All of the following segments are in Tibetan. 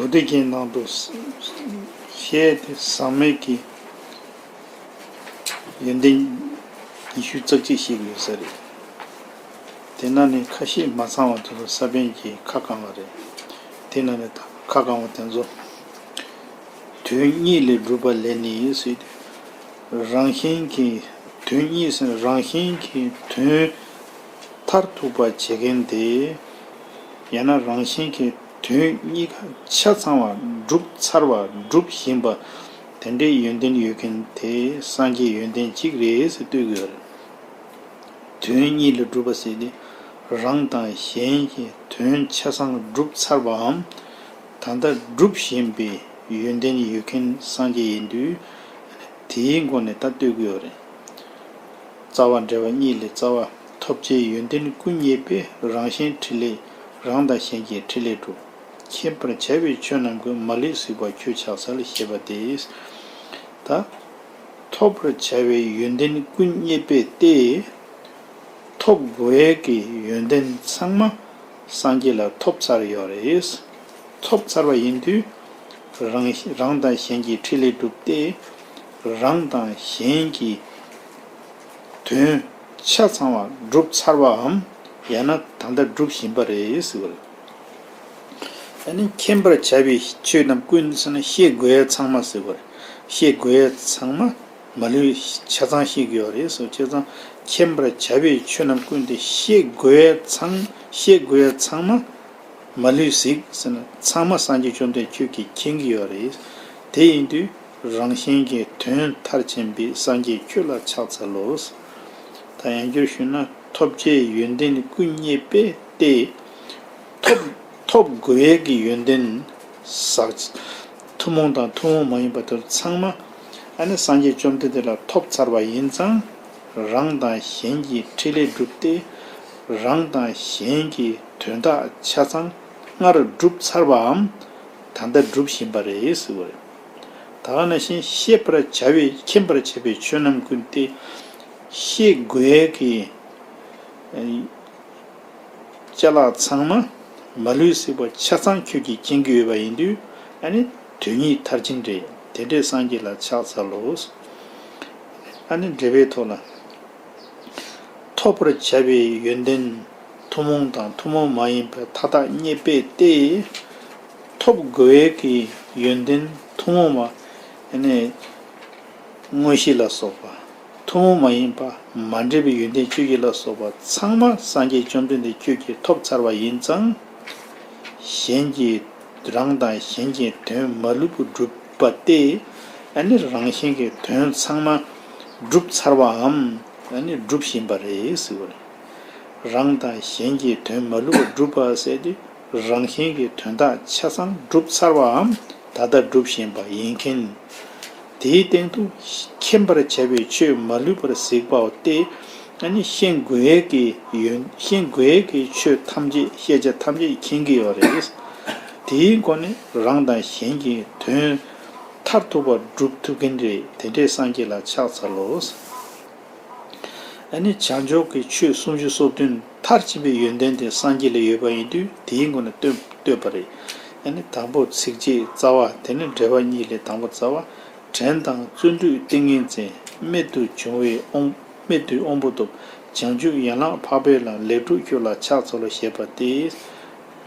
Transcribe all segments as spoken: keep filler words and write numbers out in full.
མདོ་སྡེ་རྒྱན་ནང་དུ་ཞེས་ཏེ་ཟག་མེད་ཀྱི་ཡོན་ཏན་ཉི་ཤུ་རྩ་གཅིག་བཤད་ཀྱི་ཡོད་ས་རེད། དེ་ནང་ནས་ཁ་ཤས་མ་ཚང་བ་དེ་ཚོ་ས་པཎ་གྱིས་ཁ་བསྐང་བ་རེད། དེ་ནང་ནས་ད་ཁ་བསྐང་བ་དེ་ཚོ། དོན་གཉིས་ལས་གྲུབ་པ་ལས་ནི་ཟེར་ཏེ། རང་བཞིན་གྱིས་དོན་གཉིས་ཟེར་ན་རང་བཞིན་གྱིས་དོན་མཐར་ཐུག་པ་བྱེད་མཁན་དེ། ཡང་ན་རང་བཞིན་གྱིས་དོན་གཉིས་ཀ་ཆ་ཚང་བ་གྲུབ་ཚར་བ་སྒྲུབ་བཞིན་པ་དེ་འདྲའི་ཡོན་ཏན་ཡོད་མཁན་དེ་སངས་རྒྱས་ཡོན་ཏན་གཅིག་རེད་ཟེར་ལྟོས་ཀྱི་ཡོད་རེད། དོན་གཉིས་ལས་གྲུབ་པ་ཟེར་ཏེ། རང་དང་གཞན་གྱི་དོན་ཆ་ཚང་གྲུབ་ཚར་བའམ། ད་ལྟ་སྒྲུབ་བཞིན་པའི་ཡོན་ཏན་ཡོད་མཁན་སངས་རྒྱས་ཡིན་དུས། དེའི་སྒོ་ནས་ད་ལྟོས་ཀྱི་ཡོད་རེད། རྩ་བ་འགྲེལ་པ་གཉིས་ལས་རྩ་བ། ཐོབ་བྱའི་ཡོན་ཏན་ཀུན་རྙེད་པས་རང་གཞན་ཕྲིན་ལས་རང་དང་གཞན་གྱི་ཕྲིན་ལས་གྲུབ། མཁྱེན་པར་བྱ་བའི་ཆོས་རྣམས་ཀུན། མ་ལུས་གཟིགས་པ་ཁྱོད་ཕྱག་འཚལ་ཞེས་པ་སྟེ། ད། ཐོབ་པར་བྱ་བའི་ཡོན་ཏན་ཀུན་རྙེད་པས་ཏེ། ཐོབ་དགོས་ཡས་ཀྱི་ཡོན་ཏན་ཚང་མ་སངས་རྒྱས་ལ་ཐོབ་ཚར་ཡོད་རེད། ཐོབ་ཚར་བ་ཡིན་དུས་རང་རང་དང་གཞན་གྱི་ཕྲིན་ལས་གྲུབ་སྟེ། རང་དང་གཞན་གྱི་དོན་ཆ་ཚང་བ་གྲུབ་ཚར་བའམ། ཡང་ན་ད་ལྟ་སྒྲུབ་བཞིན་པ་རེད་ཟེར་བ་རེད། ཨ་ནི་མཁྱེན་པར་བྱ་བའི་ཆོས་རྣམས་ཀུན་ཟེར་ན་ཤེས་དགོས་ཡས་ཚང་མ་ཟེར་བ་རེད། ཤེས་དགོས་ཡས་ཚང་མ་མ་ལུས་ཆ་ཚང་ཤེས་ཀྱི་ཡོད་རེད་ཟེར་བྱས་ཙང་། མཁྱེན་པར་བྱ་བའི་ཆོས་རྣམས་ཀུན་ཏེ། ཤེས་དགོས་ཡས་ཚང་ཤེས་དགོས་ཡས་ཚང་མ་མ་ལུས་གཟིགས་ཟེར་ན་ཚང་མ་སངས་རྒྱས་བཅོམ་ལྡན་ཁྱོད་ཀྱིས་མཁྱེན་གྱི་ཡོད་རེད། དེ་ཡིན་དུས་རང་གཞན་གྱི་དོན་མཐར་ཕྱིན་པའི་སངས་རྒྱས་ཁྱོད་ལ་ཕྱག་འཚལ་ལོ། ད་ཡང་བསྐྱར་ཞུས་ན་ཐོབ་བྱའི་ཡོན་ཏན་ཀུན་རྙེད་པས་ཏེ། ཐོབ་ཐོབ་དགོས་ཡས་ཀྱི་ཡོན་ཏན་ཟག་ཐུན་མོང་དང་ཐུན་མོང་མ་ཡིན་པ་དེ་ཚང་མ་ཨ་ནི་སངས་རྒྱས་བཅོམ་ལྡན་འདས་ལ་ཐོབ་ཚར་བ་ཡིན་ཙང་། རང་དང་གཞན་གྱི་ཕྲིན་ལས་གྲུབ་སྟེ། རང་དང་གཞན་གྱི་དོན་དག་ཆ་ཚང་སྔར་གྲུབ་ཚར་བའམ། ད་ལྟ་སྒྲུབ་བཞིན་པ་རེད་ཟེར་བ་རེད། ད་ག་ནང་བཞིན་ཤེས་པར་བྱ་བའི་མཁྱེན་པར་བྱ་བའི་ཆོས་རྣམས་ཀུན་ཏེ། ཤེས་དགོས་ཡས་ཀྱི་ཅ་ལག་ཚང་མ་མ་ལུས་གཟིགས་པ་ཆ་ཚང་ཁྱོད་ཀྱིས་མཁྱེན་གྱི་ཡོད་པ་ཡིན་དུས། ཨ་ནི་དོན་གཉིས་མཐར་ཕྱིན་རེད། དེ་འདྲའི་སངས་རྒྱས་ལ་ཕྱག་འཚལ་ལོ། ཨ་ནི་འགྲེལ་པའི་ཐོག་ལ། ཐོབ་པར་བྱ་བའི་ཡོན་ཏན་ཐུན་མོང་དང་ཐུན་མོང་མ་ཡིན་པ་མཐའ་དག་རྙེད་པས་ཏེ། ཐོབ་དགོས་ཡས་ཀྱི་ཡོན་ཏན་ཐུན་མོང་བ། ཨ་ནི་མངོན་ཤེས་ལ་སོགས་པ། ཐུན་མོང་མ་ཡིན་པ་མ་འདྲེས་པའི་ཡོན་ཏན་བཅུ་གཅིག་ལ་སོགས་པ་ཚང་མ་སངས་རྒྱས་བཅོམ་ལྡན་འདས་ཁྱོད་ཀྱིས་ཐོབ་ཚར་བ་ཡིན་ཙང་། གཞན་གྱི་རང་དང་གཞན་གྱི་དོན་མ་ལུས་པ་སྒྲུབ་པ་སྟེ། ཨ་ནི་རང་གཞན་གྱི་དོན་ཚང་མ་སྒྲུབ་ཚར་བའམ། ཨ་ནི་སྒྲུབ་བཞིན་པ་རེད་ཟེར་བ་རེད། རང་དང་གཞན་གྱི་དོན་མ་ལུས་པ་སྒྲུབ་པ་ཟེར་དུས། རང་གཞན་གྱི་དོན་དག་ཆ་ཚང་སྒྲུབ་ཚར་བའམ་ད་ལྟ་སྒྲུབ་བཞིན་པ་ཡིན་མཁན། དེའི་སྟེང་དུ་མཁྱེན་པར་བྱ་བའི་ཆོས་མ་ལུས་པར་གཟིགས་པའོ་སྟེ། ཨ་ནི་ཤེས་དགོས་ཡས་ཀྱི་ཡོན་ཤེས་དགོས་ཡས་ཀྱི་ཆོས་ཐམས་ཅད་ཤེས་བྱ་ཐམས་ཅད་མཁྱེན་གྱི་ཡོད་རེད། དེའི་སྒོ་ནས་རང་དང་གཞན་གྱི་དོན་མཐར་ཐུག་པ་སྒྲུབ་ཐུབ་མཁན་རེད། དེ་འདྲའི་སངས་རྒྱས་ལ་ཕྱག་འཚལ་ལོ། ཨ་ནི་བྱང་ཆུབ་ཀྱི་ཆོས་སུམ་ཅུ་སོ་བདུན་མཐར་ཕྱིན་པའི་ཡོན་ཏན་དེ་སངས་རྒྱས་ལ་ཡོད་པ་ཡིན་དུས་དེའི་སྒོ་ནས་བསྟོད་བསྟོད་པ་རེད། ཨ་ནི་དང་པོ་ཚིགས་བཅད་རྩ་བ། དེ་ནས་འགྲེལ་པ་གཉིས་ལས་དང་པོ་རྩ་བ། བྲན་དང་བརྩོན་འགྲུས་ཏིང་ངེ་འཛིན། རྨད་དུ་བྱུང་བའི་དབང་རྨད་དུ་དབང་པོ་སྟོབས། བྱང་ཆུབ་ཡན་ལག་འཕགས་པའི་ལམ། ལེགས་གྲུབ་ཁྱོད་ལ་ཕྱག་འཚལ་ལོ་ཞེས་པ་སྟེ།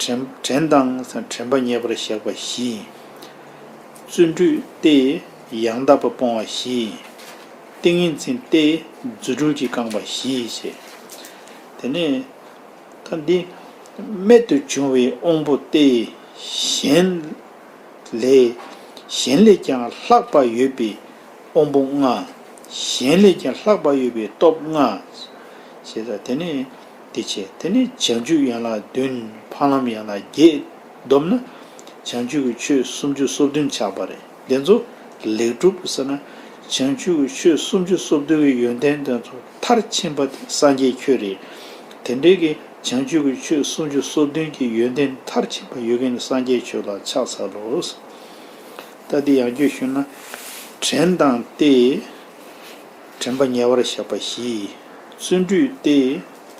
དྲན་དྲན་དང་དྲན་པ་ཉེ་བར་བཞག་པ་བཞི། བརྩོན་འགྲུས་ཏེ་ཡང་དག་པར་སྤོང་བ་བཞི། ཏིང་ངེ་འཛིན་ཏེ་རྫུ་འཕྲུལ་གྱིས་བསྐང་བ་བཞི་ཞེས། དེ་ནས་ད་འདི་རྨད་དུ་བྱུང་བའི་དབང་པོ་སྟེ། གཞན་ལས་གཞན་ལས་ཀྱང་ལྷག་པ་ཡོད་པའི་དབང་པོ་ལྔ། གཞན་ལས་ཀྱང་ལྷག་པ་ཡོད་པའི་སྟོབས་ལྔ་ཞེས། ད་དེ་ནས། དེ་བྱས། དེ་ནས་བྱང་ཆུབ་ཡན་ལག་བདུན། འཕགས་ལམ་ཡན་ལག་བརྒྱད་བསྡོམས་ན། བྱང་ཆུབ་ཀྱི་ཆོས་སུམ་ཅུ་སོ་བདུན་ཆགས་པ་རེད། དེ་ཚོ་ལེགས་གྲུབ་ཟེར་ན། བྱང་ཆུབ་ཀྱི་ཆོས་སུམ་ཅུ་སོ་བདུན་གྱི་ཡོན་ཏན་དེ་ཚོ་མཐར་ཕྱིན་པ་དེ་སངས་རྒྱས་ཁྱོད་རེད། དེ་འདྲའི་གི་བྱང་ཆུབ་ཀྱི་ཆོས་སུམ་ཅུ་སོ་བདུན་གྱི་ཡོན་ཏན་མཐར་ཕྱིན་པ་ཡོད་མཁན་སངས་རྒྱས་ཁྱོད་ལ་ཕྱག་འཚལ་ལོ། ད་འདི་ཡང་བསྐྱར་ཞུས་ན། བྲན་དང་ཏེ། དྲན་པ་ཉེ་བར་བཞག་པ་བཞི། བརྩོན་འགྲུས་ཏེ།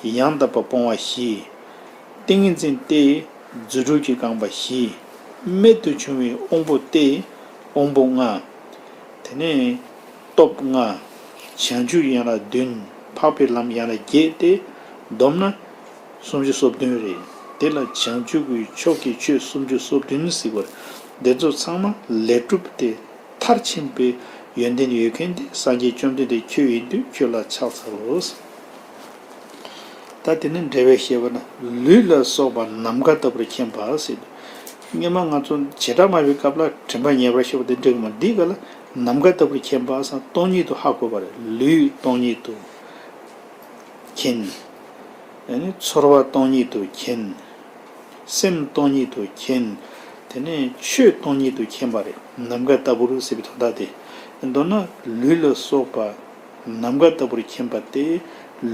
ཡང་དག་པར་སྤོང་བ་བཞི། ཏིང་ངེ་འཛིན་ཏེ། རྫུ་འཕྲུལ་གྱིས་བསྐང་བ་བཞི། རྨད་དུ་བྱུང་བའི་དབང་པོ་སྟེ། དབང་པོ་ལྔ། དེ་ནས་སྟོབས་ལྔ། བྱང་ཆུབ་ཡན་ལག་བདུན། འཕགས་པའི་ལམ་ཡན་ལག་བརྒྱད་དེ་བསྡོམས་ན་སུམ་ཅུ་སོ་བདུན་རེད། དེ་ལ་བྱང་ཆུབ་ཀྱི་ཕྱོགས་ཀྱི་ཆོས་སུམ་ཅུ་སོ་བདུན་ཟེར་བར། འདི་ཚོ་ཚང་མ་ལས་གྲུབ་སྟེ། མཐར་ཕྱིན་པའི་ཡོན་ཏན་ཡོད་མཁན་དེ་སངས་རྒྱས་བཅོམ་ལྡན་འདས་ཁྱོད་ཡིན་དུས་ཁྱོད་ལ་ཕྱག་འཚལ་ལོ། ད་དེ་ནི་འགྲེལ་བའི་བཤད་པ་ན། ལུས་ལ་སོགས་པ་ནམ་མཁའ་ལྟ་བུར་མཁྱེན་པ་ཟེར། སྔོན་མ་ང་ཚོ་བྱེ་བྲག་སྨྲ་བའི་སྐབས་ལ་དྲན་པ་ཉེ་བར་ཤེས་པ་དེ་འགྲིག་མ། འདི་ག་ལ་ནམ་མཁའ་ལྟ་བུར་མཁྱེན་པ་སང་སྟོང་ཉིད་དུ་ཧ་གོ་བ་རེད། ལུས་སྟོང་ཉིད་དུ་མཁྱེན། ཨ་ནི་ཚོར་བ་སྟོང་ཉིད་དུ་མཁྱེན། སེམས་སྟོང་ཉིད་དུ་མཁྱེན། དེ་ནས་ཆོས་སྟོང་ཉིད་དུ་མཁྱེན་པ་རེད། ནམ་མཁའ་ལྟ་བུར་ཟེར་བའི་དོན་དག་དེ། མདོར་ན་ལུས་ལ་སོགས་པ་ནམ་མཁའ་ལྟ་བུར་མཁྱེན་པ་སྟེ།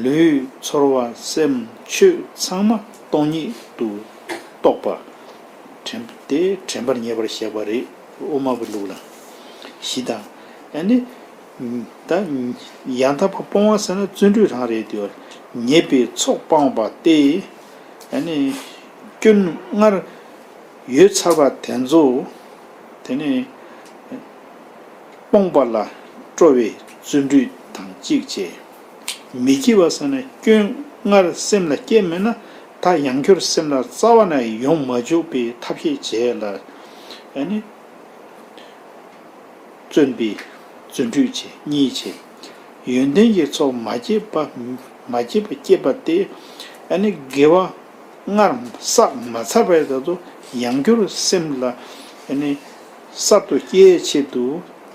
ལུས་ཚོར་བ་སེམས་ཆོས་ཚང་མ་སྟོང་ཉིད་དུ་རྟོགས་པ། དྲན་དེ་དྲན་པར་ངེས་པར་བཞག་པ་རེད། དབུ་མ་པའི་ལུགས་ལ། བཞི་དང་། ཨ་ནི། ད་ཡང་དག་པར་སྤོང་བ་ཟེར་ན་བརྩོན་འགྲུས་རང་རེད་དེ། ཉེས་པའི་ཚོགས་སྤངས་པ་སྟེ། ཨ་ནི། སྐྱོན་སྔར་ཡོད་ཚར་བ་དེ་ཚོ། དེ་ནི། སྤོང་བ་ལ་སྤྲོ་བའི་བརྩོན་འགྲུས་དང་གཅིག་བྱས། མི་སྐྱེ་བ་ཟེར་ན་སྐྱོན་སྔར་སེམས་ལ་སྐྱེས་མེད་ན་ད་ཡང་བསྐྱར་སེམས་ལ་རྩ་བ་ནས་ཡོང་མ་བཅུག་པའི་ཐབས་ཤེས་བྱས་ལ། ཨ་ནི། བརྩོན་པའི་བརྩོན་འགྲུས་བྱས། གཉིས་བྱས། ཡོན་ཏན་གྱི་ཚོགས་མ་སྐྱེས་པ། མ་སྐྱེས་པ་སྐྱེས་པ་སྟེ། ཨ་ནི་དགེ་བ་སྔར་བསགས་མ་ཚར་བའི་དག་ཏུ་ཡང་བསྐྱར་སེམས་ལ་ཨ་ནི་གསར་དུ་སྐྱེའི་ཆེད་དུ་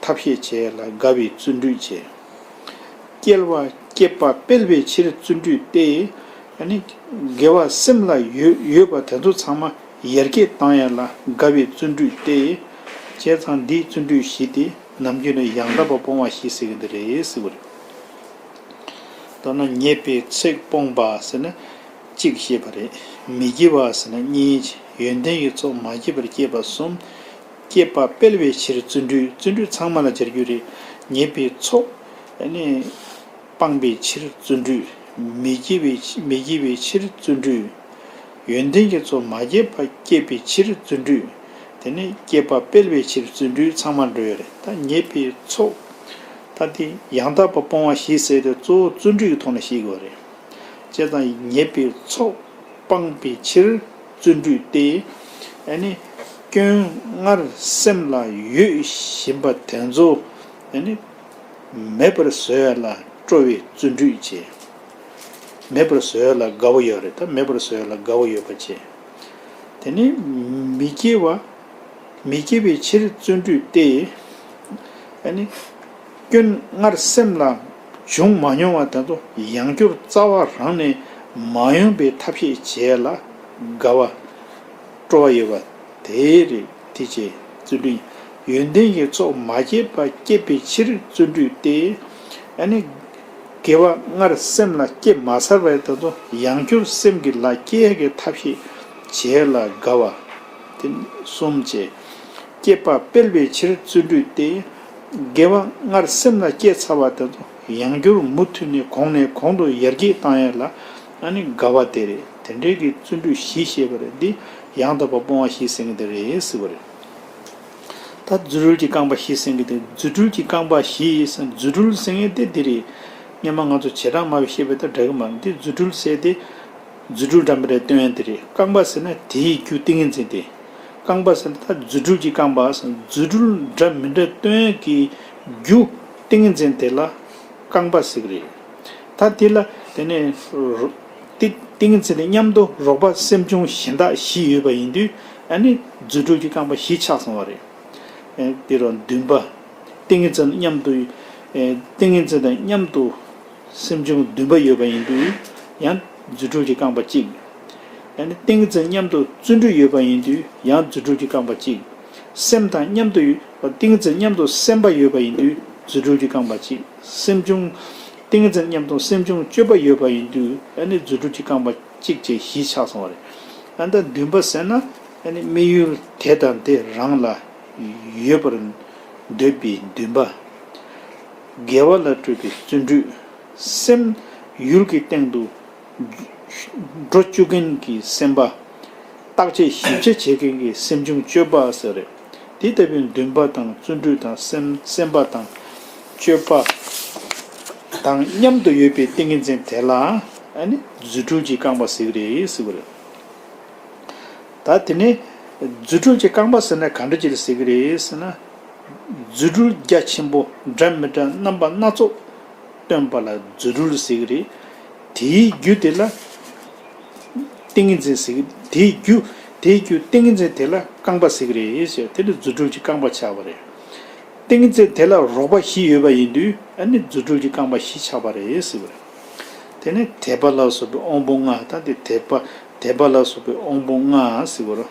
ཐབས་ཤེས་བྱས་ལ་དགའ་བའི་བརྩོན་འགྲུས་བྱས། སྐྱེ་བ་སྐྱེད་པ་སྤེལ་བའི་ཕྱིར་བརྩོན་འགྲུས་ཏེ། ཨ་ནི་དགེ་བ་སེམས་ལ་ཡོད་ཡོད་པ་དེ་ཚོ་ཚང་མ་ཡར་རྒྱས་བཏང་ཡ་ལ་དགའ་བའི་བརྩོན་འགྲུས་ཏེ། བྱས་ཙང་འདིའི་བརྩོན་འགྲུས་བཞི་དེ་ནམ་རྒྱུན་ནས་ཡང་དག་པར་སྤོང་བ་བཞི་ཟེར་གྱི་འདི་རེད་ཟེར་བ་རེད། མདོར་ན་ཉེས་པའི་ཚོགས་སྤོང་བ་ཟེར་ན་གཅིག་བཤད་པ་རེད། མི་སྐྱེ་བ་ཟེར་ན་གཉིས། ཡོན་ཏན་གྱི་ཚོགས་མ་སྐྱེས་པར་སྐྱེས་པ་གསུམ། སྐྱེད་པ་སྤེལ་བའི་ཕྱིར་བརྩོན་འགྲུས། བརྩོན་འགྲུས་ཚང་མ་ལ་སྦྱར་རྒྱུ་རེད། ཉེས་པའི་ཚོགས་ཨ་ནི་སྤང་བའི་ཕྱིར་བརྩོན་འགྲུས། མི་སྐྱེ་བའི་མི་སྐྱེ་བའི་ཕྱིར་བརྩོན་འགྲུས། ཡོན་ཏན་གྱི་ཚོགས་མ་སྐྱེས་པ་སྐྱེད་པའི་ཕྱིར་བརྩོན་འགྲུས། དེ་ནས་སྐྱེད་པ་སྤེལ་བའི་ཕྱིར་བརྩོན་འགྲུས་ཚང་མ་འགྲོ་ཡོད་རེད། ད་ཉེས་པའི་ཚོགས། ད་དེ་ཡང་དག་པར་སྤོང་བ་བཞི་ཟེར་ཏེ་གཙོ་བོ་བརྩོན་འགྲུས་ཀྱི་ཐོག་ནས་བཤད་དགོས་རེད། བྱས་ཙང་ཉེས་པའི་ཚོགས་སྤང་བའི་ཕྱིར་བརྩོན་འགྲུས་ཏེ། ཨ་ནི་སྐྱོན་སྔར་སེམས་ལ་ཡོད་བཞིན་པ་དེ་ཚོ་ཨ་ནི་མེད་པར་བཟོ་ཡ་ལ་སྤྲོ་བའི་བརྩོན་འགྲུས་བྱས། མེད་པར་བཟོ་ཡ་ལ་དགའ་བོ་ཡོད་རེད། ད་མེད་པར་བཟོ་ཡ་ལ་དགའ་བོ་ཡོད་པ་བྱས། དེ་ནི་མི་སྐྱེ་བ། མི་སྐྱེ་བའི་ཕྱིར་བརྩོན་འགྲུས་ཏེ། ཨ་ནི། སྐྱོན་སྔར་སེམས་ལ་བྱུང་མ་མྱོང་བ་དེ་ཚོ་ཡང་བསྐྱར་རྩ་བ་རང་ནས་མ་ཡོང་པའི་ཐབས་ཤེས་བྱས་ལ་དགའ་བ། སྤྲོ་བ་ཡོད་པ་དེ་རེད། དེ་བྱས་བརྩོན་འགྲུས། ཡོན་ཏན་གྱི་ཚོགས་མ་སྐྱེས་པ་སྐྱེད་པའི་ཕྱིར་བརྩོན་འགྲུས་ཏེ། ཨ་ནི། དགེ་བ་སྔར་སེམས་ལ་སྐྱེས་མ་ཚར་བའི་དེ་ཚོ་ཡང་བསྐྱར་སེམས་ཀྱི་ལ་སྐྱེ་ཡ་གི་ཐབས་ཤེས་བྱས་ལ་དགའ་བ། དེ་གསུམ་བྱས། སྐྱེད་པ་སྤེལ་བའི་ཕྱིར་བརྩོན་འགྲུས་ཏེ། དགེ་བ་སྔར་སེམས་ལ་སྐྱེས་ཚར་བ་དེ་ཚོ་ཡང་བསྐྱར་མུ་མཐུད་ནས་གོང་ནས་གོང་དུ་ཡར་རྒྱས་བཏང་ཡ་ལ་ཨ་ནི་དགའ་བ་དེ་རེད། དེ་འདྲའི་གི་བརྩོན་འགྲུས་བཞི་བཤད་པ་རེད། འདི་ཡང་དག་པར་སྤོང་བ་བཞི་ཟེར་མཁན་དེ་རེད་ཟེར་བ་རེད། ད་རྫུ་འཕྲུལ་གྱི་རྐང་པ་བཞི་ཟེར་མཁན་དེ། རྫུ་འཕྲུལ་གྱི་རྐང་པ་བཞི་ཟེར། རྫུ་འཕྲུལ་ཟེར་མཁན་དེ་འདི་རེད། སྔོན་མ་ང་ཚོ་བྱེ་བྲག་སྨྲ་བའི་བཤད་པ་དང་འདྲ་གི་མ་རེད། འདི་རྫུ་འཕྲུལ་ཟེར་དེ། རྫུ་འཕྲུལ་འདྲ་མི་འདྲ་སྟོན་ཡ་དེ་རེད། རྐང་པ་ཟེར་ན་དེའི་རྒྱུ་ཏིང་ངེ་འཛིན་དེ། རྐང་པ་ཟེར་ན་ད་རྫུ་འཕྲུལ་གྱི་རྐང་པ་ཟེར། རྫུ་འཕྲུལ་འདྲ་མི་འདྲ་སྟོན་ཡ་གི་རྒྱུ་ཏིང་ངེ་འཛིན་དེ་ལ་རྐང་པ་ཟེར་གི་རེད། ད་དེ་ལ་དེ་ནས་རོ། དེ་ཏིང་ངེ་འཛིན་དེ་མཉམ་དུ་རོགས་པ་སེམས་བྱུང་གཞན་དག་བཞི་ཡོད་པ་ཡིན་དུས་ཨ་ནི་རྫུ་འཕྲུལ་གྱི་རྐང་པ་བཞི་ཆགས་སོང་བ་རེད། ཨེ་དེ་རུ་འདུན་པ། ཏིང་ངེ་འཛིན་མཉམ་དུ། ཨེ་ཏིང་ངེ་འཛིན་དང་མཉམ་དུ་སེམས་བྱུང་འདུན་པ་ཡོད་པ་ཡིན་དུས་ཡང་རྫུ་འཕྲུལ་གྱི་རྐང་པ་གཅིག་ཨ་ནི་ཏིང་ངེ་འཛིན་མཉམ་དུ་བརྩོན་འགྲུས་ཡོད་པ་ཡིན་དུས་ཡང་རྫུ་འཕྲུལ་གྱི་རྐང་པ་གཅིག་སེམས་དང་མཉམ་དུ་ཡོད། ཏིང་ངེ་འཛིན་མཉམ་དུ་སེམས་པ་ཡོད་པ་ཡིན་དུས་རྫུ་འཕྲུལ་གྱི་རྐང་པ་གཅིག་སེམས་བྱུང་། ཏིང་ངེ་འཛིན་མཉམ་དུ་སེམས་བྱུང་སྤྱོད་པ་ཡོད་པ་ཡིན་དུས་ཨ་ནི་རྫུ་འཕྲུལ་གྱི་རྐང་པ་གཅིག་བཅས་བཞི་ཆགས་སོང་བ་རེད། ཨ་ནི་ད་འདུན་པ་ཟེར་ན་ཨ་ནི་དམིགས་ཡུལ་དེ་དང་དེ་རང་ལ་ཡོད་པར་འདོད་པའི་འདུན་པ། དགེ་བ་ལ་སྤྲོ་བའི་བརྩོན་འགྲུས། སེམས་ཡུལ་གྱི་སྟེང་དུ་འགྲོ་བཅུག་མཁན་གྱི་སེམས་པ། བརྟག་དཔྱད་ཞིབ་ཆ་བྱེད་མཁན་གྱི་སེམས་བྱུང་དཔྱོད་པ་ཟེར་རེད། དེ་ལྟ་བུའི་འདུན་པ་དང་བརྩོན་འགྲུས་དང་སེམས་སེམས་པ་དང་སྤྱོད་པ་དང་མཉམ་དུ་ཡོད་པའི་ཏིང་ངེ་འཛིན་དེ་ལ་ཨ་ནི་རྫུ་འཕྲུལ་གྱི་རྐང་པ་ཟེར་གྱི་རེད་ཟེར་གྱི་རེད། ད་དེ་ནས་རྫུ་འཕྲུལ་གྱི་རྐང་པ་ཟེར་ན་ག་འདྲ་ཅིག་ལ་ཟེར་གྱི་རེད་ཟེར་ན། རྫུ་འཕྲུལ་རྒྱ་ཆེན་པོ་འདྲ་མི་འདྲ་རྣམ་པ་སྣ་ཚོགས་སྟོན་པ་ལ་རྫུ་འཕྲུལ་ཟེར་གྱི་རེད། དེའི་རྒྱུ་དེ་ལ་ཏིང་ངེ་འཛིན་ཟེར་གྱི། དེའི་རྒྱུ་དེའི་རྒྱུ་ཏིང་ངེ་འཛིན་དེ་ལ་རྐང་པ་ཟེར་གྱི་རེད་ཟེར། དེ་ནི་རྫུ་འཕྲུལ་གྱི་རྐང་པ་ཆགས་པ་རེད། ཏིང་ངེ་འཛིན་དེ་ལ་རོགས་པ་བཞི་ཡོད་པ་ཡིན་དུས་ཨ་ནི་རྫུ་འཕྲུལ་གྱི་རྐང་པ་བཞི་ཆགས་པ་རེད་ཟེར་བ་རེད། དེ་ནི་དད་པ་ལ་སོགས་པའི་དབང་པོ་ལྔ། ད་དེ་དད་པ་དད་པ་ལ་སོགས་པའི་དབང་པོ་ལྔ་ཟེར་བ་རེད།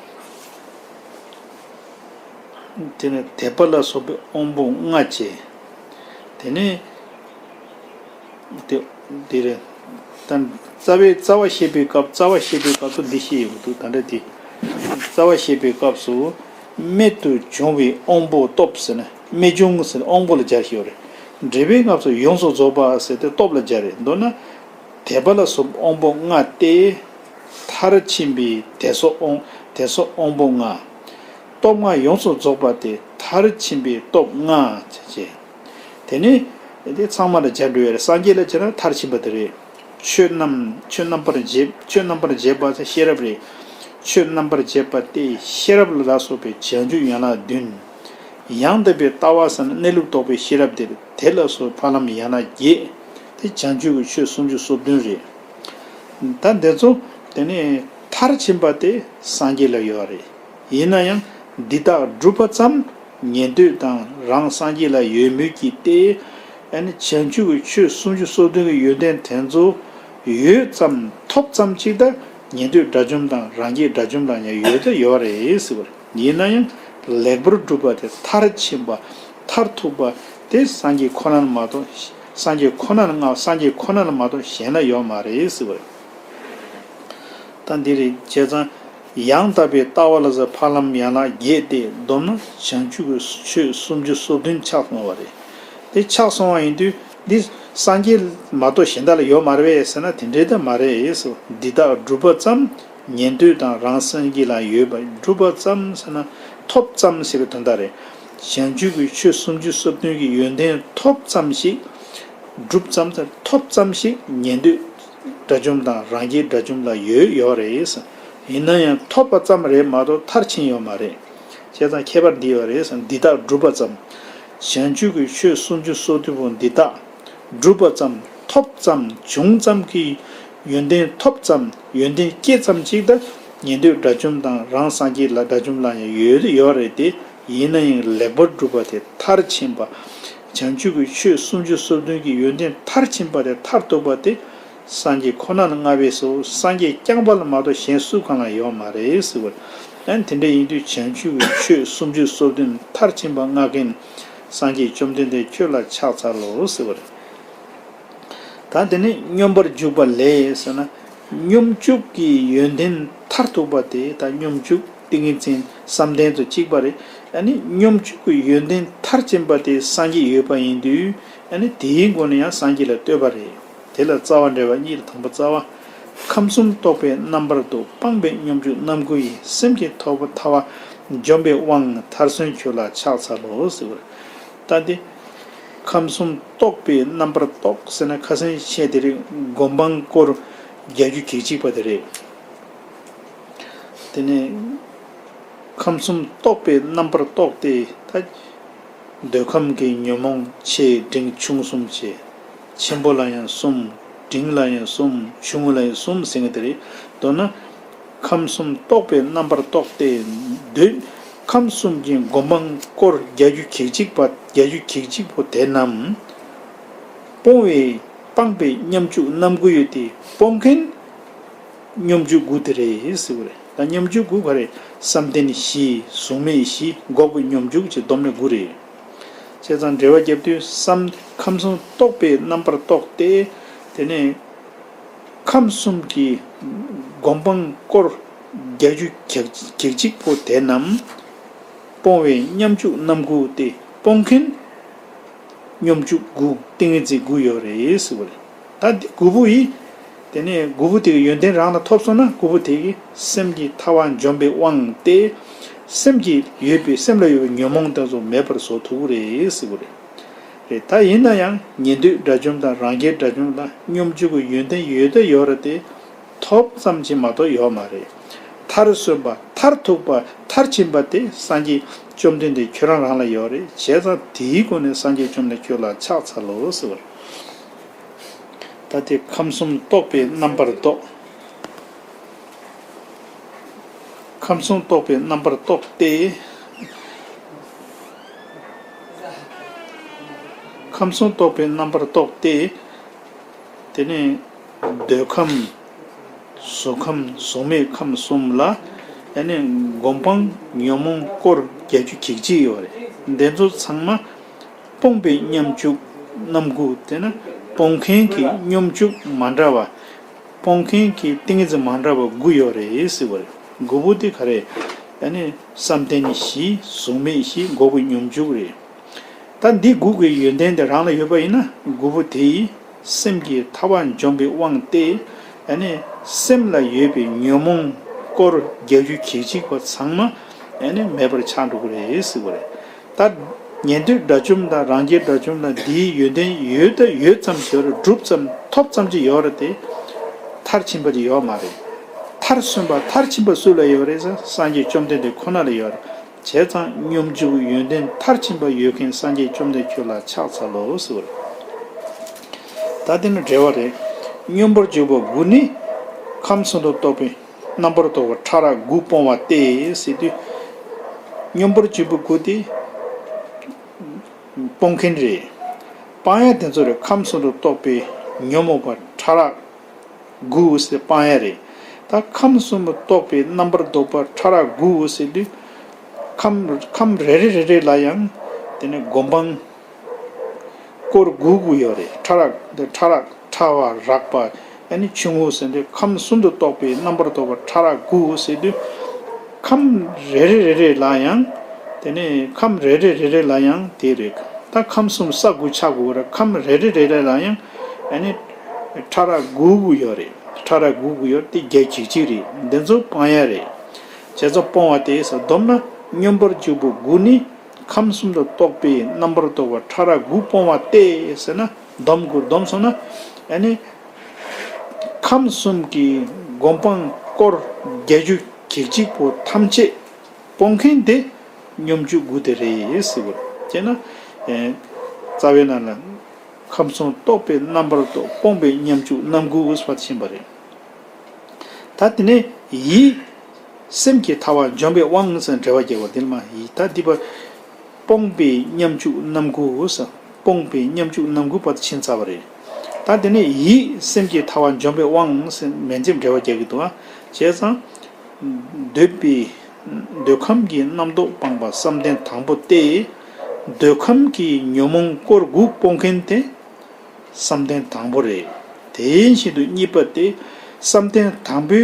དེ་ནི་དད་པ་ལ་སོགས་པའི་དབང་པོ་ལྔ་བཅས། དེ་ནི་དེ་དེ་རེད། ད་རྩ་བའི་རྩ་བ་བཤད་པའི་སྐབས་རྩ་བ་བཤད་པའི་སྐབས་སུ་འདི་བཤད་ཡོང་གི་འདུག་ད་ལྟ་དེ་རྩ་བ་བཤད་པའི་སྐབས་སུ་རྨད་དུ་བྱུང་བའི་དབང་པོ་སྟོབས་ཟེར་ན་རྨད་བྱུང་ཟེར་ན་དབང་པོ་ལ་སྦྱར་ཞིག་ཡོད་རེད། འགྲེལ་པའི་སྐབས་སུ་ཡོངས་སུ་རྫོགས་པ་ཟེར་ཏེ་སྟོབས་ལ་སྦྱར་རེད། མདོར་ན། དད་པ་ལ་སོགས་དབང་པོ་ལྔ་སྟེ། མཐར་ཕྱིན་པའི་དད་སོགས་དབང་དད་སོགས་དབང་པོ་ལྔ། སྟོབས་ལྔ་ཡོངས་སུ་རྫོགས་པ་སྟེ་མཐར་ཕྱིན་པའི་སྟོབས་ལྔ་བྱས། དེ་ནི་དེ་ཚང་མ་ལ་སྦྱར་འགྲོ་ཡ་རེད། སངས་རྒྱས་ལ་བྱས་ན་མཐར་ཕྱིན་པ་དེ་རེད། ཆོས་རྣམས་ཆོས་རྣམ་པར་འབྱེད་ཆོས་རྣམ་པར་འབྱེད་པ་ཟེར་ཤེས་རབ་རེད། ཆོས་རྣམ་པར་འབྱེད་པ་སྟེ་ཤེས་རབ་ལ་སོགས་པའི་བྱང་ཆུབ་ཡན་ལག་བདུན། ཡང་དག་པའི་ལྟ་བ་ཟེར་ན་གནས་ལུགས་རྟོགས་པའི་ཤེས་རབ་དེ་རེད། དེ་ལ་སོགས་ཕ་ལམ་ཡན་ལག་བརྒྱད། དེ་བྱང་ཆུབ་ཀྱི་ཆོས་སུམ་ཅུ་སོ་བདུན་རེད། ད་འདི་ཚོ་དེ་ནས་མཐར་ཕྱིན་པ་དེ་སངས་རྒྱས་ལ་ཡོད་རེད། ཡིན་ན་ཡང་འདི་དག་བསྒྲུབས་པ་ཙམ་ཉན་ཐོས་དང་རང་སངས་རྒྱས་ལ་ཡོད་མོད་ཀྱི་སྟེ། ཨ་ནི་བྱང་ཆུབ་ཀྱི་ཆོས་སུམ་ཅུ་སོ་བདུན་གྱི་ཡོན་ཏན་དེ་ཚོ་ཡོད་ཙམ་ཐོབ་ཙམ་ཅིག་ད་ཉན་ཐོས་དགྲ་བཅོམ་དང་རང་རྒྱལ་དགྲ་བཅོམ་ལ་ཡང་ཡོད་ད་ཡོད་རེད་ཟེར་བ་རེད། ཡིན་ན་ཡང་ལེགས་པར་བསྒྲུབས་པ་དེ་མཐར་ཕྱིན་པ་མཐར་ཐུག་པ་དེ་སངས་རྒྱས་ཁོ་ན་ལ་མ་གཏོགས་སངས་རྒྱས་ཁོ་ན་ལ་མངའ་སངས་རྒྱས་ཁོ་ན་ལ་མ་གཏོགས་གཞན་ལ་ཡོད་མ་རེད་ཟེར་བ་རེད། ད་འདི་རེད། བྱས་ཙང་ཡང་དག་པའི་ལྟ་བ་ལ་སོགས་ཕ་ལམ་ཡན་ལག་བརྒྱད་དེ་བསྡོམས་ན་བྱང་ཆུབ་ཀྱི་ཆོས་སུམ་ཅུ་སོ་བདུན་ཆགས་སོང་བ་རེད། དེ་ཆགས་སོང་བ་ཡིན་དུས་འདི་སངས་རྒྱས་མ་གཏོགས་གཞན་དག་ལ་ཡོད་མ་རེད་པས་ཟེར་ན་དེ་འདྲའི་ད་མ་རེད་ཟེར། འདི་དག་བསྒྲུབས་པ་ཙམ་ཉན་ཐོས་དང་རང་སངས་རྒྱས་ལ་ཡོད་པ་བསྒྲུབས་པ་ཙམ་ཟེར་ན་ཐོབ་ཙམ་ཟེར་བའི་དོན་དག་རེད། བྱང་ཆུབ་ཀྱི་ཆོས་སུམ་ཅུ་སོ་བདུན་གྱི་ཡོན་ཏན་ཐོབ་ཙམ་ཞིག་བསྒྲུབས་ཙམ་ཐོབ་ཙམ་ཞིག་ཉན་ཐོས་དགྲ་བཅོམ་དང་རང་རྒྱལ་དགྲ་བཅོམ་ལ་ཡོད་ཡོད་རེད། ཡིན་ན་ཡང་ཐོབ་པ་ཙམ་རེད་མ་གཏོགས་མཐར་ཕྱིན་ཡོད་མ་རེད། བྱས་ཙང་ཁྱད་པར་འདི་ཡོད་རེད། འདི་དག་བསྒྲུབས་པ་ཙམ། བྱང་ཆུབ་ཀྱི་ཆོས་སུམ་ཅུ་སོ་བདུན་པོ་འདི་དག་བསྒྲུབས་པ་ཙམ་ཐོབ་ཙམ་བྱུང་ཙམ་གྱི་ཡོན་ཏན་ཐོབ་ཙམ་ཡོན་ཏན་སྐྱེས་ཙམ་ཅིག་ད་ཉན་ཐོས་དགྲ་བཅོམ་དང་རང་སངས་རྒྱས་ལ་དགྲ་བཅོམ་ལ་ཡང་ཡོད་ཡོད་རེད་དེ། ཡིན་ན་ཡང་ལེགས་པར་བསྒྲུབས་པ་དེ་མཐར་ཕྱིན་པ། བྱང་ཆུབ་ཀྱི་ཆོས་སུམ་ཅུ་སོ་བདུན་གྱི་ཡོན་ཏན་མཐར་ཕྱིན་པ་དེ་མཐར་ཐུག་པ་དེ་སངས་རྒྱས་ཁོ་ན་ལ་མངའ་བས་སོ། སངས་རྒྱས་རྐྱང་པ་ལ་མ་གཏོགས་གཞན་སུ་གང་ལ་ཡོད་མ་རེད་ཟེར་བ། ཨ་ནི་དེ་འདྲ་ཡིན་དུས་བྱང་ཆུབ་ཀྱི་ཆོས་སུམ་ཅུ་སོ་བདུན་མཐར་ཕྱིན་པ་མངའ་མཁན་སངས་རྒྱས་བཅོམ་ལྡན་འདས་ཁྱོད་ལ་ཕྱག་འཚལ་ལོ་ཟེར་བ་རེད། ད་དེ་ནས་སྙོམས་པར་འཇུག་པ་ལས་ཟེར་ན། སྙོམས་འཇུག་གི་ཡོན་ཏན་མཐར་ཐུག་པ་དེ་ད་སྙོམས་འཇུག་ཏིང་ངེ་འཛིན་བསམ་གཏན་དང་གཅིག་པ་རེད། ཨ་ནི་སྙོམས་འཇུག་གི་ཡོན་ཏན་མཐར་ཕྱིན་པ་དེ་སངས་རྒྱས་ཡོད་པ་ཡིན་དུས་ཨ་ནི་དེའི་སྒོ་ནས་ཡང་སངས་རྒྱས་ལ་ལྟོས་པ་རེད། དེ་ལ་རྩ་བ་འགྲེལ་པ་གཉིས་ལ་དང་པོ་རྩ་བ། ཁམས་གསུམ་རྟོག་པའི་རྣམ་པར་དུ་སྤངས་པའི་སྙོམས་འཇུག་རྣམ་དགུ་ཡིས་སེམས་ཀྱི་ཐོབ་པ་ཐ་བ་འཇོམས་པའི་དབང་མཐར་སོན་ཁྱོད་ལ་ཕྱག་འཚལ་ལོ་ཟེར་བ་རེད། ད་འདི། ཁམས་གསུམ་རྟོག་པའི་རྣམ་པར་རྟོག་ཟེར་ན་ཁ་སང་བཤད་དེ་རེད། སྒོམ་སྤང་སྐོར་བརྒྱད་ཅུ་གྱ་གཅིག་པ་དེ་རེད། དེ་ནས་ཁམས་གསུམ་རྟོག་པའི་རྣམ་པར་རྟོག་སྟེ་ད་འདོད་ཁམས་ཀྱི་ཉོན་མོངས་ཆེ་འབྲིང་ཆུང་གསུམ་བྱས། ཆེན་པོ་ལ་ཡང་གསུམ། འབྲིང་ལ་ཡང་གསུམ། ཆུང་ངུ་ལ་ཡང་གསུམ་ཟེར་མཁན་དེ་རེད། མདོར་ན། ཁམས་གསུམ་རྟོག་པའི་རྣམ་པར་རྟོག་སྟེ། འདོད་ཁམས་གསུམ་གྱི་སྒོམ་སྤང་སྐོར་བརྒྱད་ཅུ་གྱ་གཅིག་པ་བརྒྱད་ཅུ་གྱ་གཅིག་པོ་དེ་རྣམས། སྤོང་བའི་སྤངས་པའི་སྙོམས་འཇུག་རྣམ་དགུ་ཡོད་དེ་སྤོང་མཁན་སྙོམས་འཇུག་དགུ་དེ་རེད་ཟེར་བ་རེད། ད་སྙོམས་འཇུག་དགུ་ག་རེ་བསམ་གཏན་བཞི་གཟུགས་མེད་བཞི་འགོག་པའི་སྙོམས་འཇུག་ཅེས་བསྡོམས་ནས་དགུ་རེད། བྱས་ཙང་འགྲེལ་བ་བརྒྱབ་དུས་བསམ་ཁམས་གསུམ་རྟོག་པའི་རྣམ་པར་རྟོག་སྟེ། དེ་ནས། ཁམས་གསུམ་གྱི་སྒོམ་སྤང་སྐོར་བརྒྱད་ཅུ་གྱ་གཅིག་པོ་དེ་རྣམས་སྤོང་བའི་སྙོམས་འཇུག་རྣམ་དགུ་སྟེ་སྤོང་མཁན་སྙོམས་འཇུག་དགུ་ཏིང་ངེ་འཛིན་དགུ་ཡོད་རེད་ཟེར་བ་རེད། ད་འདི་དགུ་པོ་ཡིས་ དེ་ནས་དགུ་པོ་དེ་གི་ཡོན་ཏན་རང་ལ་ཐོབ་སོང་ན། དགུ་པོ་དེ་གིས་སེམས་ཀྱི་ཐར་པ་འཇོམས་པའི་དབང་སྟེ། སེམས་ཀྱི་ཡོད་པའི་སེམས་ལ་ཡོད་པའི་ཉོན་མོངས་དེ་ཚོ་མེད་པར་བཟོ་ཐུབ་ཀྱི་རེད་ཟེར་གྱི་རེད། རེད། ད་ཡིན་ན་ཡང་ཉན་ཐོས་དགྲ་བཅོམ་དང་རང་རྒྱལ་དགྲ་བཅོམ་ལ་སྙོམས་འཇུག་གི་ཡོན་ཏན་ཡོད་ད་ཡོད་རེད་དེ། ཐོབ་ཙམ་ཅིག་མ་གཏོགས་ཡོད་མ་རེད། མཐར་སོན་པ། མཐར་ཐུག་པ། མཐར་ཕྱིན་པ་དེ་སངས་རྒྱས་བཅོམ་ལྡན་འདས་ཁྱོད་རང་རང་ལ་ཡོད་རེད། བྱས་ཙང་དེའི་སྒོ་ནས་སངས་རྒྱས་བཅོམ་ལྡན་ཁྱོད་ལ་ཕྱག་འཚལ་ལོ་ཟེར་བ་རེད། ད་དེ་ཁམས་གསུམ་རྟོགས་པའི་རྣམ་པར་རྟོག་ཁམས་གསུམ་རྟོགས་པའི་རྣམ་པར་རྟོག་སྟེ། ཁམས་གསུམ་རྟོགས་པའི་རྣམ་པར་རྟོག་སྟེ། དེ་ནས་འདོད་ཁམས། གཟུགས་ཁམས། གཟུགས་མེད་ཁམས་གསུམ་ལ། ཡང་ན་སྒོམ་སྤང་ཉོན་མོངས་སྐོར་བརྒྱད་ཅུ་གྱ་གཅིག་ཡོད་རེད། འདི་ཚོ་ཚང་མ་སྤོང་བའི་སྙོམས་འཇུག་རྣམ་དགུ། དེ་ནི་སྤོང་མཁན་གྱི་སྙོམས་འཇུག་མ་འདྲ་བ། སྤོང་མཁན་གྱི་ཏིང་ངེ་འཛིན་མ་འདྲ་བ་དགུ་ཡོད་རེད་ཟེར་བ་རེད། དགུ་པོ་དེ་ག་རེ། ཡང་ན་བསམ་གཏན་བཞི། གཟུགས་མེད་བཞི། འགོག་པའི་སྙོམས་འཇུག་རེད། ད་འདི་དགུ་གི་ཡོན་ཏན་དེ་རང་ལ་ཡོད་པ་ཡིན་ན། དགུ་པོ་དེ་ཡིས་སེམས་ཀྱི་ཐར་པ་འཇོམས་པའི་དབང་སྟེ། ཡང་ན་སེམས་ལ་ཡོད་པའི་ཉོན་མོངས་སྐོར་བརྒྱད་ཅུ་གྱ་གཅིག་པ་ཚང་མ་ཡང་ན་མེད་པར་ཆགས་འགྲོ་གི་རེད་ཟེར་བ་རེད། ད་ཉན་ཐོས་དགྲ་བཅོམ་དང་རང་རྒྱལ་དགྲ་བཅོམ་ལ་འདིའི་ཡོན་ཏན་ཡོད་ད་ཡོད་ཙམ་ཞིག་ཡོད་རེད། གྲུབ་ཙམ་ཐོབ་ཙམ་ཅིག་ཡོད་རེད་དེ། མཐར་ཕྱིན་པ་ཅིག་ཡོད་མ་རེད། མཐར་སོན་པ། མཐར་ཕྱིན་པ་སུ་ལ་ཡོད་རེད་ཟེར། སངས་རྒྱས་བཅོམ་ལྡན་འདས་ཁོ་ན་ལ་ཡོད་རེད། བྱས་ཙང་སྙོམས་འཇུག་ཡོན་ཏན་མཐར་ཕྱིན་པ་ཡོད་མཁན་སངས་རྒྱས་བཅོམ་ལྡན་ཁྱོད་ལ་ཕྱག་འཚལ་ལོ་ཟེར་བ་རེད། ད་དེ་ནི་འགྲེལ་བ་རེད། སྙོམས་པར་འཇུག་པ་དགུ་ནི། ཁམས་གསུམ་དུ་གཏོགས་པའི་རྣམ་པར་རྟོག་པ་ཕྲ་རགས་དགུ་སྤོང་བ་སྟེ་ཟེར་དུས། སྙོམས་པར་འཇུག་པ་དགུ་དེ་སྤོང་མཁན་རེད། སྤང་ཡ་དེ་ཚོ་རེད། ཁམས་གསུམ་དུ་གཏོགས་པའི་ཉོན་མོངས་པ་ཕྲ་རགས་དགུ་ཟེར་སྤང་ཡ་རེད། ད་ཁམས་གསུམ་དུ་གཏོགས་པའི་རྣམ་པར་རྟོག་པ་ཕྲ་རགས་དགུ་ཟེར་དུས། ཁམས་ཁམས་རེ་རེ་རེ་རེ་ལ་ཡང་དེ་ནི་སྒོམ་སྤང་སྐོར་དགུ་དགུ་ཡོད་རེད། ཕྲ་རགས་འདི་ཕྲ་རགས་ཕྲ་བ་རགས་པ། ཨ་ནི་ཆུང་ངུ་ཟེར་དུས་ཁམས་གསུམ་དུ་གཏོགས་པའི་རྣམ་པར་རྟོག་པ་ཕྲ་རགས་དགུ་ཟེར་དུས། ཁམས་རེ་རེ་རེ་རེ་ལ་ཡང་། དེ་ནས་ཁམས་རེ་རེ་རེ་རེ་ལ་ཡང་དེ་རེད། ད་ཁམས་གསུམ་ས་དགུ་ཆ་དགུ་རེད། ཁམས་རེ་རེ་རེ་རེ་ལ་ཡང་ཨ་ནི་ཕྲ་རགས་དགུ་དགུ་ཡོད་རེད། ཕྲ་རགས་དགུ་དགུ་ཡོད་རེད། དེ་བརྒྱད་གཅིག་གཅིག་རེད། འདི་ཚོ་སྤང་ཡ་རེད། བྱས་ཙང་སྤོང་བ་སྟེ་ཟེར། བསྡོམས་ན་སྙོམས་པར་འཇུག་པ་དགུ་ནི། ཁམས་གསུམ་དུ་གཏོགས་པའི་རྣམ་པར་རྟོག་པ་ཕྲ་རགས་དགུ་སྤོང་བ་སྟེ་ཟེར་ན། བསྡོམས་དགུ་བསྡོམས་སོང་ན། ཨ་ནི་ཁམས་གསུམ་གྱི་སྒོམ་སྤང་སྐོར་བརྒྱད་ཅུ་གྱ་གཅིག་པོ་ཐམས་ཅད་སྤོང་མཁན་དེ་སྙོམས་འཇུག་དགུ་དེ་རེད་ཟེར་བ་རེད། དེས་ན། ཨེ། རྩ་བའི་ནང་ལ་ཁམས་གསུམ་རྟོགས་པའི་རྣམ་པར་རྟོག་སྤོང་བའི་སྙོམས་འཇུག་རྣམ་དགུ་ཟེར་བ་ཕྱིན་པ་རེད། ད་དེ་ནས་ཡིད། སེམས་ཀྱི་ཐར་པ་འཇོམས་པའི་དབང་ཟེར་འགྲེལ་བ་རྒྱག་པ་འདི་ལ་མ་ཡིན། ད་འདི་པ། སྤོང་བའི་སྙོམས་འཇུག་རྣམ་དགུ་ཟེར། སྤོང་བའི་སྙོམས་འཇུག་རྣམ་དགུ་བར་དུ་ཕྱིན་ཚར་བ་རེད། ད་དེ་ནས་ཡིད་སེམས་ཀྱི་ཐར་པ་འཇོམས་པའི་དབང་ཟེར་མན་ཆད་འགྲེལ་བ་རྒྱག་གི་འདུག་ཨ། བྱས་ཙང་། འདོད་པའི། འདོད་ཁམས་ཀྱི་རྣམ་རྟོག་སྤངས་པ་བསམ་གཏན་དང་པོ་སྟེ། འདོད་ཁམས་ཀྱི་ཉོན་མོངས་སྐོར་དགུ་སྤོང་མཁན་དེ། བསམ་གཏན་དང་པོ་རེད། དེ་བཞིན་དུ་གཉིས་པ་སྟེ། བསམ་གཏན་དང་པོའི་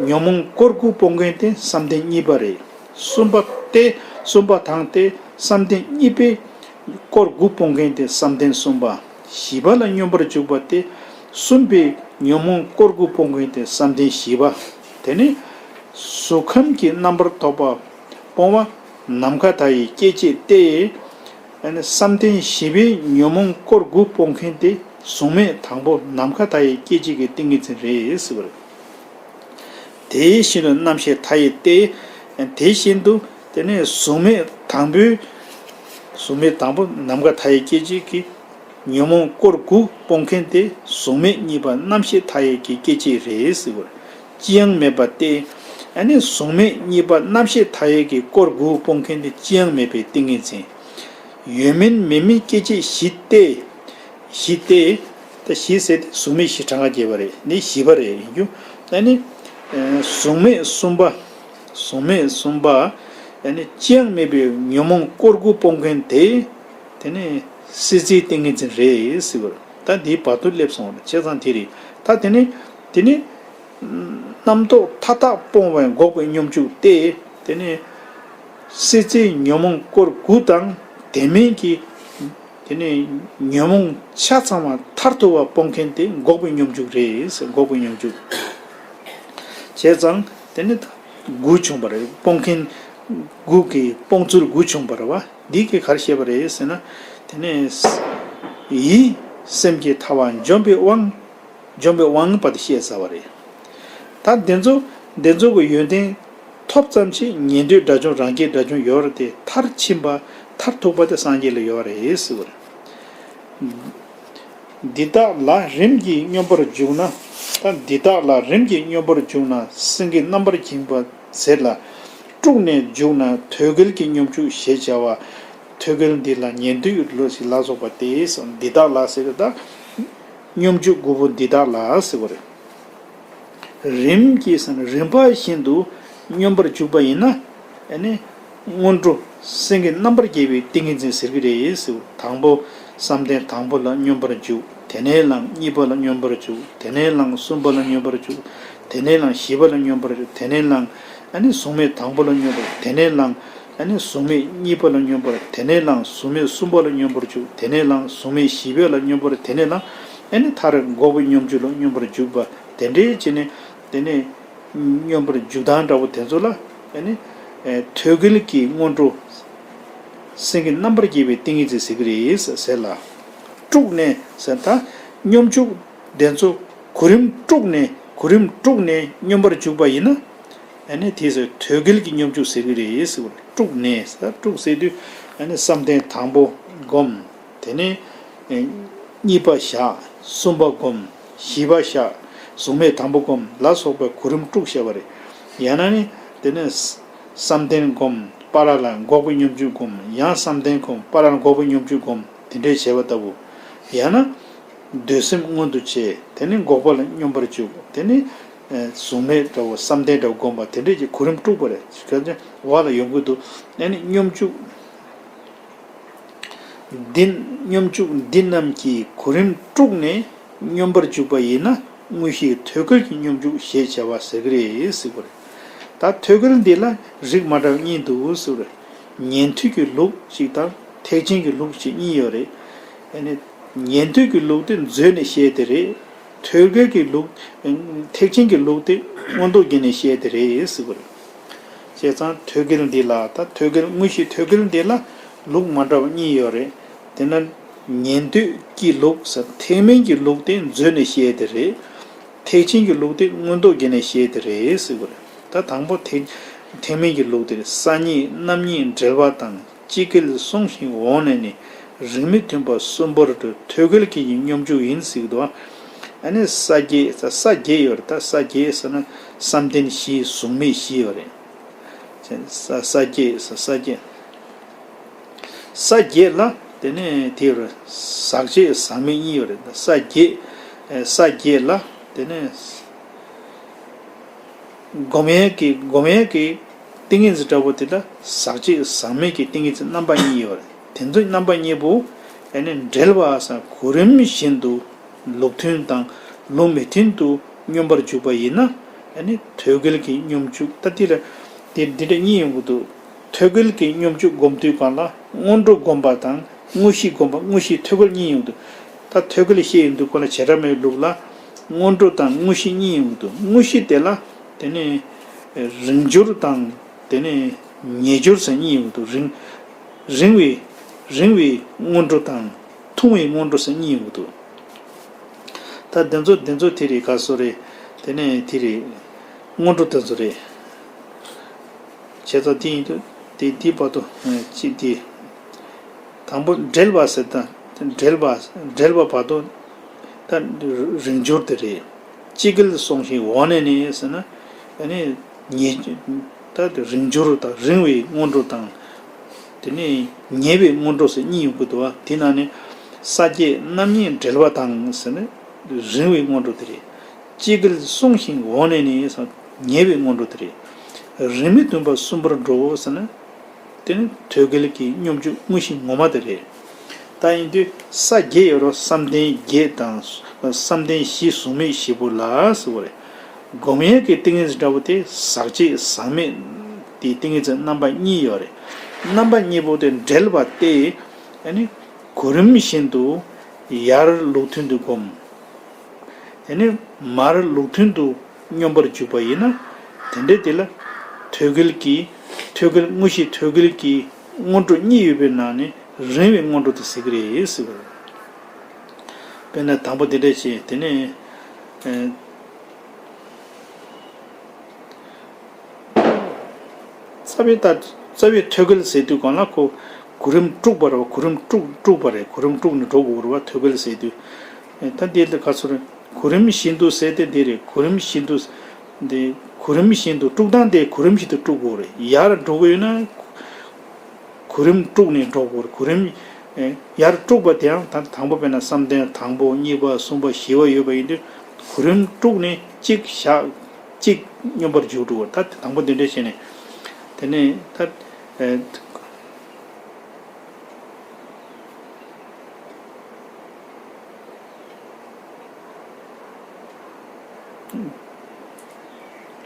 ཉོན་མོངས་སྐོར་དགུ་སྤོང་མཁན་དེ་བསམ་གཏན་གཉིས་པ་རེད། གསུམ་པ་སྟེ། གསུམ་པ་དང་སྟེ་བསམ་གཏན་གཉིས་པའི་སྐོར་དགུ་སྤོང་མཁན་དེ་བསམ་གཏན་གསུམ་པ། བཞི་པ་ལ་སྙོམས་པར་འཇུག་པ་སྟེ། གསུམ་པའི་ཉོན་མོངས་སྐོར་དགུ་སྤོང་མཁན་དེ་བསམ་གཏན་བཞི་པ། དེ་ནི་གཟུགས་ཁམས་ཀྱི་རྣམ་པར་རྟོག་པ་སྤོང་བ་ནམ་མཁའ་མཐའ་ཡས་སྐྱེ་མཆེད་སྟེ། ཨ་ནི་བསམ་གཏན་བཞི་པའི་ཉོན་མོངས་སྐོར་དགུ་སྤོང་མཁན་དེ་གཟུགས་མེད་དང་པོ་ནམ་མཁའ་མཐའ་ཡས་སྐྱེ་མཆེད་ཀྱི་ཏིང་ངེ་འཛིན་རེད་ཟེར་བ་རེད། དེ་བཞིན་དུ་རྣམ་ཤེས་མཐའ་ཡས་ཏེ། དེ་བཞིན་དུ་དེ་ནས་གཟུགས་མེད་དང་པོའི། གཟུགས་མེད་དང་པོ་ནམ་མཁའ་མཐའ་ཡས་སྐྱེ་མཆེད་ཀྱི་ཉོན་མོངས་སྐོར་དགུ་སྤོང་མཁན་དེ་གཟུགས་མེད་གཉིས་པ་རྣམ་ཤེས་མཐའ་ཡས་ཀྱི་སྐྱེ་མཆེད་རེད་ཟེར་བ་རེད། ཅི་ཡང་མེད་པ་སྟེ། ཨ་ནི་གཟུགས་མེད་གཉིས་པ་རྣམ་ཤེས་མཐའ་ཡས་ཀྱི་སྐོར་དགུ་སྤོང་མཁན་དེ་ཅི་ཡང་མེད་པའི་ཏིང་ངེ་འཛིན། ཡོད་མིན་མེད་མིན་སྐྱེ་མཆེད་བཞི་སྟེ། བཞི་སྟེ། ད་བཞི་ཟེར་དེ་གཟུགས་མེད་བཞི་གྲངས་ཀ་བརྒྱབ་པ་རེད། འདི་བཞི་པ་རེད་ཡིན་རྒྱུ། ཨ་ནི། ཨ། གཟུགས་མེད་གསུམ་པ། གཟུགས་མེད་གསུམ་པ། ཨ་ནི་ཅི་ཡང་མེད་པའི་ཉོན་མོངས་སྐོར་དགུ་སྤོང་མཁན་དེ། དེ་ནི་སྲིད་རྩེའི་ཏིང་ངེ་འཛིན་རེད་ཟེར་བ་རེད། ད་འདིའི་བར་དུ་སླེབས་སོང་བ་རེད། བྱས་ཙང་དེ་རེད། ད་དེ་ནི། དེ་ནི། རྣམ་རྟོག་མཐའ་དག་སྤོང་བའི་འགོག་པའི་སྙོམས་འཇུག་སྟེ། དེ་ནི་སྲིད་རྩེའི་ཉོན་མོངས་སྐོར་དགུ་དང་དེ་མིན་གྱི་ དེ་ནས་ཉོན་མོངས་ཆ་ཚང་བ་མཐར་ཐུག་པ་སྤོང་མཁན་དེ་འགོག་པའི་སྙོམས་འཇུག་རེད། འགོག་པའི་སྙོམས་འཇུག་བྱས་ཙང་དེ་ནི་དགུ་བྱུང་བ་རེད། སྤོང་མཁན་དགུ་གི་སྤོང་ཚུལ་དགུ་བྱུང་བ་རེད་བ། འདི་གིས་ག་རེ་བཤད་པ་རེད་ཟེར་ན། དེ་ནས་ཡིད་སེམས་ཀྱི་ཐལ་བ་འཇོམས་པའི་དབང་། འཇོམས་པའི་དབང་བསྔགས་པ་དེ་བཤད་ཚར་བ་རེད། ད་འདི་ཚོ་འདི་ཚོ་གི་ཡོན་ཏན་ཐོབ་ཙམ་ཞིག་ཉན་ཐོས་དགྲ་བཅོམ་རང་རྒྱལ་དགྲ་བཅོམ་ཡོད་རེད་དེ། མཐར་ཕྱིན་པ་མཐར་ཐུག་པ་དེ་སངས་རྒྱས་ལ་ཡོད་རེད་ཟེར་བ་རེད། འདི་དག་ལ་རིམ་གྱིས་སྙོམས་པར་འཇུག་ན། ད་འདི་དག་ལ་རིམ་གྱིས་སྙོམས་པར་འཇུག་ན་སེང་གེ་རྣམ་པར་བསྒྱིངས་པ་ཟེར་ལ། དཀྲུགས་ནས་འཇུག་ན་ཐོད་རྒལ་གྱི་སྙོམས་འཇུག་ཞེས་བྱ་བ། ཐོད་རྒལ་འདི་ལ་ཉན་ཐོས་ཀྱི་ལུགས་ཤིག་ལ་སོགས་པ་སྟེ། འདི་དག་ལ་ཟེར་ཏེ། ད་སྙོམས་འཇུག་དགུ་པོ་འདི་དག་ལ་ཟེར་བ་རེད། རིམ་གྱིས་ཟེར་ན་རིམ་པ་བཞིན་དུ་སྙོམས་པར་འཇུག་པ་ཡིན་ན། ཨ་ནི་སྔོན་འགྲོ་སེང་གེ་རྣམ་པར་རྒྱལ་བའི་ཏིང་ངེ་འཛིན་ཟེར་གྱི་རེད་ཟེར། དང་པོ་བསམ་གཏན་དང་པོ་ལ་སྙོམས་པར་འཇུག་དེ་ནས་ལངས་གཉིས་པ་ལ་སྙོམས་པར་འཇུག་དེ་ནས་ལངས་གསུམ་པ་ལ་སྙོམས་པར་འཇུག་དེ་ནས་ལངས་བཞི་པ་ལ་སྙོམས་པར་འཇུག་དེ་ནས་ལངས་ཨ་ནི་གཟུགས་མེད་དང་པོ་ལ་སྙོམས་པར་དེ་ནས་ལངས། ཨ་ནི་གཟུགས་མེད་གཉིས་པ་ལ་སྙོམས་པར་དེ་ནས་ལངས། གཟུགས་མེད་གསུམ་པ་ལ་སྙོམས་པར་འཇུག་དེ་ནས་ལངས། གཟུགས་མེད་བཞི་པ་ལ་སྙོམས་པར་དེ་ནས་ལངས། ཨ་ནི་མཐར་འགོག་པའི་སྙོམས་འཇུག་ལ་སྙོམས་པར་འཇུག་པ་དེ་འདྲའི་བྱས་ནས། དེ་ནས་སྙོམས་པར་འཇུག་སྟངས་འདྲ་བོ་དེ་ཚོ་ལ། ཨ་ནི་ཐོད་རྒལ་གྱི་སྔོན་འགྲོ་སེང་གེ་རྣམ་པར་རྒྱལ་བའི་ཏིང་ངེ་འཛིན་ཟེར་གྱི་རེད་ཟེར་ལ། དཀྲུགས་ནས་ཟེར། ད་སྙོམས་འཇུག་དེ་ཚོ་གོ་རིམ་དཀྲུགས་ནས་གོ་རིམ་དཀྲུགས་ནས་སྙོམས་པར་འཇུག་པ་ཡིན་ན། ཨ་ནི་དེ་ཚོ་ཐོད་རྒལ་གྱི་སྙོམས་འཇུག་ཟེར་གྱི་རེད་ཟེར་བ་རེད། དཀྲུགས་ནས་ཟེར། དཀྲུགས་ཟེར་དུས་ཨ་ནི་བསམ་གཏན་དང་པོ་བསྒོམ། དེ་ནས་གཉིས་པ་བཞག་གསུམ་པ་བསྒོམ། བཞི་པ་བཞག་གཟུགས་མེད་དང་པོ་བསྒོམ་ལ་སོགས་པའི་གོ་རིམ་དཀྲུགས་བྱས་པ་རེད། ཡང་ན་ནི་དེ་ནས་བསམ་གཏན་བསྒོམ། བར་ལ་འགོག་པའི་སྙོམས་འཇུག་བསྒོམ། ཡང་བསམ་གཏན་བསྒོམ། བར་ལ་འགོག་པའི་སྙོམས་འཇུག་བསྒོམ། དེ་འདྲའི་བྱས་པ་ལྟ་བུ། ཡང་ན། འདོད་སེམས་མངོན་དུ་བྱས། དེ་ནས་འགོག་པ་ལ་སྙོམས་པར་འཇུག་དེ་ནས་གཟུགས་མེད་འདྲ་བོ་བསམ་གཏན་འདྲ་བོ་བསྒོམ་པ་དེ་འདྲས་ཀྱི་གོ་རིམ་དཀྲུགས་པ་རེད། གལ་ཏེ་བར་ལ་ཡོང་གི་འདུག་ཨ་ནི་སྙོམས་འཇུག་འདི་སྙོམས་འཇུག་འདི་རྣམས་ཀྱི་གོ་རིམ་དཀྲུགས་ནས་སྙོམས་པར་འཇུག་པ་ཡིན་ན། དངོས་གཞིའི་ཐོད་རྒལ་གྱི་སྙོམས་འཇུག་ཞེས་བྱ་བ་ཟེར་གྱི་རེད་ཟེར་གྱི་རེད། ད་ཐོད་རྒལ་འདི་ལ་རིགས་མ་འདྲ་བ་གཉིས་འདུག་ཟེར་གྱི་རེད། ཉན་ཐོས་ཀྱི་ལུགས་ཤིག་དང་ཐེག་ཆེན་གྱི་ལུགས་ཤིག་གཉིས་ཡོད་རེད། ཨ་ནི་ཉན་ཐོས་ཀྱི་ལུགས་དེ་མཛོད་ནས་བཤད་དེ་རེད། ཐོད་རྒལ་གྱི་ལུགས། ཐེག་ཆེན་གྱི་ལུགས་དེ་མངོན་རྟོགས་བརྒྱུད་ནས་བཤད་དེ་རེད་ཟེར་གྱི་རེད། བྱས་ཙང་ཐོད་རྒལ་འདི་ལ། ད་ཐོད་རྒལ་དངོས་གཞི་ཐོད་རྒལ་འདི་ལ་ལུགས་མ་འདྲ་བ་གཉིས་ཡོད་རེད། དེ་ན་ཉན་ཐོས་ཀྱི་ལུགས་ཟེར། ཐེག་དམན་གྱི་ལུགས་དེ་མཛོད་ནས་བཤད་དེ་རེད། ཐེག་ཆེན་གྱི་ལུགས་དེ་མངོན་རྟོགས་བརྒྱུད་ནས་བཤད་དེ་རེད་ཟེར་གྱི་རེད། ད་དང་པོ་ཐེག་ཐེག་དམན་གྱི་ལུགས་དེ་ས་ཉིད་རྣམ་གཉིས་འབྲེལ་བ་དང་། སྤྱི་སྐད་གསུངས་ཤིང་འོངས་ནས་ནི། རིགས་མི་མཐུན་པ་གསུམ་པོར་འགྲོ། ཐོད་རྒལ་གྱི་སྙོམས་འཇུག་ཡིན་ཟེར་གྱི་འདུག་ཨ་ནི་ས་བརྒྱད། ས་བརྒྱད་ཡོད་རེད། ད་ས་བརྒྱད་ཟེར་ན་བསམ་གཏན་བཞི། གཟུགས་མེད་བཞི་ཡོད་རེད། ས་ས་བརྒྱད། ས་ས་བརྒྱད། ས་བརྒྱད་ལ་དེ་ནས་དེ་ཡོད་རེད། ཟག་བཅས་ཟག་མེད་གཉིས་ཡོད་རེད། ས་བརྒྱད། ས་བརྒྱད་ལ་དེ་ནས། སྒོམ་ཡས་ཀྱི་སྒོམ་ཡས་ཀྱི་ཏིང་ངེ་འཛིན་འདྲ་བོ་དེ་ལ་ཟག་བཅས་ཟག་མེད་ཀྱི་ཏིང་ངེ་འཛིན་རྣམ་པ་གཉིས་ཡོད་རེད། དེ་ཚོ་རྣམ་པ་གཉིས་པོ་ཨ་ནི་འབྲེལ་བ་ཟེར། གོ་རིམ་བཞིན་དུ་ལུགས་མཐུན་དང་ལུགས་མི་མཐུན་དུ་སྙོམས་པར་འཇུག་པ་ཡིན་ན། ཨ་ནི་ཐོད་རྒལ་གྱི་སྙོམས་འཇུག་ད་དེ་ལ་དེ་འདི་འདྲ་གཉིས་ཡོང་གི་འདུག་ཐོད་རྒལ་གྱི་སྙོམས་འཇུག་སྒོམ་དུས་སྒང་ལ་སྔོན་འགྲོ་སྒོམ་པ་དང་དངོས་གཞི་སྒོམ་པ། དངོས་གཞི་ཐོད་རྒལ་གཉིས་ཡོང་གི་འདུག་ད་ཐོད་རྒལ་བཤད་ཡོང་དུས་སྒང་ལ་བྱེ་བྲག་སྨྲ་བའི་ལུགས་ལ་སྔོན་འགྲོ་དང་དངོས་གཞི་གཉིས་ཡོང་གི་འདུག་དངོས་གཞི་དེ་ལ་དེ་ནས་རིང་སྦྱོར་དང་དེ་ནས་ཉེ་སྦྱོར་ཟེར་གཉིས་ཡོང་གི་འདུག་རིང་རིང་བའི་རིང་བའི་སྔོན་འགྲོ་དང་ཐུང་བའི་སྔོན་འགྲོ་ཟེར་གཉིས་ཡོང་གི་འདུག་ད་དེ་ཚོ་དེ་ཚོ་དེ་རེད། ག་སོ་རེད། དེ་ནས་དེ་རེད། སྔོན་འགྲོ་དེ་ཚོ་རེད། བྱས་ཙང་དེ་ཡིན་དུས་དེ་དེའི་བར་དུ་གཅིག་དེ། དང་པོ་འབྲེལ་བ་ཟེར། ད་འབྲེལ་བ་འབྲེལ་བ་བར་དུ་ད་རིང་སྦྱོར་དེ་རེད། སྤྱི་སྐད་གསུངས་ཤིང་འོངས་ནས་ནི་ཟེར་ན། ཨ་ནི་ཉེ་ད་རིང་སྦྱོར་དང་རིང་བའི་སྔོན་འགྲོ་དང་། དེ་ནས་ཉེ་བའི་སྔོན་འགྲོ་ཟེར་གཉིས་ཡོང་གི་འདུག་བ། དེ་ནང་ནས་ས་བརྒྱད་རྣམ་གཉིས་འབྲེལ་བ་དང་ཟེར་ན་རིང་བའི་སྔོན་འགྲོ་དེ་རེད། སྤྱི་སྐད་གསུངས་ཤིང་འོངས་ནས་ནི་ཟེར་ཉེ་བའི་སྔོན་འགྲོ་དེ་རེད། རིགས་མི་མཐུན་པ་གསུམ་པོར་འགྲོ་ཟེར་ན། དེ་ནི་ཐོད་རྒལ་གྱི་སྙོམས་འཇུག་དངོས་གཞི་ངོ་མ་དེ་རེད། ད་ཡིན་དུས་ས་བརྒྱད་ཡོད་རེད། བསམ་གཏན་བརྒྱད་དང་བསམ་གཏན་བཞི། གཟུགས་མེད་བཞི་པོ་ལ་ཟེར་བ་རེད། སྒོམ་ཡས་ཀྱི་ཏིང་ངེ་འཛིན་འདྲ་བོ་དེ་ཟག་བཅས་ཟག་མེད་དེ་ཏིང་ངེ་འཛིན་རྣམ་པ་གཉིས་ཡོད་རེད། རྣམ་པ་གཉིས་པོ་དེ་འབྲེལ་བ་སྟེ། ཨ་ནི་ གོ་རིམ་བཞིན་དུ་ཡར་ལུགས་མཐུན་དུ་བསྒོམ། དེ་ནས་མར་ལུགས་མཐུན་དུ་སྙོམས་པར་འཇུག་པ་ཡིན་ན། དེ་འདྲའི་དེ་ལ་ཐོད་རྒལ་གྱི། ཐོད་རྒལ། དངོས་གཞི་ཐོད་རྒལ་གྱི་སྔོན་འགྲོ་གཉིས་ཡོད་པའི་ནང་ནས་རིང་བའི་སྔོན་འགྲོ་དེ་ཟེར་གྱི་རེད་ཟེར་བ་རེད། དཔེར་ན་དང་པོ་དེ་འདྲ་བྱས། དེ་ནས་ཨ། རྩ་བའི་ད། རྩ་བའི་ཐོད་རྒལ་ཟེར་དུས་སྒང་ལ་ཁོ་གོ་རིམ་དཀྲུགས་པ་རེད་བ། གོ་རིམ་དཀྲུགས། དཀྲུགས་པ་རེད། གོ་རིམ་དཀྲུགས་ནས་འགྲོ་དགོས་རེད་བ། ཐོད་རྒལ་ཟེར་དུས། ཨེ། ད་འདི་ལ་ག་ཚོད་རེད། གོ་རིམ་བཞིན་དུ་ཟེར་དེ་འདི་རེད། གོ་རིམ་བཞིན་དུ། འདི་གོ་རིམ་བཞིན་དུ། དཀྲུག་སྟངས་དེ་གོ་རིམ་བཞིན་དུ་དཀྲུག་དགོས་རེད། ཡར་འགྲོ་གི་ཡོད་ན་གོ་རིམ་དཀྲུགས་ནས་འགྲོ་དགོས་རེད། གོ་རིམ། ཨེ། ཡར་དཀྲུགས་པ་དེའང་ད་དང་པོ། དཔེར་ན་བསམ་གཏན་དང་པོ། གཉིས་པ། གསུམ་པ། བཞི་པ་ཡོད་པ་ཡིན་དུས། གོ་རིམ་དཀྲུགས་ནས་གཅིག་བཞག་གཅིག་སྙོམས་པར་འཇུག་འགྲོ་བར། ད་དེ་དང་པོ་འདི་འདྲ་བྱས་ནས། དེ་ནས་ད། ཨེ།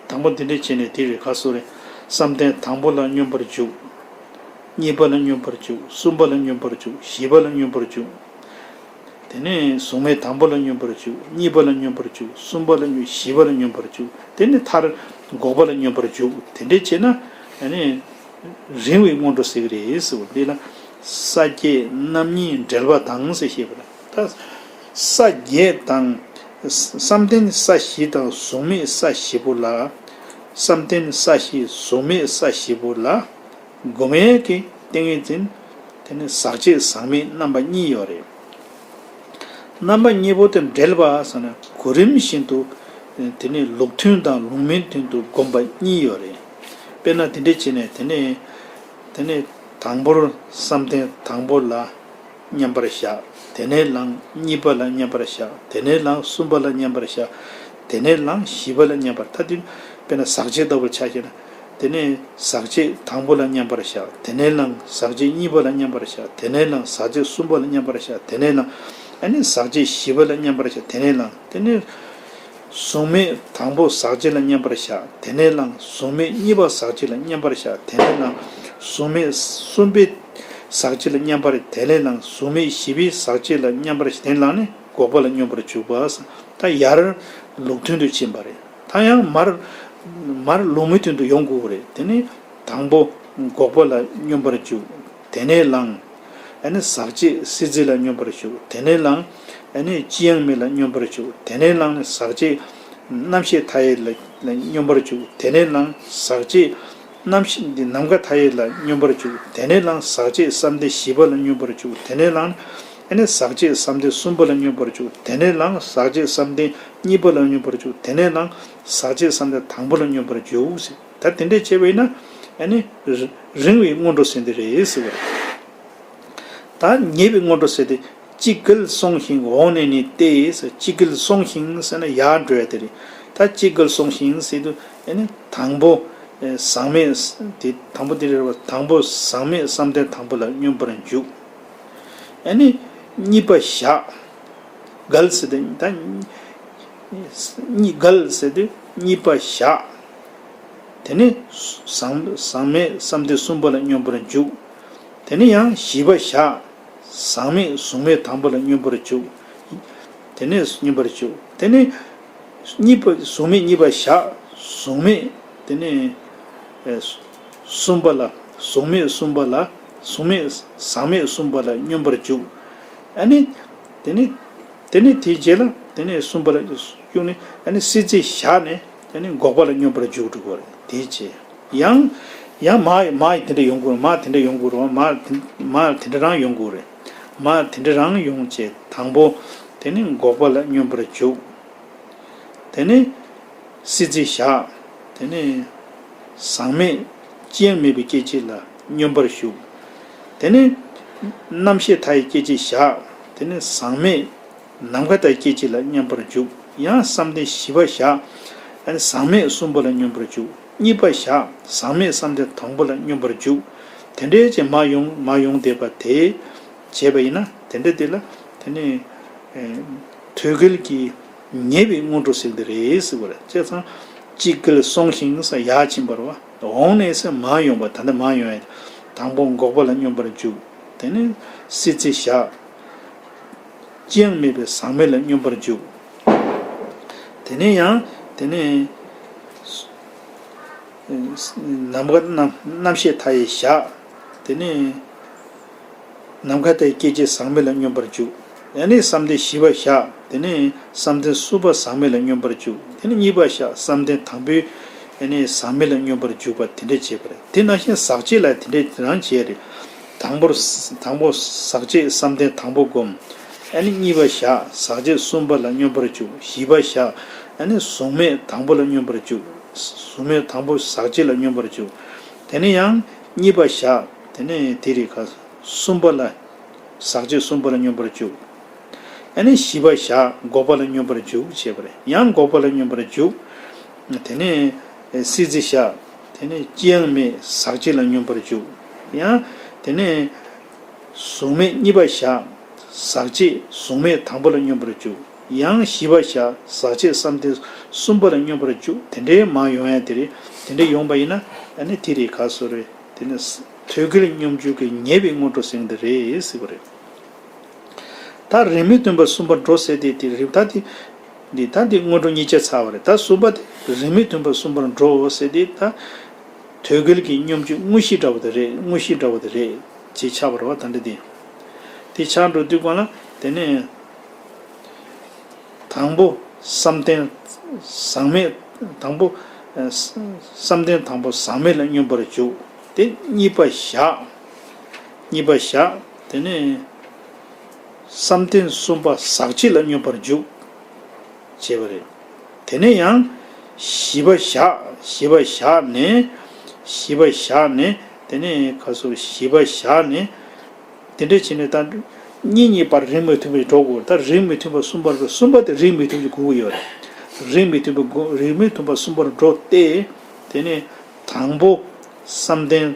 དང་པོ་འདི་འདྲ་བྱས་ནས་དེ་རེད། ག་སོ་རེད། བསམ་གཏན་དང་པོ་ལ་སྙོམས་པར་འཇུག་གཉིས་པ་ལ་སྙོམས་པར་འཇུག་གསུམ་པ་ལ་སྙོམས་པར་འཇུག་བཞི་པ་ལ་སྙོམས་པར་འཇུག་དེ་ནས་གཟུགས་མེད་དང་པོ་ལ་སྙོམས་པར་འཇུག་གཉིས་པ་ལ་སྙོམས་པར་འཇུག་གསུམ་པ་ལ་སྙོམས། བཞི་པ་ལ་སྙོམས་པར་འཇུག་དེ་ནས་མཐར་འགོག་པ་ལ་སྙོམས་པར་འཇུག་དེ་འདྲས་བྱས་ན་ཨ་ནི་རིང་བའི་སྔོན་འགྲོ་ཟེར་གྱི་རེད་ཟེར་བ། འདི་ལ་ས་བརྒྱད་རྣམ་གཉིས་འབྲེལ་བ་དང་ཟེར་བཤད་པ་ལ། ད་ས་བརྒྱད་དང་། བསམ་གཏན་ས་བཞི་དང་གཟུགས་མེད་ས་བཞི་པོ་ལ། བསམ་གཏན་ས་བཞི། གཟུགས་མེད་ས་བཞི་པོ་ལ། སྒོམ་ཡས་ཀྱི་ཏིང་ངེ་འཛིན། དེ་ནི་ཟག་བཅས་ཟག་མེད་རྣམ་པ་གཉིས་ཡོད་རེད། རྣམ་པ་གཉིས་པོ་དེ་འབྲེལ་བ་ཟེར་ན་གོ་རིམ་བཞིན་དུ། དེ་ནི་ལུགས་མཐུན་དང་ལུགས་མིན་མཐུན་དུ་བསྒོམ་པ་གཉིས་ཡོད་རེད། དཔེར་ན་དེ་འདྲ་བྱས་ནས། དེ་ནི། དེ་ནི་དང་པོར་བསམ་གཏན་དང་པོ་ལ་མཉམ་པར་བཞག་དེ་ནས་ལངས། གཉིས་པ་ལ་མཉམ་པར་བཞག་དེ་ནས་ལངས། གསུམ་པ་ལ་མཉམ་པར་བཞག་དེ་ནས་ལངས། བཞི་པ་ལ་མཉམ་པར། ད་དེ་དཔེར་ན་ཟག་བཅས་ལྟ་བུར་ཆ་བཞག་ན། དེ་ནས་ཟག་བཅས་དང་པོ་ལ་མཉམ་པར་བཞག་དེ་ནས་ལངས། ཟག་བཅས་གཉིས་པ་ལ་མཉམ་པར་བཞག་དེ་ནས་ལངས། ཟག་བཅས་གསུམ་པ་ལ་མཉམ་པར་བཞག་དེ་ནས་ལངས། ཨ་ནི་ཟག་བཅས་བཞི་པ་ལ་མཉམ་པར་བཞག་དེ་ནས་ལངས། དེ་ནས་གཟུགས་མེད་དང་པོ་ཟག་བཅས་ལ་མཉམ་པར་བཞག་དེ་ནས་ལངས། གཟུགས་མེད་གཉིས་པ་ཟག་བཅས་ལ་མཉམ་པར་བཞག་དེ་ནས་ལངས། གཟུགས་མེད་གསུམ་པའི་ཟག་བཅས་ལ་མཉམ་པར། དེ་ནས་ལངས། གཟུགས་མེད་བཞི་པའི་ཟག་བཅས་ལ་མཉམ་པར། དེ་ནས་ལངས་ནས་འགོག་པ་ལ་སྙོམས་པར་འཇུག་པ། ད་ཡར་ལུགས་མཐུན་དུ་ཕྱིན་པ་རེད། ད་ཡང་མར། མར་ལུགས་མི་མཐུན་དུ་ཡོང་དགོས་རེད། དེ་ནི་དང་པོ་འགོག་པ་ལ་སྙོམས་པར་འཇུག་དེ་ནས་ལངས། ཨ་ནི་ཟག་བཅས་སྲིད་རྩེ་ལ་སྙོམས་པར་ཞུགས། དེ་ནས་ལངས། ཨ་ནི་ཅི་ཡང་མེད་ལ་སྙོམས་པར་ཞུགས། དེ་ནས་ལངས་ནས་ཟག་བཅས་རྣམ་ཤེས་མཐའ་ཡས་ལ་ལ་སྙོམས་པར་ཞུགས། དེ་ནས་ལངས། ཟག་བཅས་རྣམ་ཤེས་འདི་ནམ་མཁའ་མཐའ་ཡས་ལ་སྙོམས་པར་ཞུགས། དེ་ནས་ལངས། ཟག་བཅས་བསམ་གཏན་བཞི་པ་ལ་སྙོམས་པར་ཞུགས། དེ་ནས་ལངས། ཨ་ནི་ཟག་བཅས་བསམ་གཏན་གསུམ་པ་ལ་སྙོམས་པར་ཞུགས། དེ་ནས་ལངས། ཟག་བཅས་བསམ་གཏན་གཉིས་པ་ལ་སྙོམས་པར་ཞུགས། དེ་ནས་ལངས། ཟག་བཅས་བསམ་གཏན་དང་པོ་ལ་སྙོམས་པར་ཞུགས། ད་དེ་འདྲས་བྱས་པ་ཡིན་ན་ཨ་ནི་རི་རིང་བའི་སྔོན་འགྲོ་ཟེར་འདི་རེད་ཟེར་བ་རེད། ད་ཉེ་བའི་སྔོན་འགྲོ་ཟེར་དེ། ཅི་དགེ་སོང་ཞིང་འོངས་ནས་ནི་སྟེ། ཅི་དགེ་སོང་ཞིང་ཟེར་ན་ཡར་འགྲོ་ཡ་དེ་རེད། ད་ཅི་དགེ་སོང་ཞིང་ཟེར་དུས་ཨ་ནི་དང་པོ་ཨེ་ཟག་མེད་དེ་དང་པོ་དེ་རེད་བ། དང་པོ་ཟག་མེད་བསམ་གཏན་དང་པོ་ལ་སྙོམས་པར་འཇུག་ཨ་ནི་གཉིས་པ་བཞག་དགེ་ཟེར་དུས་ད་གཉིས། དགེ་ཟེར་དུས་གཉིས་པ་བཞག་དེ་ནས་ཟག་ཟག་མེད་བསམ་གཏན་གསུམ་པ་ལ་སྙོམས་པར་འཇུག་དེ་ནས་ཡང་བཞི་པ་བཞག་ཟག་མེད་གཟུགས་མེད་དང་པོ་ལ་སྙོམས་པར་འཇུག་དེ་ནས་སྙོམས་པར་འཇུག་དེ་ནས་གཉིས་པ། གཟུགས་མེད་གཉིས་པ་བཞག་གཟུགས་མེད་དེ་ནས་ཨེ་གསུམ་པ་ལ། གཟུགས་མེད་གསུམ་པ་ལ། གཟུགས་མེད་ཟག་མེད་གསུམ་པ་ལ་སྙོམས་པར་འཇུག་ཨ་ནི་དེ་ནས་དེ་ནས་དེའི་རྗེས་ལ་དེ་ནས་གསུམ་པ་ལ་བཅུག་ནས་ཨ་ནི་སྲིད་རྩེ་བཞག་ནས་དེ་ནས་འགོག་པ་ལ་སྙོམས་པར་འཇུག་འགྲོ་གི་རེད། དེའི་རྗེས་ཡང་ཡང་མར་མར་དེ་འདྲ་ཡོང་གི་རེད། མར་དེ་འདྲ་ཡོང་གི་རེད། མར་དེ་མར་དེ་འདྲ་རང་ཡོང་གི་རེད། མར་དེ་འདྲ་རང་ཡོང་བྱས་དང་པོ་དེ་ནས་འགོག་པ་ལ་སྙོམས་པར་འཇུག་དེ་ནས་སྲིད་རྩེ་བཞག་དེ་ནས་ཟག་མེད་ཅི་ཡང་མེད་པའི་སྐད་ཅིག་ལ་སྙོམས་པར་ཞུགས། དེ་ནས་རྣམ་ཤེས་མཐའ་ཡས་སྐད་ཅིག་བཞག་དེ་ནས་ཟག་མེད་ནམ་མཁའ་ལྟར་སྐད་ཅིག་ལ་སྙོམས་པར་འཇུག་ཡང་བསམ་གཏན་བཞི་པ་བཞག་ཨ་ནི་ཟག་མེད་གསུམ་པ་ལ་སྙོམས་པར་འཇུག་གཉིས་པ་བཞག་ཟག་མེད་བསམ་གཏན་དང་པོ་ལ་སྙོམས་པར་འཇུག་དེ་འདྲའི་ཅིག་མར་ཡོང་མར་ཡོང་བསྡད་པ་དེ་བྱས་པ་ཡིན་ན་དེ་འདྲ་དེ་ལ་དེ་ནས་ཨེ་ཐོད་རྒལ་གྱི་ཉེ་བའི་སྔོན་འགྲོ་ཟེར་འདི་རེད་ཟེར་བ་རེད། བྱས་ཙང་ཅི་དགེ་སོང་ཞིང་ཟེར་ཡར་ཕྱིན་པ་རེད་བ། འོངས་ནས་ཟེར་མར་ཡོང་བ། ད་ལྟ་མར་ཡོང་ཡ། དང་པོ་འགོག་པ་ལ་སྙོམས་པར་འཇུག་དེ་ནས་སྲིད་རྩེ་བཞག་ཅི་ཡང་མེད་པའི་ཟག་མེད་ལ་སྙོམས་པར་འཇུག། དེ་ནས་ཡང་དེ་ནས་ནམ་མཁའ་རྣམ་རྣམ་ཤེས་མཐའ་ཡས་བཞག། དེ་ནས་ནམ་མཁའ་མཐའ་ཡས་སྐྱེ་མཆེད་ཟག་མེད་ལ་སྙོམས་པར་འཇུག། ཡང་ནི་བསམ་གཏན་བཞི་པ་བཞག། དེ་ནས་བསམ་གཏན་གསུམ་པ་ཟག་མེད་ལ་སྙོམས་པར་འཇུག། དེ་ནས་གཉིས་པ་བཞག། བསམ་གཏན་དང་པོའི་ཡང་ནི་ཟག་མེད་ལ་སྙོམས་པར་འཇུག་པ་དེ་འདྲ་བྱེད་པ་རེད། དེ་ནང་བཞིན་ཟག་བཅས་ལ་དེ་འདྲ་རང་བྱས་རེད། དང་པོར་དང་པོ་ཟག་བཅས་བསམ་གཏན་དང་པོ་བསྒོམ། ཨ་ནི་གཉིས་པ་བཞག། ཟག་བཅས་གསུམ་པ་ལ་སྙོམས་པར་འཇུག། བཞི་པ་བཞག། ཨ་ནི་གཟུགས་མེད་དང་པོ་ལ་སྙོམས་པར་འཇུག། གཟུགས་མེད་དང་པོ་ཟག་བཅས་ལ་སྙོམས་པར་འཇུག། དེ་ནས་ཡང་གཉིས་པ་བཞག། དེ་ནས་དེ་རེ་ཁ་གསུམ་པ་ལ། ཟག་བཅས་གསུམ་པ་ལ་སྙོམས་པར་འཇུག། ཨ་ནི་བཞི་པ་བཞག། འགོག་པ་ལ་སྙོམས་པར་འཇུག་བྱས་པ་རེད། ཡང་འགོག་པ་ལ་སྙོམས་པར་འཇུག། དེ་ནས་སྲིད་རྩེ་བཞག། དེ་ནས་ཅི་ཡང་མེད་ཟག་བཅས་ལ་སྙོམས་པར་འཇུག། ཡང་དེ་ནས་གཟུགས་མེད་གཉིས་པ་བཞག། ཟག་བཅས་གཟུགས་མེད་དང་པོ་ལ་སྙོམས་པར་འཇུག། ཡང་བཞི་པ་བཞག། ཟག་བཅས་བསམ་གཏན་གསུམ་པ་ལ་སྙོམས་པར་འཇུག། དེ་འདྲའི་མར་ཡོང་ཡ་དེ་རེད། དེ་འདྲ་ཡོང་པ་ཡིན་ན་ཨ་ནི་དེ་རེད་ག་སོ་རེད། དེ་ནི་ཐོད་རྒལ་སྙོམས་འཇུག་གི་ཉེ་བའི་སྔོན་འགྲོ་ཟེར་གྱི་འདི་རེད་ཟེར་བ་རེད། ད་རིས་མེད་མཐུན་པ་གསུམ་པར་འགྲོ་ཟེར་དེ་དེ་རིམ་ད་དེ། འདི་ད་འདི་སྔོན་འགྲོ་གཉིས་ཆ་ཚར་བ་རེད། ད་གསུམ་པ་དེ་རིས་མེད་མཐུན་པ་གསུམ་པར་འགྲོ་ཟེར་དེ་ད། ཐོད་རྒལ་གྱི་སྙོམས་འཇུག་དངོས་གཞི་འདྲ་བོ་དེ་རེད། དངོས་གཞི་འདྲ་བོ་དེ་རེད་ཅེས་ཆགས་པ་རེད་བ། ད་འདི་དེ། དེ་ཆགས་འགྲོ་དུས་སྒང་ལ་དེ་ནས། དང་པོ་བསམ་གཏན་ཟག་མེད། དང་པོ་ཨ་བསམ་གཏན་དང་པོ་ཟག་མེད་ལ་སྙོམས་པར་འཇུག། དེ་གཉིས་པ་བཞག། གཉིས་པ་བཞག། དེ་ནས་བསམ་གཏན་གསུམ་པ་ཟག་བཅས་ལ་སྙོམས་པར་འཇུག་བྱས་པ་རེད། དེ་ནས་ཡང་བཞི་པ་བཞག། བཞི་པ་བཞག་ནས། བཞི་པ་བཞག་ནས། དེ་ནས་ག་སོ་བཞི་པ་བཞག་ནས། དེ་འདྲ་བྱས་ནས་ད་གཉིས་གཉིས་བར་རིས་མེད་མཐུན་པ་ཞིག་འགྲོ་དགོས། ད་རིས་མེད་མཐུན་པ་གསུམ་པར་འགྲོ། གསུམ་པ་དེ་རིས་མེད་མཐུན་པ་ཞིག་དགོས་ཀྱི་ཡོད་རེད། རིས་མེད་མཐུན་པ་དགོས། རིས་མེད་མཐུན་པ་གསུམ་པར་འགྲོ་སྟེ། དེ་ནས་དང་པོ་བསམ་གཏན།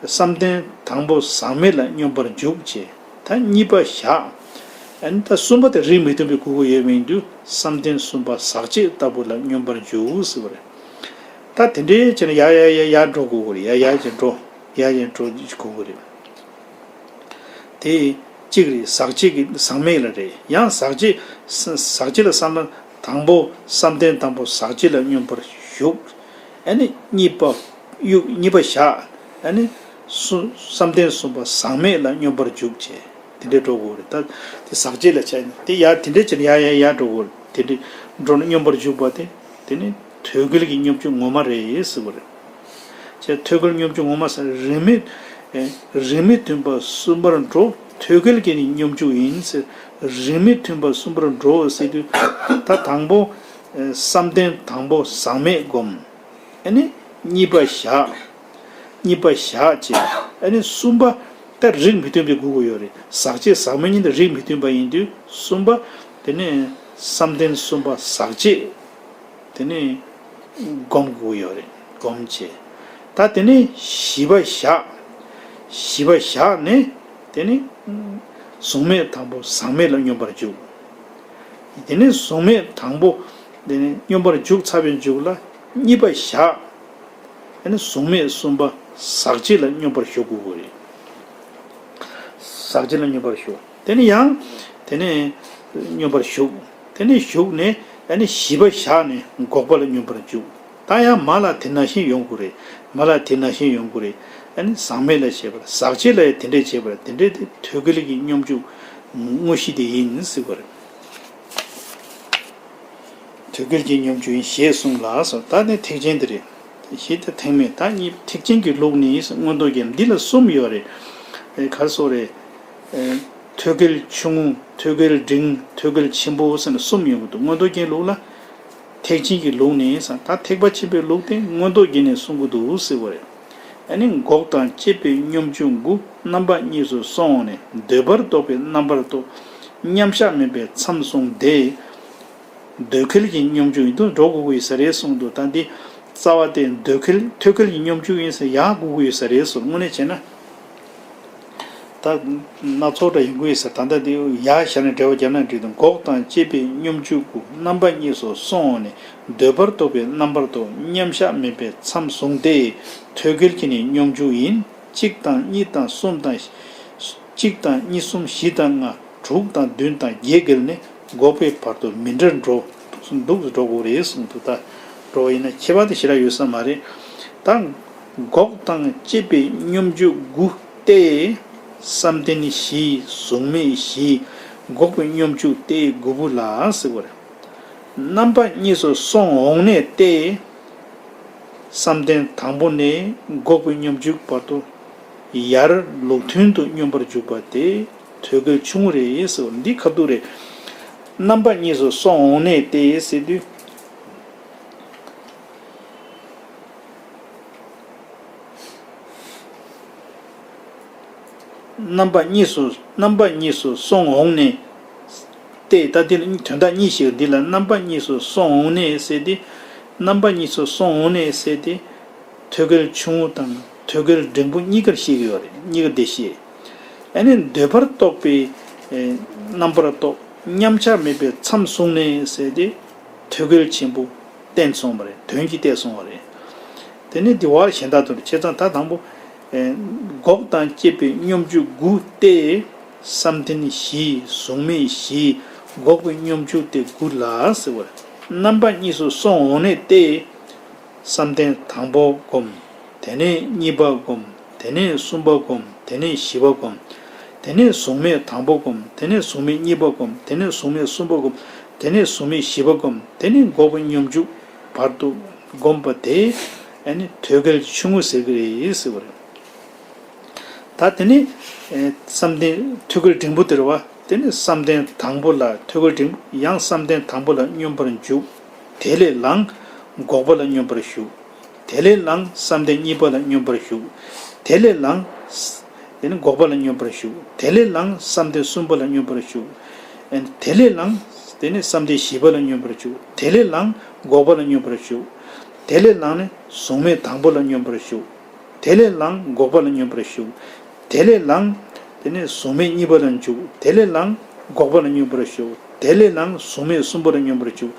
བསམ་གཏན་དང་པོ་ཟག་མེད་ལ་སྙོམས་པར་འཇུག་བྱས། ད་གཉིས་པ་བཞག། ཨ་ནི་ད་གསུམ་པ་དེ་རིས་མེད་མཐུན་པའི་དགོས་ཀྱི་ཡོད་མིན་དུས་བསམ་གཏན་གསུམ་པ་ཟག་བཅས་ལྟ་བུ་ལ་སྙོམས་པར་འཇུག་ཟེར་བ་རེད། ད་དེ་འདྲའི་བྱས་ནས་ཡར་ཡར་ཡར་ཡར་འགྲོ་དགོས་ཀྱི་རེད། ཡར་ཡར་ཅིག་འགྲོ། ཡར་ཡར་འགྲོ་དགོས་ཀྱི་རེད། དེ་གཅིག་རེད། ཟག་བཅས་ཀྱི་ཟག་མེད་ལ་རེད། ཡང་ཟག་བཅས་ཟག་བཅས་ལ་བསམ་ན་དང་པོ་བསམ་གཏན་དང་པོ་ཟག་བཅས་ལ་སྙོམས་པར་ཞུགས། ཨ་ནི་གཉིས་པ་གཡུག། གཉིས་པ་བཞག། ཨ་ནི་གསུ་བསམ་གཏན་གསུམ་པ་ཟག་མེད་ལ་སྙོམས་པར་འཇུག་བྱས། དེ་འདྲའི་འགྲོ་དགོས་རེད། ད་དེ་ཟག་བཅས་ལ་ཆ་ཡིན་དེ་ཡར་དེ་འདྲའི་ཕྱིར་ཡར་ཡར་ཡར་འགྲོ་དགོས་རེད། དེ་འདྲའི་འགྲོ་ན་སྙོམས་པར་འཇུག་པ་དེ། དེ་ནི་ཐོད་རྒལ་གྱི་སྙོམས་འཇུག་ངོ་མ་རེད་ཟེར་བ་རེད། ཅེས་ཐོད་རྒལ་སྙོམས་འཇུག་ངོ་མ་ཟེར། རིས་མེད་རིས་མེད་མཐུན་པ་གསུམ་པར་འགྲོ། ཐོད་རྒལ་གྱི་ནི་སྙོམས་འཇུག་ཡིན་ཟེར། རིས་མེད་མཐུན་པ་གསུམ་པར་འགྲོ་ཟེར་དུས་ད་དང་པོ་བསམ་གཏན་དང་པོ་ཟག་མེད་བསྒོམ། ཨ་ནི་གཉིས་པ་བཞག། གཉིས་པ་བཞག་ཅེས། ཨ་ནི་གསུམ་པ་ད་རིས་མི་མཐུན་པའི་དགོས་ཀྱི་ཡོད་རེད། ཟག་བཅས་ཟག་མེད་གཉིས་དེ་རིས་མི་མཐུན་པ་ཡིན་དུས་གསུམ་པ། དེ་ནས་བསམ་གཏན་གསུམ་པ་ཟག་བཅས། དེ་ནས་སྒོམ་དགོས་ཡོད་རེད། སྒོམ་བྱས། ད་དེ་ནས་བཞི་པ་བཞག། བཞི་པ་བཞག་ནས་དེ་ནས་གཟུགས་མེད་དང་པོ་ཟག་མེད་ལ་སྙོམས་པར་འཇུག། དེ་ནས་གཟུགས་མེད་དང་པོ་དེ་ནས་སྙོམས་པར་འཇུག་ཚར་བའི་མཇུག་ལ་གཉིས་པ་བཞག། དེ་ནས་གཟུགས་མེད་གསུམ་པ་ཟག་བཅས་ལ་སྙོམས་པར་ཞུགས་དགོས་ཀྱི་རེད། ཟག་བཅས་ལ་སྙོམས་པར་ཞུགས། དེ་ནས་ཡང་། དེ་ནས་སྙོམས་པར་ཞུགས། དེ་ནས་ཞུགས་ནས་ཨ་ནི་བཞི་པ་བཞག་ནས་འགོག་པ་ལ་སྙོམས་པར་འཇུག། ད་ཡང་མར་ལ་དེ་ནང་བཞིན་ཡོང་དགོས་རེད། མར་ལ་དེ་ནང་བཞིན་ཡོང་དགོས་རེད། ཨ་ནི་ཟག་མེད་ལ་བྱེད་པར་ཟག་བཅས་ལ་ཡང་དེ་འདྲས་བྱེད་པར་དེ་འདྲས་དེ་ཐོད་རྒལ་གྱི་སྙོམས་འཇུག་དངོས་གཞི་དེ་ཡིན་ཟེར་བ་རེད། ཐོད་རྒལ་གྱི་སྙོམས་འཇུག་ཡིན་ཞེས་གསུངས་ལ་སོགས། ད་ནི་ཐེག་ཆེན་དེ་རེད། ཞེས་ད་ཐེག་དམན་ད་གཉིས་ཐེག་ཆེན་གྱི་ལུགས་ནི་མངོན་རྟོགས་རྒྱན་འདི་ལ་གསུམ་ཡོད་རེད། ཨེ་ག་རེ་ཟེར་རེད། ཨེ་ཐོད་རྒལ་ཆུང་ངུ་ཐོད་རྒལ་འབྲིང་ཐོད་རྒལ་ཆེན་པོ་ཟེར་ནས་གསུམ་ཡོང་གི་འདུག། མངོན་རྟོགས་རྒྱན་ལུགས་ལ། ཐེག་ཆེན་གྱི་ལུགས་ནི་ཟེར་ད་ཐེག་པ་ཆེན་པོའི་ལུགས་དེ་མངོན་རྟོགས་རྒྱན་ནས་གསུང་གི་འདུག་ཟེར་བ་རེད། ཨ་ནི་འགོག་དང་བཅས་པའི་སྙོམས་འཇུག་དགུ། རྣམ་པ་གཉིས་སུ་སོང་ནས་འདོད་པར་གཏོགས་པའི་རྣམ་པར་རྟོག། མཉམ་གཞག་མིན་པའི་མཚམས་བཟུང་སྟེ། འདོད་ཁལ་གྱི་སྙོམས་འཇུག་ཡིན་དུ་འགྲོ་དགོས་ཀྱི་ཡོད་ས་རེད་གསུངས་འདུག། ད་འདི་རྩ་བ་དེ་འདོད་ཁལ་ཐོད་རྒལ་གྱི་སྙོམས་འཇུག་ཡིན་ཟེར་ཡག་དགོས་ཀྱི་ཡོད་ས་རེད་གསུངས། དངོས་གནས་བྱས་ན། ད་སྣ་ཚོགས་འདྲ་ཡོང་གི་ཡོད་ས། ད་ལྟ་འདི་ཡག་བཞག་ནས་འགྲེལ་བ་བརྒྱབ་ན་འགྲིག་འདུག། འགོག་དང་བཅས་པའི་སྙོམས་འཇུག་དགུ། རྣམ་པ་གཉིས་སུ་སོང་ནས་འདོད་པར་གཏོགས་པའི་རྣམ་པར་རྟོག། མཉམ་གཞག་མིན་པའི་མཚམས་བཟུང་སྟེ། ཐོད་རྒལ་གྱི་ནི་སྙོམས་འཇུག་ཡིན། གཅིག་དང་གཉིས་དང་གསུམ་དང་། གཅིག་དང་གཉིས་གསུམ་བཞི་དང་ལྔ། དྲུག་དང་བདུན་དང་བརྒྱད་བརྒལ་ནས་འགོག་པའི་བར་དུ་མི་འདྲར་འགྲོ། འདུག་འགྲོ་དགོས་རེད་གསུངས་འདུག་ད་འགྲོ་བ་ཡིན་ན་ཁྱད་པར་དེ་ཞེ་དྲག་ཡོད་ས་མ་རེད། ད་འགོག་དང་བཅས་པའི་སྙོམས་འཇུག་དགུ་སྟེ། བསམ་གཏན་བཞི། གཟུགས་མེད་བཞི། འགོག་པའི་སྙོམས་འཇུག་སྟེ་དགུ་པོ་ལ་ཟེར་བ་རེད། རྣམ་པ་གཉིས་སུ་སོང་འོང་ནས་ཏེ། བསམ་གཏན་དང་པོ་ནས་འགོག་པའི་སྙོམས་འཇུག་བར་དུ་ཡར་ལུགས་མཐུན་དུ་སྙོམས་པར་འཇུག་པ་དེ་ཐོད་རྒལ་ཆུང་ངུ་རེད་ཟེར་བ་འདི་ཁ་ཐུག་རེད། རྣམ་པ་གཉིས་སུ་སོང་འོང་ནས་ཏེ་ཟེར་དུས། རྣམ་པ་གཉིས་སུ་རྣམ་པ་གཉིས་སུ་སོང་འོང་ནས། ཏེ་ད་འདི་ལ་དོན་དག་གཉིས་ཤིག་འདི་ལ་རྣམ་པ་གཉིས་སུ་སོང་འོང་ནས་ཟེར་ཏེ། རྣམ་པ་གཉིས་སུ་སོང་འོང་ནས་ཟེར་ཏེ། ཐོད་རྒལ་ཆུང་ངུ་དང་ཐོད་རྒལ་འབྲིང་པོ་གཉིས་ཀར་བཤད་ཀྱི་ཡོད་རེད། གཉིས་ཀ་དེ་བཤད། ཨ་ནི་འདོད་པར་གཏོགས་པའི་རྣམ་པར་རྟོག་མཉམ་གཞག་མིན་པའི་མཚམས་བཟུང་ནས་ཟེར་ཏེ། ཐོད་རྒལ་ཆེན་པོ་བསྟན་སོང་བ་རེད། དོན་གྱིས་བསྟན་སོང་བ་རེད། དེ་ནི་འདི་བར་གཞན་དག་ཏུ་བྱས་ཙང་ད་དང་པོ། འགོག་དང་བཅས་པའི་སྙོམས་འཇུག་དགུ་སྟེ། བསམ་གཏན་བཞི། གཟུགས་མེད་བཞི། འགོག་པའི་སྙོམས་འཇུག་སྟེ་དགུ་ལ་ཟེར་བ་རེད། རྣམ་པ་གཉིས་སུ་སོང་འོང་ནས་ཏེ། བསམ་གཏན་དང་པོ་བསྒོམ། དེ་ནས་གཉིས་པ་བསྒོམ། དེ་ནས་གསུམ་པ་བསྒོམ། དེ་ནས་བཞི་པ་བསྒོམ། དེ་ནས་གཟུགས་མེད་དང་པོ་བསྒོམ། དེ་ནས་གཟུགས་མེད་གཉིས་པ་བསྒོམ། དེ་ནས་གཟུགས་མེད་གསུམ་པ་བསྒོམ། དེ་ནས་གཟུགས་མེད་བཞི་པ་བསྒོམ། དེ་ནས་འགོག་པའི་སྙོམས་འཇུག་བར་དུ་བསྒོམ་པ་དེ་ཨ་ནི་ཐོད་རྒལ་ཆུང་ངུ་ཟེར་གྱི་རེད་ཟེར་བ་རེད། ད་དེ་ནས་བསམ་གཏན་ཐོད་རྒལ་འབྲིང་པོ་དེ་རེད་བ། དེ་ནས་བསམ་གཏན་དང་པོ་ལ་ཐོད་རྒལ་འབྲིང་པོ་ཡང་བསམ་གཏན་དང་པོ་ལ་སྙོམས་པར་འཇུག་དེ་ལས་ལངས། འགོག་པ་ལ་སྙོམས་པར་ཞུགས། དེ་ལས་ལངས་བསམ་གཏན་གཉིས་པ་ལ་སྙོམས་པར་ཞུགས། དེ་ལས་ལངས། དེ་ནི་འགོག་པ་ལ་སྙོམས་པར་ཞུགས། དེ་ལས་ལངས་བསམ་གཏན་གསུམ་པ་ལ་སྙོམས་པར་ཞུགས། དེ་ལས་ལངས། དེ་ནི་བསམ་གཏན་བཞི་པ་ལ་སྙོམས་པར་ཞུགས། དེ་ལས་ལངས་འགོག་པ་ལ་སྙོམས་པར་ཞུགས། དེ་ལས་ལངས་ནས་གཟུགས་མེད་དང་པོ་ལ་སྙོམས་པར་ཞུགས། དེ་ལས་ལངས་འགོག་པ་ལ་སྙོམས་པར་ཞུགས། དེ་ལས་ལངས། དེ་ནས་གཟུགས་མེད་གཉིས་པ་ལ་འཇུག་དེ་ལས་ལངས་འགོག་པ་ལ་སྙོམས་པར་ཞུགས། དེ་ལས་ལངས་གཟུགས་མེད་གསུམ་པ་ལ་སྙོམས་པར་ཞུགས།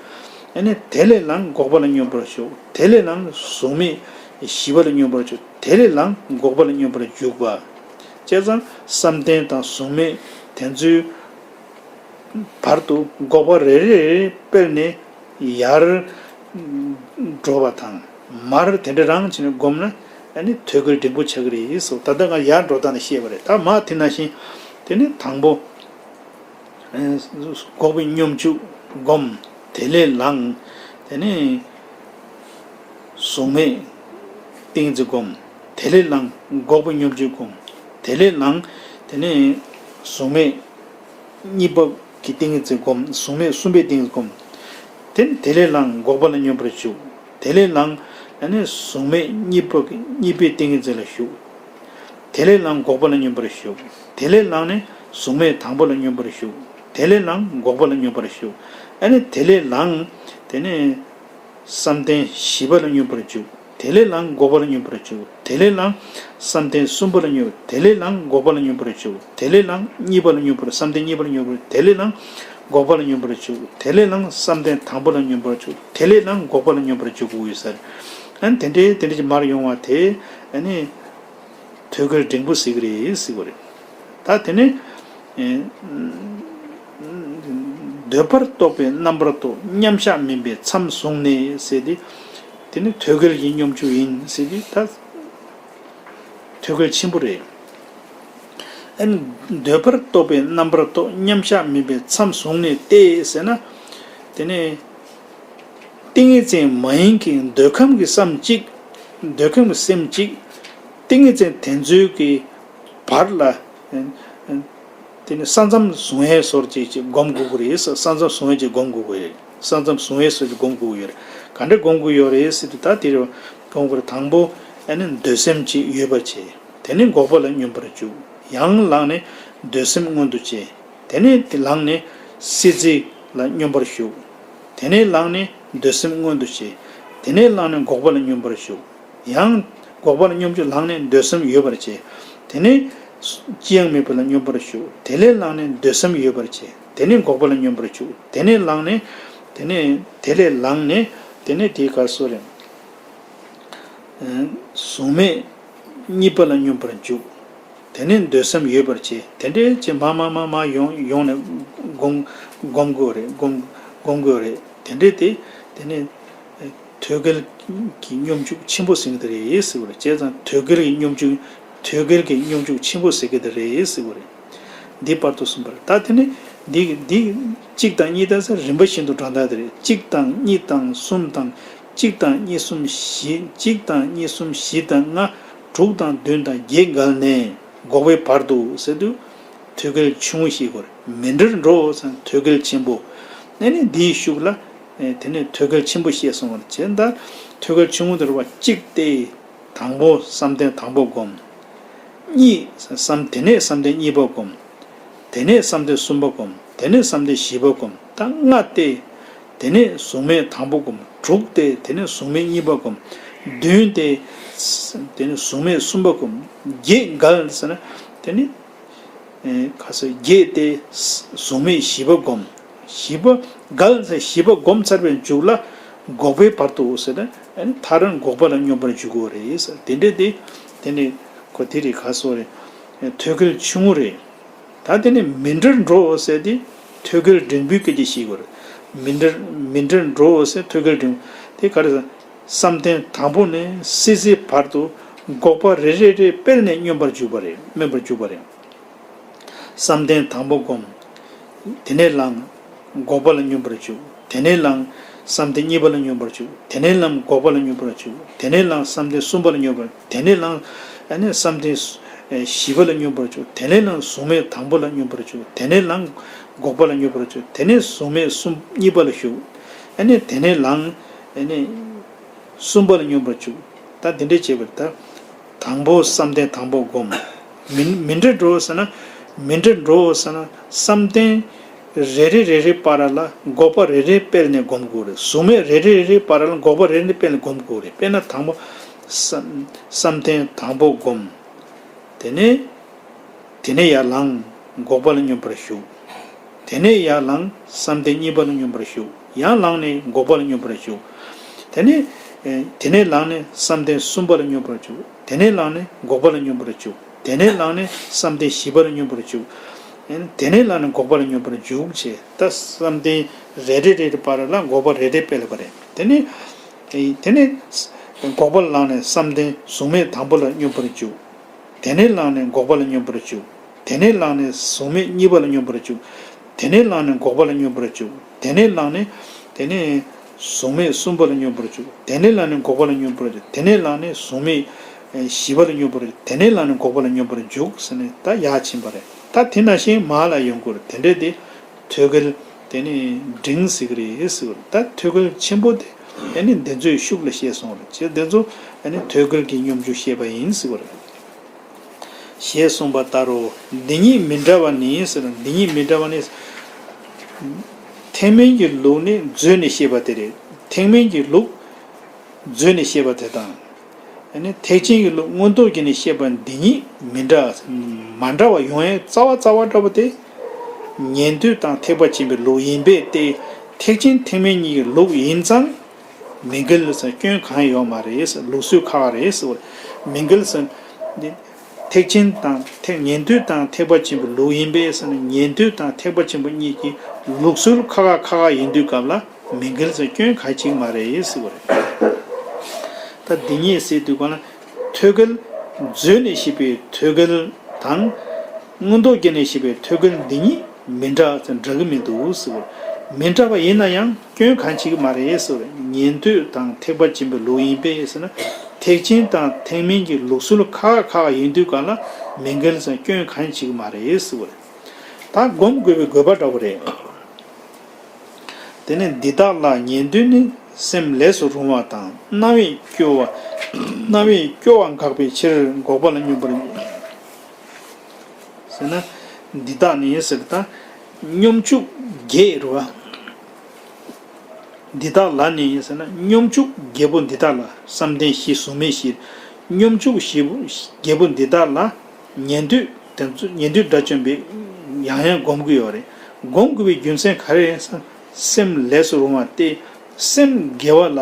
ཨ་ནི་དེ་ལས་ལངས་འགོག་པ་ལ་སྙོམས་པར་ཞུགས། དེ་ལས་ལངས་གཟུགས་མེད་བཞི་པ་ལ་སྙོམས་པར་ཞུགས། དེ་ལས་ལངས་འགོག་པ་ལ་སྙོམས་པར་འཇུག་པ། བྱས་ཙང་བསམ་གཏན་དང་གཟུགས་མེད་དེ་ཚོའི་བར་དུ་འགོག་པ་རེ་རེ་རེ་སྤེལ་ནས་ཡར་འགྲོ་བ་དང་མར་དེ་འདྲ་རང་བྱས་ནས་བསྒོམས་ན་ཨ་ནི་ཐོད་རྒལ་འབྲིང་པོ་ཆགས་ཀྱི་རེད་ཟེར། ད་ལྟ་ང་ཡར་འགྲོ་སྟངས་ནས་བཤད་པ་རེད། ད་མར་དེ་ནང་བཞིན་དེ་ནི་དང་པོ་འགོག་པའི་སྙོམས་འཇུག་བསྒོམ། དེ་ལས་ལངས། དེ་ནས་གཟུགས་མེད་ཏིང་ངེ་འཛིན་བསྒོམ། དེ་ལས་ལངས་འགོག་པའི་སྙོམས་འཇུག་བསྒོམ། དེ་ལས་ལངས་དེ་ནས་གཟུགས་མེད་གཉིས་པ་གི་ཏིང་ངེ་འཛིན་བསྒོམ། གཟུགས་མེད་གསུམ་པའི་ཏིང་ངེ་འཛིན་བསྒོམ། དེ་ནས་དེ་ལས་ལངས་འགོག་པ་ལ་སྙོམས་པར་ཞུགས། དེ་ལས་ལངས་ཨ་ནི་གཟུགས་མེད་གཉིས་པ་གི་གཉིས་པའི་ཏིང་ངེ་འཛིན་ལ་ཞུགས། དེ་ལས་ལངས་འགོག་པ་ལ་སྙོམས་པར་ཞུགས། དེ་ལས་ལངས་ནས་གཟུགས་མེད་དང་པོ་ལ་སྙོམས་པར་ཞུགས། དེ་ལས་ལངས་འགོག་པ་ལ་སྙོམས་པར་ཞུགས། ཨ་ནི་དེ་ལས་ལངས་དེ་ནས་བསམ་གཏན་བཞི་པ་ལ་སྙོམས་པར་འཇུག་དེ་ལས་ལངས་འགོག་པ་ལ་སྙོམས་པར་འཇུག་དེ་ལས་ལངས་བསམ་གཏན་གསུམ་པ་ལ་སྙོམས། དེ་ལས་ལངས་འགོག་པ་ལ་སྙོམས་པར་འཇུག་དེ་ལས་ལངས་གཉིས་པ་ལ་སྙོམས་པར། བསམ་གཏན་གཉིས་པ་ལ་སྙོམས་པར། དེ་ལས་ལངས་འགོག་པ་ལ་སྙོམས་པར་འཇུག་དེ་ལས་ལངས་བསམ་གཏན་དང་པོ་ལ་སྙོམས་པར་འཇུག་དེ་ལས་ལངས་འགོག་པ་ལ་སྙོམས་པར་འཇུག་དགོས་ཡོད་ས་རེད། ཨ་ནི་དེ་འདྲའི་དེ་འདྲ་ཅིག་མར་ཡོང་བ་དེ་ཨ་ནི་ཐོད་རྒལ་འབྲིང་པོ་ཟེར་གྱི་རེད་ཟེར་གྱི་རེད། ད་དེ་ནས་ཨེ་འདོད་པར་གཏོགས་པའི་རྣམ་པར་རྟོག་མཉམ་གཞག་མིན་པའི་མཚམས་བཟུང་ནས་ཟེར་ཏེ། དེ་ནི་ཐོད་རྒལ་གྱི་སྙོམས་འཇུག་ཡིན་ཟེར་ཏེ་ད་ཐོད་རྒལ་ཆེན་པོ་རེད། ཨ་ནི་འདོད་པར་གཏོགས་པའི་རྣམ་པར་རྟོག་མཉམ་གཞག་མིན་པའི་མཚམས་བཟུང་ནས་ཏེ་ཟེར་ན། དེ་ནས་ཏིང་ངེ་འཛིན་མ་ཡིན་གྱི་འདོད་ཁམས་ཀྱི་བསམ་གཅིག་འདོད་ཁམས་ཀྱི་སེམས་གཅིག་ཏིང་ངེ་འཛིན་དེ་ཚོའི་གི་བར་ལ། དེ་ནི་ས་མཚམས་བཟུང་ཡས་སོར་ཅིག་ཅིག་སྒོམ་དགོས་ཀྱི་རེད། ས་མཚམས་བཟུང་ཡས་ཅིག་སྒོམ་དགོས་ཀྱི་རེད། ས་མཚམས་བཟུང་ཡས་སོར་ཅིག་སྒོམ་དགོས་ཀྱི་ཡོད་རེད། ག་འདྲ་སྒོམ་དགོས་ཡོད་རེད་ཟེར་དུས་ད་དེ་རེད། སྒོམ་དགོས་རེད། དང་པོ་ཨ་ནི་འདོད་སེམས་ཅིག་ཡོད་པར་བྱེད། དེ་ནས་འགོག་པ་ལ་སྙོམས་པར་འཇུག་ཡང་ལངས་ནས་འདོད་སེམས་མངོན་དུ་བྱེད། དེ་ནས་དེ་ལངས་ནས་སྲིད་རྩེ་ལ་སྙོམས་པར་ཞུགས། དེ་ནས་ལངས་ནས་འདོད་སེམས་མངོན་དུ་བྱེད། དེ་ནས་ལངས་ནས་འགོག་པ་ལ་སྙོམས་པར་ཞུགས། ཡང་འགོག་པ་ལ་སྙོམས་འཇུག་ལངས་ནས་འདོད་སེམས་ཡོད་པར་བྱེད། དེ་ནས་ཅི་ཡང་མེད་པ་ལ་སྙོམས་པར་ཞུགས། དེ་ལས་ལངས་ནས་འདོད་སེམས་ཡོད་པར་བྱེད། དེ་ནས་འགོག་པ་ལ་སྙོམས་པར་ཞུགས། དེ་ནས་ལངས་ནས་དེ་ནས་དེ་ལས་ལངས་ནས་དེ་ནས་དེའི་སྐབས་སུ་རེད། གཟུགས་མེད་གཉིས་པ་ལ་སྙོམས་པར་འཇུག་དེ་ནས་འདོད་སེམས་ཡོད་པར་བྱེད། དེ་འདྲའི་ཅིག་མར་མར་མར་མར་ཡོང་ཡོང་ནས་སྒོམ་སྒོམ་དགོས་རེད། སྒོམ་སྒོམ་དགོས་རེད། དེ་འདྲའི་དེ་དེ་ནས་ཐོད་རྒལ་གྱི་སྙོམས་འཇུག་ཆེན་པོ་ཟེར་གྱི་དེ་རེད་ཟེར་བ་རེད། བྱས་ཙང་ཐོད་རྒལ་གྱི་སྙོམས་འཇུག་ཐོད་རྒལ་གྱི་སྙོམས་འཇུག་ཆེན་པོ་ཟེར་གྱི་དེ་རེད་ཟེར་བ་རེད། འདི་བར་དུ་གསུངས་པ་རེད། ད་དེ་ནས་འདི་འདི་གཅིག་དང་གཉིས་དང་ཟེར་རིམ་པ་བཞིན་དུ་འགྲོ་སྟངས་དེ་རེད། གཅིག་དང་གཉིས་དང་གསུམ་དང་། གཅིག་དང་གཉིས་གསུམ་བཞི། གཅིག་དང་གཉིས་གསུམ་བཞི་དང་ལྔ། དྲུག་དང་བདུན་དང་བརྒྱད་འགལ་ནས་འགོག་པའི་བར་དུ་ཟེར་དུས། ཐོད་རྒལ་ཆུང་ངུ་ཞེས་གོ་རེད། མི་འདྲར་འགྲོ་ཟེར་ན་ཐོད་རྒལ་ཆེན་པོ། ཨ་ནི་འདིའི་ཤུགས་ལ་དེ་ནས་ཐོད་རྒལ་ཆེན་པོ་བཤད་སོང་བ་རེད། བྱས་ད་ཐོད་རྒལ་ཆུང་ངུ་དེ་རེད་བ། གཅིག་སྟེ། དང་པོ་བསམ་གཏན་དང་པོ་བསྒོམ། གཉིས་བསམ། དེ་ནས་བསམ་གཏན་གཉིས་པ་བསྒོམ། དེ་ནས་བསམ་གཏན་གསུམ་པ་བསྒོམ། དེ་ནས་བསམ་གཏན་བཞི་པ་བསྒོམ། ད་ལྔ་སྟེ། དེ་ནས་གཟུགས་མེད་དང་པོ་བསྒོམ། དྲུག་སྟེ། དེ་ནས་གཟུགས་མེད་གཉིས་པ་བསྒོམ། བདུན་སྟེ། དེ་ནས་གཟུགས་མེད་གསུམ་པ་བསྒོམ། བརྒྱད་འགལ་ཟེར་ན་དེ་ནས། ཨེ། ཁ་སང་བརྒྱད་དེ་གཟུགས་མེད་བཞི་པ་བསྒོམ། བཞི་པ་འགལ་ཟེར། བཞི་པ་བསྒོམ་ཚར་བའི་མཇུག་ལ་འགོག་པའི་བར་དུ་ཟེར་ན། ཨ་ནི་མཐར་འགོག་པ་ལ་སྙོམས་པར་འཇུག་དགོས་རེད་ཟེར། དེ་འདྲ་དེ་དེ་ནི་ཁོ་དེ་རེད། ག་སོ་རེད། ཐོད་རྒལ་ཆུང་ངུ་རེད། ད་དེ་ནི་མི་འདྲར་འགྲོ་ཟེར་དེ་ཐོད་རྒལ་འབྲིང་པོའི་སྐད་ཆ་བཤད་དགོས་རེད། མི་འདྲར་མི་འདྲར་འགྲོ་ཟེར་ཐོད་རྒལ་འབྲིང་པོ་དེ་ག་རེ་ཟེར། བསམ་གཏན་དང་པོ་ནས་སྲིད་རྩེའི་བར་དུ་འགོག་པ་རེ་རེ་རེ་སྤེལ་ནས་སྙོམས་པར་འཇུག་པ་རེད། སྨོན་པར་འཇུག་པ་རེད། བསམ་གཏན་དང་པོ་བསྒོམ། དེ་ནས་ལངས། འགོག་པ་ལ་སྙོམས་པར་འཇུག། དེ་ནས་ལངས། བསམ་གཏན་གཉིས་པ་ལ་སྙོམས་པར་འཇུག། དེ་ནས་ལངས། འགོག་པ་ལ་སྙོམས་པར་འཇུག། དེ་ནས་ལངས། བསམ་གཏན་གསུམ་པ་ལ་སྙོམས་པར། དེ་ནས་ལངས། ཨ་ནི་བསམ་གཏན་བཞི་པ་ལ་སྙོམས་པར་འཇུག། དེ་ནས་ལངས། གཟུགས་མེད་དང་པོ་ལ་སྙོམས་པར་འཇུག། དེ་ནས་ལངས། འགོག་པ་ལ་སྙོམས་པར་འཇུག། དེ་ནས་གཟུགས་མེད་གསུམ་གཉིས་པ་ལ་ཞུགས། ཨ་ནི་དེ་ནས་ལངས། ཨ་ནི། གསུམ་པ་ལ་སྙོམས་པར་འཇུག། ད་དེ་འདྲ་བྱས་པར་ད། དང་པོ་བསམ་གཏན་དང་པོ་བསྒོམ། མི་མི་འདྲ་འགྲོ་ཟེར་ན། མི་འདྲ་འགྲོ་ཟེར་ན་བསམ་གཏན་རེ་རེ་རེ་རེ་བར་ལ་འགོག་པ་རེ་རེ་སྤེལ་ནས་བསྒོམ་དགོས་རེད། གཟུགས་མེད་རེ་རེ་རེ་རེ་བར་ལ་འགོག་པ་རེ་རེ་སྤེལ་ནས་བསྒོམ་དགོས་རེད། དཔེར་ན་དང་པོ་བསམ་བསམ་གཏན་དང་པོ་བསྒོམ། དེ་ནས། དེ་ནས་ཡར་ལངས། འགོག་པ་ལ་སྙོམས་པར་ཞུགས། དེ་ནས་ཡར་ལངས། བསམ་གཏན་གཉིས་པ་ལ་སྙོམས་པར་ཞུགས། ཡར་ལངས་ནས་འགོག་པ་ལ་སྙོམས་པར་ཞུགས། དེ་ནས། ཨེ། དེ་ནས་ལངས་ནས་བསམ་གཏན་གསུམ་པ་ལ་སྙོམས་པར་ཞུགས། དེ་ནས་ལངས་ནས་འགོག་པ་ལ་སྙོམས་པར་ཞུགས། དེ་ནས་ལངས་ནས་བསམ་གཏན་བཞི་པ་ལ་སྙོམས་པར་ཞུགས། ཨེ། དེ་ནས་ལངས་ནས་འགོག་པ་ལ་སྙོམས་པར་ཞུགས་བྱས། ད་བསམ་གཏན་རེ་རེ་རེ་རེ་བར་ལ་འགོག་པ་རེ་རེ་སྤེལ་བ་རེད། དེ་ནས། ཨེ། དེ་ནས་འགོག་པ་ལ་ལངས་ནས་བསམ་གཏན་གཟུགས་མེད་དང་པོ་ལ་སྙོམས་པར་འཇུག། དེ་ནས་ལངས་ནས་འགོག་པ་ལ་སྙོམས་པར་འཇུག། དེ་ནས་ལངས་ནས་གཟུགས་མེད་གཉིས་པ་ལ་སྙོམས་པར་འཇུག། དེ་ནས་ལངས་ནས་འགོག་པ་ལ་སྙོམས་པར་འཇུག། དེ་ནས་ལངས་ནས། དེ་ནས་གཟུགས་མེད་གསུམ་པ་ལ་སྙོམས་པར་འཇུག། དེ་ནས་ལངས་ནས་འགོག་པ་ལ་སྙོམས་པར་འཇུག། དེ་ནས་ལངས་ནས་གཟུགས་མེད་བཞི་པ་ལ་སྙོམས་པར་འཇུག། དེ་ནས་ལངས་ནས་འགོག་པ་ལ་སྙོམས་པར་འཇུག་ཟེར་ནས་ད་ཡར་ཕྱིན་པ་རེད། ད་དེ་ནང་བཞིན་མར་ལ་ཡོང་དགོས་རེད། དེ་འདྲས་དེ་ཐོད་རྒལ་དེ་ནས་འབྲིང་ཟེར་གི་རེད་ཟེར་བ་རེད། ད་ཐོད་རྒལ་ཆེན་པོ་དེ་དེ་ནས་འདི་ཚོའི་ཤུགས་ལ་བཤད་སོང་བ་རེད། བྱས་འདི་ཚོ་དེ་ནས་ཐོད་རྒལ་གྱི་སྙོམས་འཇུག་བཤད་པ་ཡིན་ཟེར་བ་རེད། ཞེས་གསུངས་པ་ལྟར་རོ། འདི་གཉིས་མི་འདྲ་བ་ནི་ཟེར་ན། འདི་གཉིས་མི་འདྲ་བ་ནི། ཐེག་དམན་གྱི་ལུགས་ནི་མཛོད་ནས་བཤད་པ་དེ་རེད། ཐེག་དམན་གྱི་ལུགས་མཛོད་ནས་བཤད་པ་དེ་དང་། ཨ་ནི་ཐེག་ཆེན་གྱི་ལུགས་མངོན་རྟོགས་བརྒྱུད་ནས་བཤད་པ་འདི་གཉིས་མི་འདྲ། མ་འདྲ་བ་ཡོང་ཡའི་རྩ་བ་རྩ་བ་འདྲ་བོ་དེ། ཉན་ཐོས་དང་ཐེག་པ་ཆེན་པོའི་ལུགས་ཡིན་པས་ཏེ། ཐེག་ཆེན་ཐེག་དམན་གཉིས་ཀྱི་ལུགས་ཡིན་ཙང་། མི་འགལ་ཟེར་སྐྱོན་གང་ཡང་ཡོད་མ་རེད་ཟེར། ལུགས་སྲོལ་ཁག་ཁག་རེད་ཟེར་བ། མི་འགལ་ཟེར། འདི་ཐེག་ཆེན་དང་ཐེག་ཉན་ཐོས་དང་ཐེག་པ་ཆེན་པོའི་ལུགས་ཡིན་པས་ཟེར་ན། ཉན་ཐོས་དང་ཐེག་པ་ཆེན་པོ་གཉིས་ཀྱི་ལུགས་སྲོལ་ཁག་ཁག་ཁག་ཁག་ཡིན་དུས་སྐབས་ལ། མི་འགལ་ཟེར་སྐྱོན་གང་ཡང་ཅིག་མ་རེད་ཟེར་བ་རེད། ད་འདི་གཉིས་ཟེར་དུས་གང་ལ། ཐོད་རྒལ་མཛོད་ནས་བཤད་པའི་ཐོད་རྒལ་དང་། མངོན་རྟོགས་བརྒྱུད་ནས་བཤད་པའི་ཐོད་རྒལ་འདི་གཉིས་མི་འདྲ་ཟེར། འདྲ་གི་མི་འདུག་ཟེར་བ་རེད། མི་འདྲ་བ་ཡིན་ན་ཡང་སྐྱོན་གང་ཡང་ཅིག་མ་རེད་ཟེར་བ་རེད། ཉན་ཐོས་དང་ཐེག་པ་ཆེན་པོའི་ལུགས་ཡིན་པས་ཟེར་ན། ཐེག་ཆེན་དང་ཐེག་དམན་གྱི་ལུགས་སྲོལ་ཁག་ཁག་ཡིན་དུས་གང་ལ། མི་འགལ་ཟེར་སྐྱོན་གང་ཡང་ཅིག་མ་རེད་ཟེར་བ་རེད། ད་སྒོམ་དགོས་པའི་དགོས་པ་འདྲ་བོ་རེད། དེ་ནས་འདི་དག་ལ་ཉན་ཐོས་ནི་སེམས་ལས་སུ་རུང་བ་དང་། རྣ་བས་སྐྱོ་བ། རྣ་བས་སྐྱོ་བ་འགགས་པའི་ཕྱིར་འགོག་པ་ལ་སྙོམས་པར་ཟེར་ན། འདི་དག་ནི་ཟེར་ད་སྙོམས་འཇུག་བརྒྱད་རུ་བ། འདི་དག་ལ་ནི་ཟེར་ན་སྙོམས་འཇུག་བརྒྱད་པོ་འདི་དག་ལ། བསམ་གཏན་བཞི། གཟུགས་མེད་བཞི། སྙོམས་འཇུག་བཞི་པོ་བརྒྱད་པོ་འདི་དག་ལ། ཉན་ཐོས་དེ་ཚོ་ཉན་ཐོས་དགྲ་བཅོམ་པས་ཡང་ཡང་སྒོམ་གྱི་ཡོད་རེད། སྒོམ་དགོས་པའི་རྒྱུ་མཚན་ག་རེ་རེད་ཟེར་ན། སེམས་ལས་སུ་རུང་བ་སྟེ། སེམས་དགེ་བ་ལ་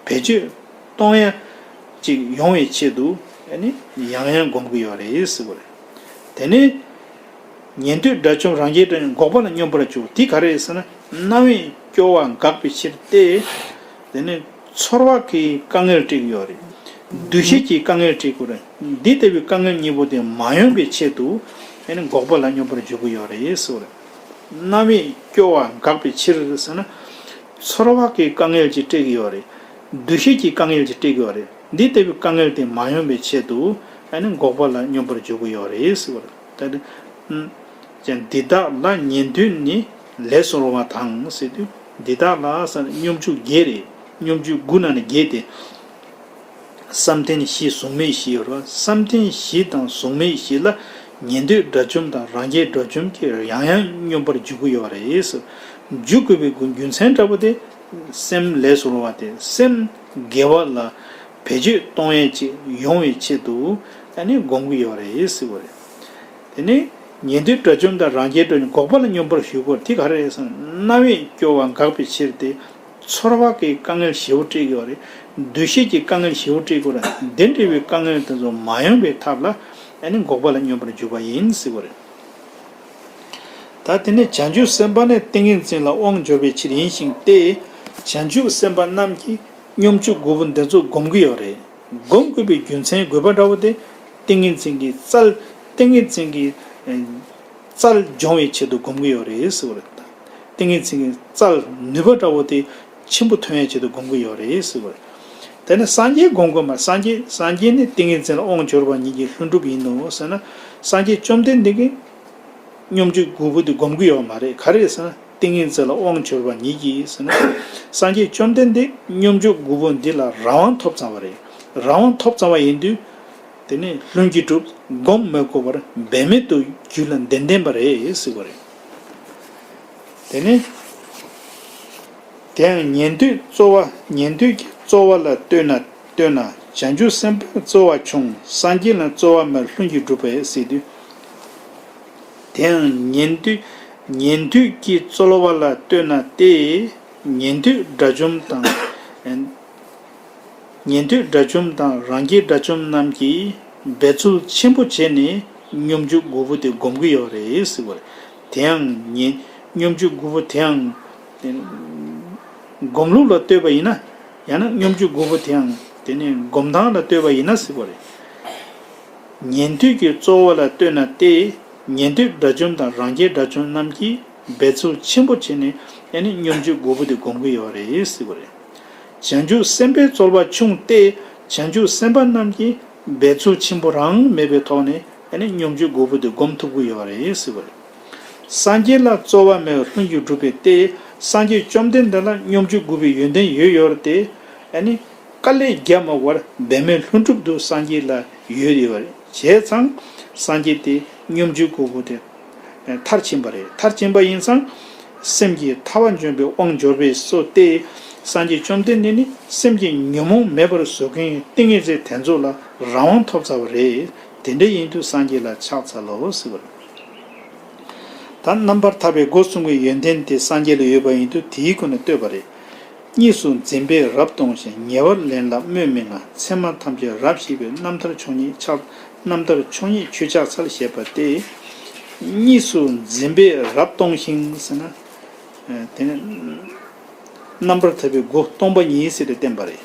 བེད་སྤྱོད་གཏོང་ཡ་ཅིག་ཡོང་བའི་ཆེད་དུ་ཨ་ནི་ཡང་ཡང་སྒོམ་གྱི་ཡོད་རེད་ཟེར་བ་རེད། དེ་ནས་ཉན་ཐོས་དགྲ་བཅོམ་རང་རྒྱལ་དགྲ་འགོག་པ་ལ་སྙོམས་པར་འཇུག་དེ་ག་རེ་རེད་ཟེར་ན། རྣ་བས་སྐྱོ་བ་འགགས་པའི་ཕྱིར་ཏེ། དེ་ནས་ཚོར་བ་གིས་དཀའ་ངལ་སྤྲད་ཀྱི་ཡོད་རེད། འདུ་ཤེས་ཀྱིས་དཀའ་ངལ་སྤྲད་ཀྱི་ཡོད་རེད། འདི་ལྟ་བུའི་དཀའ་ངལ་གཉིས་པོ་དེ་མ་ཡོང་བའི་ཆེད་དུ་ཨ་ནི་འགོག་པ་ལ་སྙོམས་པར་འཇུག་གི་ཡོད་རེད་ཟེར་བ་རེད། རྣ་བས་སྐྱོ་བ་འགགས་པའི་ཕྱིར་ཟེར་ན། ཚོར་བ་གིས་དཀའ་ངལ་ཅིག་སྤྲད་ཀྱི་ཡོད་རེད། འདུ་ཤེས་ཀྱིས་དཀའ་ངལ་ཅིག་སྤྲད་ཀྱི་ཡོད་རེད། འདི་ལྟ་བུའི་དཀའ་ངལ་དེ་མ་ཡོང་བའི་ཆེད་དུ་ཨ་ནི་འགོག་པ་ལ་སྙོམས་པར་འཇུག་གི་ཡོད་རེད་ཟེར་བ་རེད། ད་དེ་ཀྱང་འདི་དག་ལ་ཉན་ཐོས་ནི་ལས་སུ་རུང་བ་དང་ཟེར་དུས། འདི་དག་ལ་ཟེར་ན་སྙོམས་འཇུག་བརྒྱད་རེད། སྙོམས་འཇུག་དགུ་ནང་ནས་བརྒྱད་དེ། བསམ་གཏན་བཞི་གཟུགས་མེད་བཞི་ཡོད་རེད་བ། བསམ་གཏན་བཞི་དང་གཟུགས་མེད་བཞི་ལ་ཉན་ཐོས་དགྲ་བཅོམ་དང་རང་རྒྱལ་དགྲ་བཅོམ་གྱིས་ཡང་ཡང་སྙོམས་པར་འཇུག་གི་ཡོད་རེད། འཇུག་དགོས་པའི་རྒྱུ་མཚན་འདྲ་པོ་དེ། སེམས་ལས་སུ་རུང་བ་དེ་སེམས་དགེ་བ་ལ་བེད་སྤྱོད་གཏོང་ཡས་ཅིག་ཡོང་བའི་ཆེད་དུ་ཨ་ནི་སྒོམ་གྱི་ཡོད་རེད་ཟེར་བ་རེད། དེ་ནས་ཉན་ཐོས་དགྲ་བཅོམ་དང་རང་རྒྱལ་དགྲ་བཅོམ་འགོག་པ་ལ་སྙོམས་པར་ཞུགས་པ་དེ་ག་རེ་རེད་ཟེར་ན། རྣ་བས་སྐྱོ་བ་འགགས་པའི་ཕྱིར་ཏེ། ཚོར་བ་གིས་དཀའ་ངལ་ཞེ་པོ་སྤྲད་ཀྱི་ཡོད་རེད། འདུ་ཤེས་ཀྱིས་དཀའ་ངལ་ཞེ་པོ་སྤྲད་ཀྱི་ཡོད་རེད། འདི་འདྲ་བའི་དཀའ་ངལ་དེ་ཚོ་མ་ཡོང་བའི་ཐབས་ལ་ཨ་ནི་འགོག་པ་ལ་སྙོམས་པར་འཇུག་པ་ཡིན་ཟེར་བ་རེད། ད་དེ་ནས་བྱང་ཆུབ་སེམས་དཔའ་ནི་ཏིང་ངེ་འཛིན་ལ་དབང་འབྱོར་བའི་ཕྱིར་ཡིན་ཞིང་སྟེ། བྱང་ཆུབ་སེམས་དཔའ་རྣམས་ཀྱིས་སྙོམས་འཇུག་དགུ་པོ་འདི་ཚོ་སྒོམ་གྱི་ཡོད་རེད། སྒོམ་དགོས་པའི་རྒྱུ་མཚན་དགོས་པ་འདྲ་བོ་དེ། ཏིང་ངེ་འཛིན་གྱི་རྩལ། ཏིང་ངེ་འཛིན་གྱི་ཨེ་རྩལ་སྦྱོང་བའི་ཆེད་དུ་སྒོམ་གྱི་ཡོད་རེད་ཟེར་བ་རེད། ཏིང་ངེ་འཛིན་གྱི་རྩལ་ནུས་པ་འདྲ་བོ་དེ་ཆེན་པོ་ཐོན་ཡའི་ཆེད་དུ་སྒོམ་གྱི་ཡོད་རེད་ཟེར་བ་རེད། དེ་ནས་སངས་རྒྱས་སྒོམ་དགོས་མ། སངས་རྒྱས་སངས་རྒྱས་ནི་ཏིང་ངེ་འཛིན་ལ་དབང་འབྱོར་བ་ཉིད་ཀྱི་ལྷུན་གྲུབ་ཡིན་ནོ་ཟེར་ན། སངས་རྒྱས་བཅོམ་ལྡན་འདས་ཀྱིས་སྙོམས་འཇུག་དགུ་པོ་དེ་སྒོམ་གྱི་ཡོད་མ་རེད། ག་རེ་ཟེར་ན། ཏིང་ངེ་འཛིན་ལ་དབང་འབྱོར་བ་ཉིད་ཀྱིས་ཟེར་ན། སངས་རྒྱས་བཅོམ་ལྡན་འདས་སྙོམས་འཇུག་དགུ་པོ་འདི་ལ་རང་དབང་ཐོབ་ཚར་བ་རེད། རང་དབང་ཐོབ་ཚར་བ་ཡིན་དུས། དེ་ནས་ལྷུན་གྱིས་གྲུབ། སྒོམ་མི་དགོས་པར་འབད་མེད་དུ་རྒྱུད་ལ་འདི་ལྡན་པ་རེད་ཟེར་བ་རེད། དེ་ནས། དེ་ཡང་ཉན་ཐོས་རྩོལ་བ། ཉན་ཐོས་ཀྱི་རྩོལ་བ་ལ་ལྟོས་ན། ལྟོས་ན་བྱང་ཆུབ་སེམས་དཔའི་རྩོལ་བ་ཆུང་། སངས་རྒྱས་ལ་རྩོལ་བ་མེད་ལྷུན་གྱིས་གྲུབ་པས་ཟེར་དུས། དེ་ཡང་ཉན་ཐོས། ཉན་ཐོས་ཀྱི་རྩོལ་བ་ལ་ལྟོས་ན་སྟེ། ཉན་ཐོས་དགྲ་བཅོམ་དང་། ཉན་ཐོས་དགྲ་བཅོམ་དང་རང་རྒྱལ་དགྲ་བཅོམ་རྣམས་ཀྱིས་འབད་རྩོལ་ཆེན་པོ་བྱས་ནས་སྙོམས་འཇུག་དགུ་པོ་དེ་སྒོམ་གྱི་ཡོད་རེད་ཟེར་བ་རེད། དེ་ཡང་ཉན། སྙོམས་འཇུག་དགུ་པོ་དེ་ཡང་། སྒོམ་ལུགས་ལ་ལྟོས་པ་ཡིན་ན། ཡང་ན་སྙོམས་འཇུག་དགུ་པོ་དེ་ཡང་དེ་ནས་སྒོམ་སྟངས་ལ་ལྟོས་པ་ཡིན་ན་ཟེར་བ་རེད། ཉན་ཐོས་ཀྱི་རྩོལ་བ་ལ་ལྟོས་ན་སྟེ། ཉན་ཐོས་དགྲ་བཅོམ་དང་རང་རྒྱལ་དགྲ་བཅོམ་རྣམས་ཀྱིས་འབད་རྩོལ་ཆེན་པོ་བྱས་ནས་ཨ་ནི་སྙོམས་འཇུག་དགུ་པོ་དེ་སྒོམ་གྱི་ཡོད་རེད་ཟེར་བ་རེད། བྱང་ཆུབ་སེམས་དཔའི་རྩོལ་བ་ཆུང་སྟེ། བྱང་ཆུབ་སེམས་དཔའ་རྣམས་ཀྱིས་འབད་རྩོལ་ཆེན་པོ་རང་མེད་པའི་ཐོག་ནས་ཨ་ནི་སྙོམས་འཇུག་དགུ་པོ་དེ་སྒོམ་ཐུབ་ཀྱི་ཡོད་རེད་ཟེར་བ་རེད། སངས་རྒྱས་ལ་རྩོལ་བ་མེད་པར་ལྷུན་གྱིས་གྲུབ་པས་ཏེ། སངས་རྒྱས་བཅོམ་ལྡན་འདས་ལ་སྙོམས་འཇུག་དགུ་པོའི་ཡོན་ཏན་ཡོད་ཡོད་རེད་དེ། ཨ་ནི། དཀའ་ལས་རྒྱག་མ་དགོས་པར་འབད་མེད་ལྷུན་གྲུབ་ཏུ་སངས་རྒྱས་ལ་ཡོད་ཡོད་རེད། བྱས་ཙང་སངས་རྒྱས་དེ་སྙོམས་འཇུག་དགུ་པོ་དེ་མཐར་ཕྱིན་པ་རེད། མཐར་ཕྱིན་པ་ཡིན་ཙང་སེམས་ཀྱི་ཐར་པ་འཇོམས་པའི་དབང་འབྱོར་པས་སོ་སྟེ། སངས་རྒྱས་བཅོམ་ལྡན་འདས་ནི་སེམས་ཀྱི་ཉོན་མོངས་མེད་པར་བཟོ་མཁན་ཏིང་ངེ་འཛིན་དེ་ཚོ་ལ་རང་དབང་ཐོབ་ཚར་བ་རེད། དེ་འདྲ་ཡིན་དུས་སངས་རྒྱས་ལ་ཕྱག་འཚལ་ལོ་ཟེར་བ་རེད། ད་རྣམ་པར་ཐར་པའི་སྒོ་གསུམ་གྱི་ཡོན་ཏན་དེ་སངས་རྒྱས་ལ་ཡོད་པ་ཡིན་དུས་དེའི་སྒོ་ནས་བསྟོད་པ་རེད། གཉིས་སུ་འཛིན་པས་རབ་གཏོང་ཞིང་། ཉེ་བར་ལེན་ལ་སྨོས་མི་མངའ། མཚན་མ་ཐམས་ཅད་རབ་ཞི་བའི། རྣམ་ཐར་མཆོག་བརྙེས་ཕྱག་རྣམ་ཐར་མཆོག་བརྙེས་ཆོས་ཕྱག་འཚལ་ཞེས་པ་སྟེ། གཉིས་སུ་འཛིན་པས་རབ་གཏོང་ཞིང་ཟེར་ན། དེ་ནི་རྣམ་པར་ཐར་པའི་སྒོ་སྟོང་པ་ཉིད་ཟེར་ཏེ་བསྟན་པ་རེད།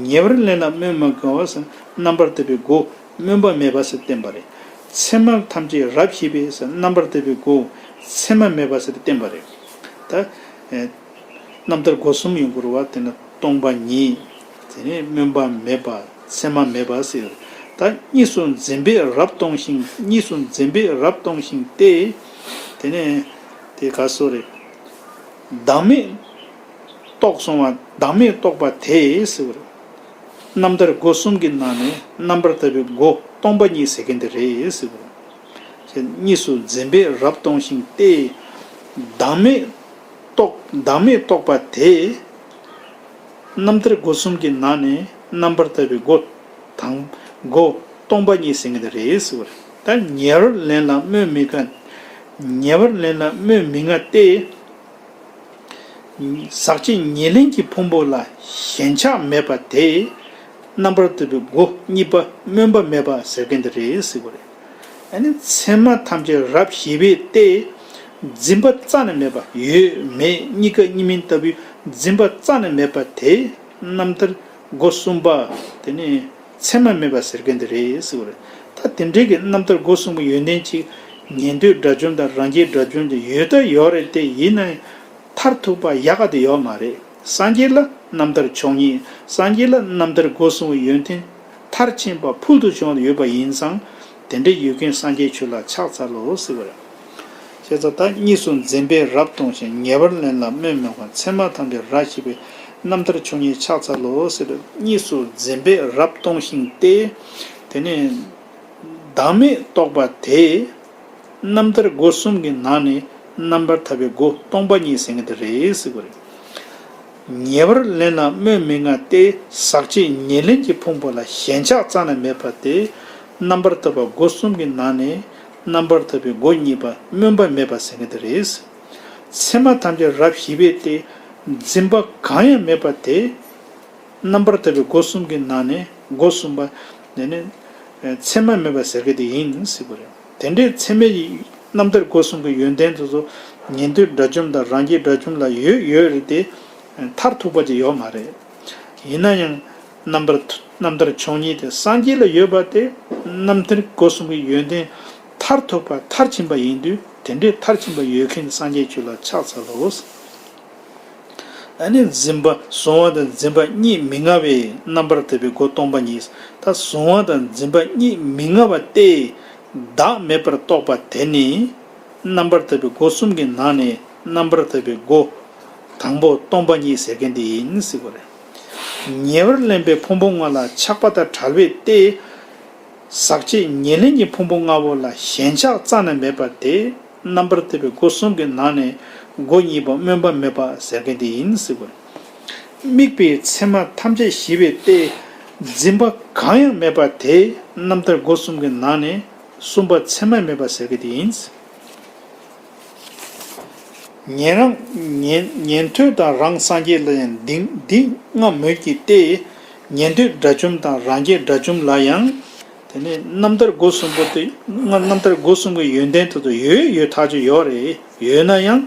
ཉེ་བར་ལེན་ལ་སྨོས་མི་དགོས་པ་ཟེར་རྣམ་པར་ཐར་པའི་སྒོ་སྨོན་པ་མེད་པ་ཟེར་བསྟན་པ་རེད། མཚན་མ་ཐམས་ཅད་རབ་ཞི་བའི་ཟེར་རྣམ་པར་ཐར་པའི་སྒོ་མཚན་མ་མེད་པ་ཟེར་ཏེ་བསྟན་པ་རེད། ད། རྣམ་ཐར་སྒོ་གསུམ་ཡོང་དགོས་རེད་བ། དེ་ནི་སྟོང་པ་ཉིད། དེ་ནི་སྨོན་པ་མེད་པ་མཚན་མ་མེད་པ་ཟེར། ད་གཉིས་སུ་འཛིན་པས་རབ་གཏོང་ཞིང་། གཉིས་སུ་འཛིན་པས་རབ་གཏོང་ཞིང་སྟེ། དེ་ནི་དེ་ག་སོ་རེད། བདག་མེད་རྟོགས་སོང་བ། བདག་མེད་རྟོགས་པ་དེ་ཟེར་བ་རེད། རྣམ་ཐར་སྒོ་གསུམ་གྱི་ནང་ནས་རྣམ་པར་ཐར་པའི་སྒོ་སྟོང་པ་ཉིད་ཟེར་མཁན་དེ་རེད་ཟེར་བ་རེད། གཉིས་སུ་འཛིན་པས་རབ་གཏོང་ཞིང་སྟེ། བདག་མེད་རྟོགས། བདག་མེད་རྟོགས་པ་དེ། རྣམ་ཐར་སྒོ་གསུམ་གྱི་ནང་ནས་རྣམ་པར་ཐར་པའི་སྒོ་དང་སྒོ་སྟོང་པ་ཉིད་ཟེར་མཁན་དེ་རེད་ཟེར་བ་རེད། ད་ཉེ་བར་ལེན་ལ་སྨོས་མི་དགའ། ཉེ་བར་ལེན་ལ་སྨོས་མི་མངའ་སྟེ། ཟག་བཅས་ཉེར་ལེན་གྱི་ཕུང་པོ་ལ་ཞེན་ཆགས་མེད་པ་དེ། རྣམ་པར་ཐར་པའི་སྒོ་གཉིས་པ་སྨོན་པ་མེད་པ་ཟེར་མཁན་དེ་རེད་ཟེར་བ་རེད། ཨ་ནི་མཚན་མ་ཐམས་ཅད་རབ་ཞི་བས་ཏེ། འཛིན་པ་རྩ་ནས་མེད་པ། ཡོད་མེད་གཉིས་ཀ་གཉིས་མིན་ལྟ་བུའི་འཛིན་པ་རྩ་ནས་མེད་པ་དེ་རྣམ་ཐར་སྒོ་གསུམ་པ་དེ་ནི་མཚན་མ་མེད་པ་ཟེར་མཁན་དེ་རེད་ཟེར་བ་རེད། ད་དེ་འདྲའི་གི་རྣམ་ཐར་སྒོ་གསུམ་གྱི་ཡོན་ཏན་གཅིག་ཉན་ཐོས་དགྲ་བཅོམ་དང་རང་རྒྱལ་དགྲ་བཅོམ་དེ་ཡོད་ད་ཡོད་རེད་དེ། ཡིན་ན་མཐར་ཐུག་པ་ཡག་ག་དེ་ཡོད་མ་རེད། སངས་རྒྱས་ལ་རྣམ་ཐར་མཆོག་ཉིད། སངས་རྒྱས་ལ་རྣམ་ཐར་སྒོ་གསུམ་གྱི་ཡོན་ཏན་མཐར་ཕྱིན་པ་ཕུལ་དུ་བྱུང་བ་ཡོད་པ་ཡིན་ཙང་། དེ་འདྲའི་ཡོད་མཁན་སངས་རྒྱས་ཆོས་ལ་ཕྱག་འཚལ་ལོ་ཟེར་བ་རེད། བྱས་ཙང་ད་གཉིས་སུ་འཛིན་པས་རབ་སྟོང་ཞིང་། ཉེ་བར་ལེན་ལ་སྨོན་མི་དགོས། མཚན་མ་ཐམས་ཅད་རབ་ཞི་བས། རྣམ་ཐར་མཆོག་ཉིད་ཕྱག་འཚལ་ལོ་ཟེར། གཉིས་སུ་འཛིན་པས་རབ་སྟོང་ཞིང་སྟེ། དེ་ནས་བདག་མེད་རྟོགས་པ་དེ། རྣམ་ཐར་སྒོ་གསུམ་གྱི་ནང་ནས་རྣམ་པར་ཐར་པའི་སྒོ་སྟོང་པ་ཉིད་ཟེར་མཁན་དེ་རེད་ཟེར་བ་རེད། ཉེ་བར་ལེན་ལ་སྨོན་མི་མངའ་སྟེ། ཟག་བཅས་ཉེར་ལེན་གྱི་ཕུང་པོ་ལ་ཞེན་ཆགས་རྩ་ནས་མེད་པ་དེ། རྣམ་པར་ཐར་པ་སྒོ་གསུམ་གྱི་ནང་ནས་རྣམ་པར་ཐར་པའི་སྒོ་གཉིས་པ་སྨོན་པ་མེད་པ་ཟེར་མཁན་དེ་རེད། མཚན་མ་ཐམས་ཅད་རབ་ཞི་བས་ཏེ། འཛིན་པ་གང་ཡང་མེད་པ་དེ། རྣམ་པར་ཐར་པའི་སྒོ་གསུམ་གྱི་ནང་ནས་སྒོ་གསུམ་པ་ནི་ནི་མཚན་མ་མེད་པ་ཟེར་གྱི་དེ་ཡིན་ཟེར་བ་རེད། དེ་འདྲའི་མཚན་མའི་རྣམ་ཐར་སྒོ་གསུམ་གྱི་ཡོན་ཏན་དེ་ཚོ་ཉན་ཐོས་དགྲ་བཅོམ་དང་རང་རྒྱལ་དགྲ་བཅོམ་ལ་ཡོད་ཡོད་རེད་དེ། མཐར་ཐུག་པ་ཅིག་ཡོད་མ་རེད། ཡིན་ན་ཡང་རྣམ་པར་རྣམ་ཐར་མཆོག་ཉིད་དེ་སངས་རྒྱས་ལ་ཡོད་པ་དེ། རྣམ་ཐར་སྒོ་གསུམ་གྱི་ཡོན་ཏན་མཐར་ཐུག་པ་མཐར་ཕྱིན་པ་ཡིན་དུས། དེ་འདྲའི་མཐར་ཕྱིན་པ་ཡོད་མཁན་སངས་རྒྱས་ཆོས་ལ་ཕྱག་འཚལ་ལོ། ཨ་ནི་འཛིན་པ་གཟུང་བ་དང་འཛིན་པ་གཉིས་མི་མངའ་བས། རྣམ་པར་ཐར་པའི་སྒོ་སྟོང་པ་ཉིད། ད་གཟུང་བ་དང་འཛིན་པ་གཉིས་མི་མངའ་བ་སྟེ། བདག་མེད་པར་རྟོགས་པ་དེ་ནི། རྣམ་པར་ཐར་པའི་སྒོ་གསུམ་གྱི་ནང་ནས་རྣམ་པར་ཐར་པའི་སྒོ་དང་པོ་སྟོང་པ་ཉིད་ཟེར་མཁན་དེ་ཡིན་ཟེར་བ་རེད། ཉེ་བར་ལེན་པའི་ཕུང་པོ་ལྔ་ལ་ཆགས་པ་དང་བྲལ་བས་ཏེ། ཟག་བཅས་ཉེར་ལེན་གྱི་ཕུང་པོ་ལྔ་པོ་ལ་ཞེན་ཆགས་རྩ་ནས་མེད་པ་དེ། རྣམ་པར་ཐར་པའི་སྒོ་གསུམ་གྱི་ནང་ནས་སྒོ་གཉིས་པ་སྨོན་པ་མེད་པ་ཟེར་མཁན་དེ་ཡིན་ཟེར་བ། དམིགས་པའི་མཚན་མ་ཐམས་ཅད་ཞི་བས་ཏེ། འཛིན་པ་གང་ཡང་མེད་པ་དེ། རྣམ་ཐར་སྒོ་གསུམ་གྱི་ནང་ནས་གསུམ་པ་མཚན་མ་མེད་པ་ཟེར་མཁན་དེ་ཡིན། ཉན་རང་ཉན་ཉན་ཐོས་དང་རང་སངས་རྒྱས་ལ་ཡང་འདི་འདི་ལྔ་མོས་ཀྱི་སྟེ། ཉན་ཐོས་དགྲ་བཅོམ་དང་རང་རྒྱལ་དགྲ་བཅོམ་ལ་ཡང་། དེ་ནས་རྣམ་ཐར་སྒོ་གསུམ་པོ་དེ་ལྔ་རྣམ་ཐར་སྒོ་གསུམ་གྱི་ཡོན་ཏན་དེ་ཚོ་ཡོད་ཡོད་ཐག་ཆོད་ཡོད་རེད། ཡོད་ན་ཡང་།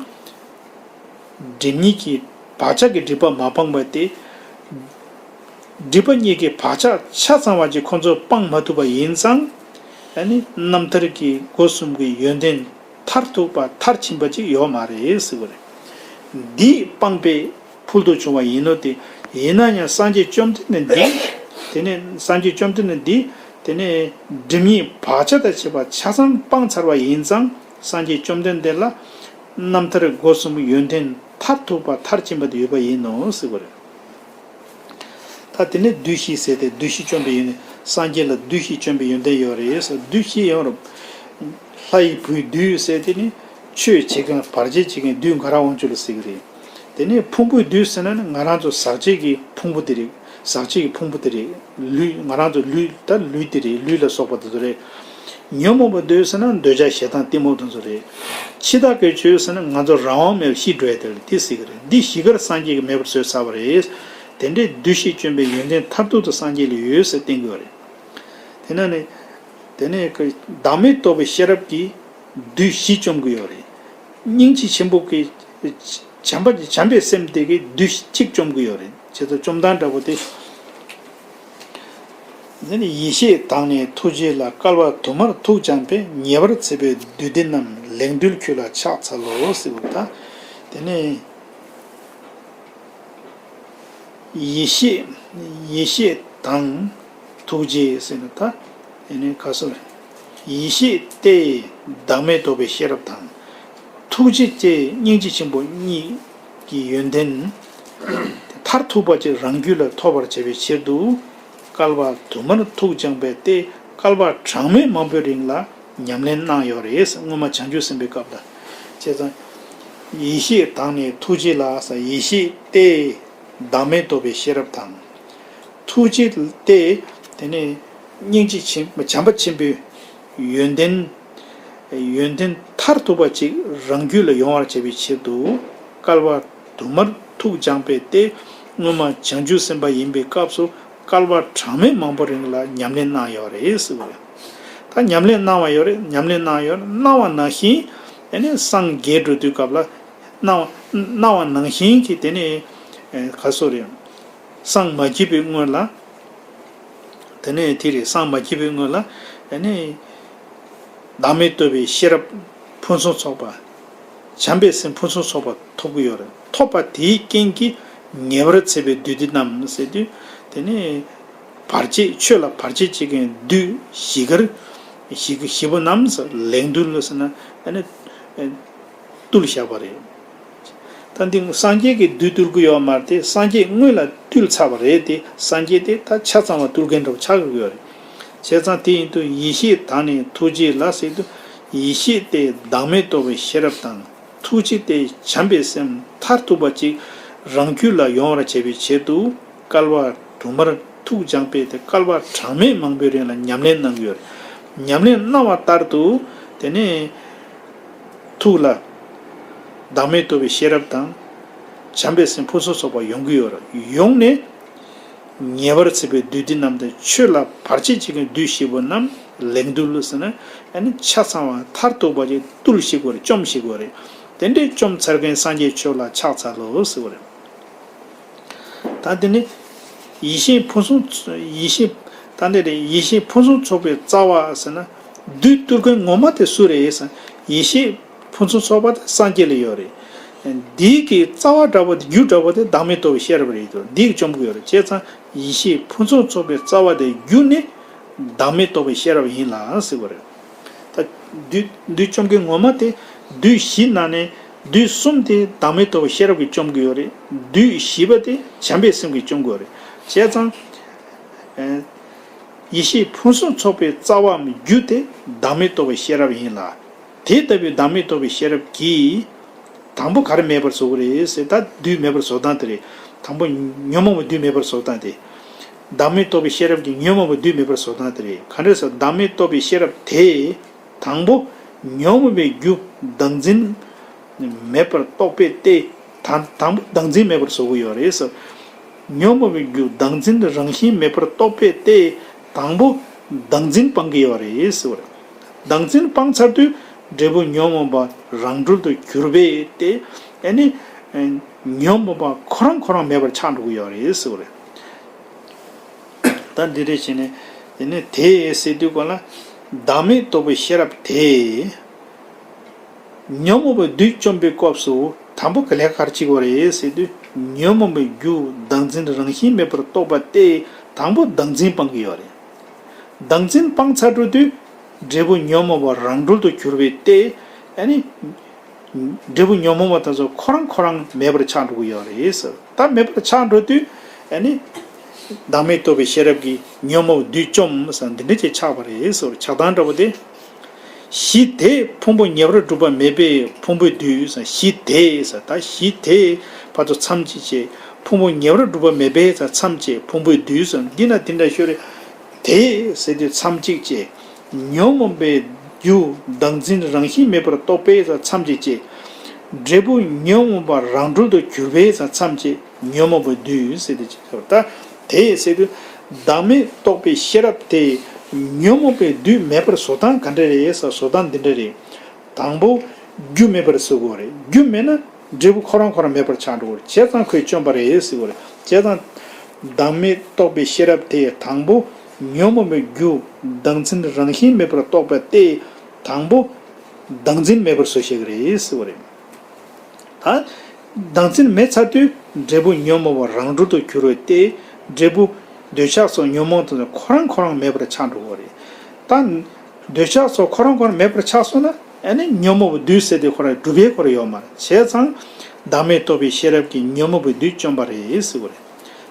སྒྲིབ་གཉིས་ཀྱི་བག་ཆགས་ཀྱི་སྒྲིབ་པ་མ་སྤངས་པ་སྟེ། སྒྲིབ་པ་གཉིས་ཀྱི་བག་ཆགས་ཆ་ཚང་བ་ཅིག་ཁོ་ཚོ་སྤང་མ་ཐུབ་པ་ཡིན་ཙང་། ཨ་ནི་རྣམ་ཐར་གྱི་སྒོ་གསུམ་གྱི་ཡོན་ཏན་མཐར་ཐུག་པ་མཐར་ཕྱིན་པ་ཅིག་ཡོད་མ་རེད་ཟེར་བ་རེད། འདི་སྤངས་པས་ཕུལ་དུ་བྱུང་བ་ཡིན་ནོ་དེ། ཡིན་ན་ཡང་སངས་རྒྱས་བཅོམ་ལྡན་འདས་འདི། དེ་ནས་སངས་རྒྱས་བཅོམ་ལྡན་འདས་འདི། དེ་ནས་སྒྲིབ་གཉིས་བག་ཆགས་དང་བཅས་པ་ཆ་ཚང་སྤངས་ཚར་བ་ཡིན་ཙང་། སངས་རྒྱས་བཅོམ་ལྡན་འདས་ལ་རྣམ་ཐར་སྒོ་གསུམ་ཡོན་ཏན་མཐར་ཐུག་པ་མཐར་ཕྱིན་པ་དེ་ཡོད་པ་ཡིན་ནོ་ཟེར་བ་རེད། ད་དེ་ནས་བདུད་བཞི་ཟེར་ཏེ། བདུད་བཞི་བཅོམ་པའི་ཡོན་ཏན། སངས་རྒྱས་ལ་བདུད་བཞི་བཅོམ་པའི་ཡོན་ཏན་ཡོད་རེད་ཟེར། བདུད་བཞི་ཡོད་རུང་། ལྷ་ཡི་བུའི་བདུད་ཟེར་དེ་ནི་ཆོས་བྱེད་མཁན་བར་ཆད་བྱེད་མཁན་བདུད་ང་རང་དབང་ཕྱུག་ལ་ཟེར་གྱི་རེད། དེ་ནས་ཕུང་པོའི་བདུད་ཟེར་ན་ནི་ང་རང་ཚོ་ཟག་བཅས་ཀྱི་ཕུང་པོ་དེ་རེད། ཟག་བཅས་ཀྱི་ཕུང་པོ་དེ་རེད། ལུས་ང་རང་ཚོ་ལུས་ད་ལུས་དེ་རེད། ལུས་ལ་སོགས་པ་དེ་ཚོ་རེད། ཉོན་མོངས་པ་བདུད་ཟེར་ན་འདོད་ཆགས་ཞེ་སྡང་གཏི་མུག་དེ་ཚོ་རེད། འཆི་བདག་གི་ཆོས་ཟེར་ན་ང་ཚོ་རང་དབང་མེད་པར་ཤི་འགྲོ་ཡ་དེ་རེད། དེ་ཟེར་གྱི་རེད། འདི་བཞི་ཀར་སངས་རྒྱས་ཀྱིས་མེད་པར་བཟོས་ཚར་བ་རེད། དེ་འདྲའི་བདུད་བཞི་བཅོམ་པའི་ཡོན་ཏན་མཐར་ཐུག་ཏུ་སངས་རྒྱས་ལ་ཡོད་ཟེར་བསྟན་གྱི་ཡོད་རེད། དེ་ན་ནི། དེ་ནས་ཀྱི་བདག་མེད་རྟོགས་པའི་ཤེས་རབ་ཀྱིས་བདུད་བཞི་བཅོམ་གྱི་ཡོད་རེད། སྙིང་རྗེ་ཆེན་པོ་གིས་བྱམས་པ་བྱམས་པའི་སེམས་དེ་གིས་བདུད་གཅིག་བཅོམ་གྱི་ཡོད་རེད། བྱས་ཙང་བཅོམ་སྟངས་འདྲ་པོ་དེ། དེ་ནས་ཡེ་ཤེས་དང་ནི་ཐུགས་རྗེ་ལ། བསྐལ་པ་དུ་མར་ཐུགས་སྦྱངས་པས། ཉེ་བར་འཚེ་བའི་བདུད་སྡེ་རྣམས། ལེགས་འདུལ་ཁྱོད་ལ་ཕྱག་འཚལ་ལོ་ཟེར་བ་ད། དེ་ནས། ཡེ་ཤེས། ཡེ་ཤེས་དང་ཐུགས་རྗེ་ཟེར་ན་ད། ཨེ་ནས་ག་སོ། ཡེ་ཤེས་ཏེ་བདག་མེད་རྟོགས་པའི་ཤེས་རབ་དང་། ཐུགས་རྗེ་ཏེ་སྙིང་རྗེ་ཆེན་པོ་གཉིས་ཀྱི་ཡོན་ཏན་མཐར་ཐུག་པ་ཅིག་རང་རྒྱུད་ལ་ཐོབ་པར་བྱ་བའི་ཕྱིར་དུ། བསྐལ་པ་དུ་མར་ཐུགས་སྦྱངས་པས་ཏེ། བསྐལ་པ་གྲངས་མེད་མང་པོའི་རིང་ལ་ཉམས་ལེན་གནང་ཡོད་རེད། སྔོན་མ་བྱང་ཆུབ་སེམས་དཔའི་སྐབས་ལ། བྱས་ཙང་། ཡེ་ཤེས་དང་ནི་ཐུགས་རྗེ་ལ། ཡེ་ཤེས་ཏེ་བདག་མེད་རྟོགས་པའི་ཤེས་རབ་དང་། ཐུགས་རྗེ་སྟེ། དེ་ནས་སྙིང་རྗེ་ཆེན་བྱམས་པ་ཆེན་པོའི་ཡོན་ཏན། ཡོན་ཏན་མཐར་ཐུག་པ་ཅིག་རང་རྒྱུད་ལ་ཡོང་བར་བྱ་བའི་ཕྱིར་དུ། བསྐལ་པ་དུ་མར་ཐུགས་སྦྱངས་པས་ཏེ། སྔོན་མ་བྱང་ཆུབ་སེམས་དཔའ་ཡིན་པའི་སྐབས་སུ་བསྐལ་པ་གྲངས་མེད་མང་པོ་རིང་ལ་ཉམས་ལེན་གནང་ཡོད་རེད་ཟེར་བ་རེད། ད་ ད་ཉམས་ལེན་གནང་བ་ཡོད་རེད། ཉམས་ལེན་གནང་ཡོད་རེད། གནང་བ་ནང་བཞིན་དེ་ནས་སངས་རྒྱས་འགྲོ་དུས་སྐབས་ལ་གནང་བ་གནང་བ་ནང་བཞིན་གྱི་དེ་ནས་ག་སོ་རེད། སངས་མ་རྒྱས་པའི་སྔོན་ལ། དེ་ནས་དེ་རེད། སངས་མ་རྒྱས་པའི་སྔོན་ལ་ཨ་ནི་བདག་མེད་རྟོགས་པའི་ཤེས་རབ་ཕུན་སུམ་ཚོགས་པ། བྱམས་པའི་སེམས་ཕུན་སུམ་ཚོགས་པ་ཐོབ་ཀྱི་ཡོད་རེད། ཐོབ་པ་དེའི་རྐྱེན་གྱིས་ངེས་པར་འཚལ་བའི་བདུད་སྡེ་རྣམས་ཟེར་དུས། དེ་ནས་བར་ཆད། ཆོས་ལ་བར་ཆད་བྱེད་མཁན་བདུད་བཞི་སྒར། བཞི་བཞི་པོ་རྣམས་ལེགས་བཏུལ་ཟེར་ན་ཨ་ནི་བཏུལ་བཞག་པ་རེད། ད་འདི་སངས་རྒྱས་ཀྱིས་བདུད་བཏུལ་གྱི་ཡོད་མ་རེད་དེ། སངས་རྒྱས་སྔོན་ལ་བཏུལ་ཚར་བ་རེད་དེ། སངས་རྒྱས་དེ་ད་ཆ་ཚང་བ་བཏུལ་མཁན་འདྲ་བོ་ཆགས་ཀྱི་ཡོད་རེད། བྱས་ཙང་དེ་ཡིན་དུས་ཡེ་ཤེས་དང་ནི་ཐུགས་རྗེ་ལ་ཟེར་དུས། ཡེ་ཤེས་དེ་བདག་མེད་རྟོགས་པའི་ཤེས་རབ་དང་། ཐུགས་རྗེ་དེ་བྱམས་པའི་སེམས་མཐར་ཐུག་པ་ཅིག་རང་རྒྱུད་ལ་ཡོང་བར་བྱེད་པའི་ཆེད་དུ། བསྐལ་པ་དུ་མར་ཐུགས་སྦྱངས་པས་དེ་བསྐལ་པ་གྲངས་མེད་མང་པོའི་རིང་ལ་ཉམས་ལེན་གནང་གི་ཡོད་རེད། ཉམས་ལེན་གནང་བ་ལྟར་དུ་དེ་ནས་ཐུགས་ལ་བདག་མེད་རྟོགས་པའི་ཤེས་རབ་དང་། བྱམས་པའི་སེམས་ཕུན་སུམ་ཚོགས་པ་ཡོང་གི་ཡོད་རེད། ཡོང་ནས་ངེས་པར་འཚལ་བའི་བདུད་སྡེ་རྣམས་དང་། ཆོས་ལ་བར་ཆད་བྱེད་མཁན་བདུད་བཞི་པོ་རྣམས་ལེགས་བཏུལ་ཟེར་ན་ཨ་ནི་ཆ་ཚང་བ་མཐར་ཐུག་པ་ཅིག་བཏུལ་ཤེས་དགོས་རེད། བཅོམ་ཤེས་དགོས་རེད། དེ་འདྲའི་བཅོམ་ཚར་མཁན་སངས་རྒྱས་ཆོས་ལ་ཕྱག་འཚལ་ལོ་ཟེར་བ་རེད། ད་དེ་ནི་ཡེ་ཤེས་ཕུན་སུམ། ཡེ་ཤེས། ད་འདི་རེད། ཡེ་ཤེས་ཕུན་སུམ་ཚོགས་པའི་རྩ་བ་ཟེར་ན། བདུད་བཏུལ་མཁན་ངོ་མ་དེ་སུ་རེད་ཟེར་ན། ཡེ་ཤེས་ཕུན་སུམ་ཚོགས་པ་དེ་སངས་རྒྱས་ལ་ཡོད་རེད། འདིའི་གི་རྩ་བ་འདྲ་པོ་དེ། རྒྱུ་འདྲ་པོ་དེ་བདག་མེད་རྟོགས་པའི་ཤེས་རབ་རེད་དོ། འདིས་བཅོམ་གྱི་ཡོད་རེད། བྱས་ཙང་ཡེ་ཤེས་ཕུན་སུམ་ཚོགས་པའི་རྩ་བ་དེ་རྒྱུ་ནི་བདག་མེད་རྟོགས་པའི་ཤེས་རབ་ཡིན་ལ་ཟེར་བ་རེད། ད་བདུད་བདུད་བཅོམ་མཁན་ངོ་མ་དེ་བདུད་བཞི་ནང་ནས་བདུད་གསུམ་དེ་བདག་མེད་རྟོགས་པའི་ཤེས་རབ་ཀྱིས་བཅོམ་གྱི་ཡོད་རེད། བདུད་བཞི་པ་དེ་བྱམས་པའི་སེམས་ཀྱིས་བཅོམ་གྱི་ཡོད་རེད། བྱས་ཙང་། ཨེ། ཡེ་ཤེས་ཕུན་སུམ་ཚོགས་པའི་རྩ་བའམ་རྒྱུ་དེ་བདག་མེད་རྟོགས་པའི་ཤེས་རབ་ཡིན་ལ། དེ་ལྟ་བུའི་བདག་མེད་རྟོགས་པའི་ཤེས་རབ་ཀྱིས་དང་པོ་ག་རེ་མེད་པར་བཟོ་གི་རེད་ཟེར། ད་བདུད་མེད་པར་བཟོ་སྟངས་དེ་རེད། དང་པོ་ཉོན་མོངས་པ་བདུད་མེད་པར་བཟོ་སྟངས་དེ། བདག་མེད་རྟོགས་པའི་ཤེས་རབ་ཀྱིས་ཉོན་མོངས་པ་བདུད་མེད་པར་བཟོ་སྟངས་དེ་རེད། ག་འདྲ་ཟེར། བདག་མེད་རྟོགས་པའི་ཤེས་རབ་དེས་དང་པོ་ཉོན་མོངས་པའི་རྒྱུ་བདག་འཛིན་མེད་པར་རྟོགས་པས་ཏེ། ད་དང་པོ་བདག་འཛིན་མེད་པར་བཟོ་གི་ཡོད་རེད་ཟེར། ཉོན་མོངས་པའི་རྒྱུ་བདག་འཛིན་རང་བཞིན་མེད་པར་རྟོགས་པས་ཏེ། དང་པོ་བདག་འཛིན་སྤང་གི་ཡོད་རེད་ཟེར་བ་རེད། བདག་འཛིན་སྤངས་ཚར་དུས་འབྲས་བུ་ཉོན་མོངས་པ་རང་གྲོལ་དུ་གྱུར་པས་ཏེ། ཨ་ནི་ཉོན་མོངས་པ་ཁོ་རང་ཁོ་རང་མེད་པར་ཆགས་འགྲོ་གི་ཡོད་རེད་ཟེར་བ་རེད། ད་འདི་འདྲ་བྱས་ནས། དེ་ནས་དེ་ཟེར་དུས་གོ་ལ། བདག་མེད་རྟོགས་པའི་ཤེས་རབ་དེ། ཉོན་མོངས་པའི་བདུད་བཅོམ་པའི་སྐབས་སུ་དང་པོ་ག་ལས་ག་རེ་བྱེད་དགོས་རེད་ཟེར་དུས། ཉོན་མོངས་པའི་རྒྱུ་བདག་འཛིན་རང་བཞིན་མེད་པར་རྟོགས་པ་སྟེ། དང་པོ་བདག་འཛིན་སྤང་གི་ཡོད་རེད། བདག་འཛིན་སྤངས་ཚར་འགྲོ་དུས་འབྲས་བུ་ཉོན་མོངས་པ་རང་གྲོལ་དུ་གྱུར་པས་ཏེ། ཨ་ནི་འབྲས་བུ་ཉོན་མོངས་པ་དེ་ཚོ་ཁོ་རང་ཁོ་རང་མེད་པར་ཆགས་འགྲོ་གི་ཡོད་རེད་ཟེར། ད་མེད་པར་ཆགས་འགྲོ་དུས་ཨ་ནི་བདག་མེད་རྟོགས་པའི་ཤེས་རབ་ཀྱིས་ཉོན་མོངས་པ་བདུད་བཅོམ་ཟེར། འདི་འདྲ་ཅིག་ཆགས་པ་རེད་ཟེར། ཆགས་སྟངས་འདྲ་པོ་དེ། གཞི་དེས་ཕུང་པོ་ངེས་པར་སྒྲུབ་པ་མེད་པས་ཕུང་པོའི་བདུད་ཟེར། གཞི་དེས་ཟེར། ད་གཞི་དེས་ཕར་ཚུར་མཚམས་གཅིག་བྱས། ཕུང་པོ་ངེས་པར་སྒྲུབ་པ་མེད་པས་ཟེར། མཚམས་བཅད། ཕུང་པོའི་བདུད་ཟེར། འདི་ན་འདི་འདྲ་ཤོད་རེད། དེས་ཟེར་དུས་མཚམས་གཅིག་བཅད། ཉོན་མོངས་པའི་རྒྱུ་བདག་འཛིན་རང་བཞིན་མེད་པར་རྟོགས་པས་ཟེར། མཚམས་གཅིག་བཅད། འབྲས་བུ་ཉོན་མོངས་པ་རང་གྲོལ་དུ་གྱུར་པས་ཟེར། མཚམས་བཅད། ཉོན་མོངས་པའི་བདུད་ཟེར་དུས་ཅིག་ད་དེས་ཟེར་དུས། བདག་མེད་རྟོགས་པའི་ཤེས་རབ་དེས་ཉོན་མོངས་པའི་བདུད་མེད་པར་བཟོ་སྟངས་ག་འདྲ་རེད་ཟེར། བཟོ་སྟངས་འདི་འདྲ་རེད། དང་པོ་རྒྱུ་མེད་པར་བཟོ་དགོས་རེད། རྒྱུ་མེད་ན་འབྲས་བུ་ཁོ་རང་ཁོ་རང་མེད་པར་ཆགས་འགྲོ་གི་རེད། བྱས་ཙང་ཁོས་བཅོམ་པ་རེད་ཟེར་གྱི་ཡོད་རེད། བྱས་ཙང་བདག་མེད་རྟོགས་པའི་ཤེས་རབ་དེས་དང་པོ་ཉོན་མོངས་པའི་རྒྱུ་བདག་འཛིན་རང་བཞིན་མེད་པར་རྟོགས་པ་སྟེ། དང་པོ་བདག་འཛིན་མེད་པར་བཟོ་ཤེས་ཀྱི་རེད་ཟེར་གྱི་ཡོད་རེད། ད་བདག་འཛིན་མེད་ཚར་དུས་འབྲས་བུ་ཉོན་མོངས་པ་རང་གྲོལ་དུ་གྱུར་པ་སྟེ། འབྲས་བུ་འདོད་ཆགས་སོགས་ཉོན་མོངས་དེ་ཚོ་ཁོ་རང་ཁོ་རང་མེད་པར་ཆགས་འགྲོ་གི་རེད། ད་འདོད་ཆགས་སོགས་ཁོ་རང་ཁོ་རང་མེད་པར་ཆགས་སོང་ན། ཨ་ནི་ཉོན་མོངས་པ་བདུད་ཟེར་དེ་ཁོ་རང་སྒྲུབ་ཡས་ཁོ་རང་ཡོད་མ་རེད། བྱས་ཙང་བདག་མེད་རྟོགས་པའི་ཤེས་རབ་ཀྱིས་ཉོན་མོངས་པའི་བདུད་བཅོམ་པ་རེད་ཟེར་གྱི་ཡོད་རེད།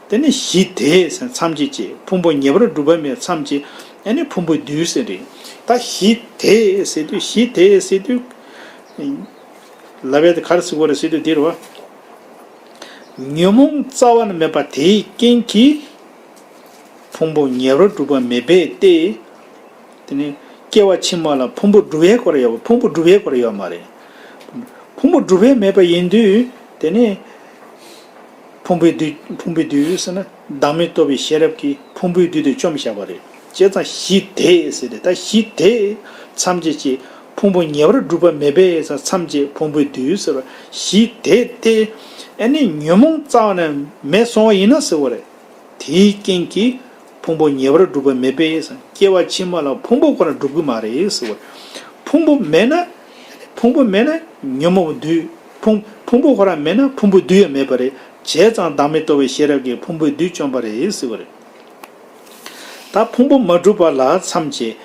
དེ་ནི་གཞི་དེས་ཟེར་མཚམས་གཅིག་བཅད། ཕུང་པོ་ངེས་པར་སྒྲུབ་པ་མེད་མཚམས་གཅིག། ཨ་ནི་ཕུང་པོའི་བདུད་ཟེར་རེད། ད་གཞི་དེས་ཟེར་དུས། གཞི་དེས་ཟེར་དུས། ལབ་ཡས་དེ་ག་རེ་ཟེར་དགོས་རེད་ཟེར་དུས་འདི་རེད་བ། ཉོན་མོངས་རྩ་བ་ནས་མེད་པ་དེའི་རྐྱེན་གྱིས་ཕུང་པོ་ངེས་པར་སྒྲུབ་པ་མེད་པས་ཏེ། དེ་ནི་སྐྱེ་བ་ཕྱི་མ་ལ་ཕུང་པོ་སྒྲུབ་ཡས་ཁོ་རང་ཡོད་པ། ཕུང་པོ་སྒྲུབ་ཡས་ཁོ་རང་ཡོད་མ་རེད། ཕུང་པོ་སྒྲུབ་ཡས་མེད་པ་ཡིན་དུས་དེ་ནི་ཕུང་པོའི་བདུད། ཕུང་པོའི་བདུད་ཟེར་ན་བདག་མེད་རྟོགས་པའི་ཤེས་རབ་ཀྱིས་ཕུང་པོའི་བདུད་དེ་བཅོམ་བཞག་པ་རེད། བྱས་ཙང་གཞི་དེས་ཟེར་ཏེ། ད་གཞི་དེས་མཚམས་བཅད་ཅེས། ཕུང་པོ་ཉེ་བར་སྒྲུབ་པ་མེད་པས་ཟེར། མཚམས་བཅད་ཕུང་པོའི་དུས་ཟེར་བ། གཞི་དེ་སྟེ། ཨ་ནི་ཉོན་མོངས་རྩ་བ་ནས་མེད་སོང་བ་ཡིན་ན་ཟེར་བ་རེད། དེའི་རྐྱེན་གྱིས་ཕུང་པོ་ཉེ་བར་སྒྲུབ་པ་མེད་པས་ཟེར། སྐྱེ་བ་ཕྱི་མ་ལ་ཕུང་པོ་ཁོ་རང་སྒྲུབ་ཀྱི་མ་རེད་ཟེར་བ་རེད། ཕུང་པོ་མེད་ན། ཕུང་པོ་མེད་ན་ཉོན་མོངས་པའི་དུས། ཕུང་ཕུང་པོ་ཁོ་རང་མེད་ན་ཕུང་པོའི་དུས་ཡང་མེད་པ་རེད། བྱས་ཙང་བདག་མེད་རྟོགས་པའི་ཤེས་རབ་ཀྱིས་ཕུང་པོའི་དུས་བཅོམ་པ་རེད་ཟེར་བ་རེད། ད་ཕུང་པོ་མ་གྲུབ་པ་ལ་མཚམས་བཅད།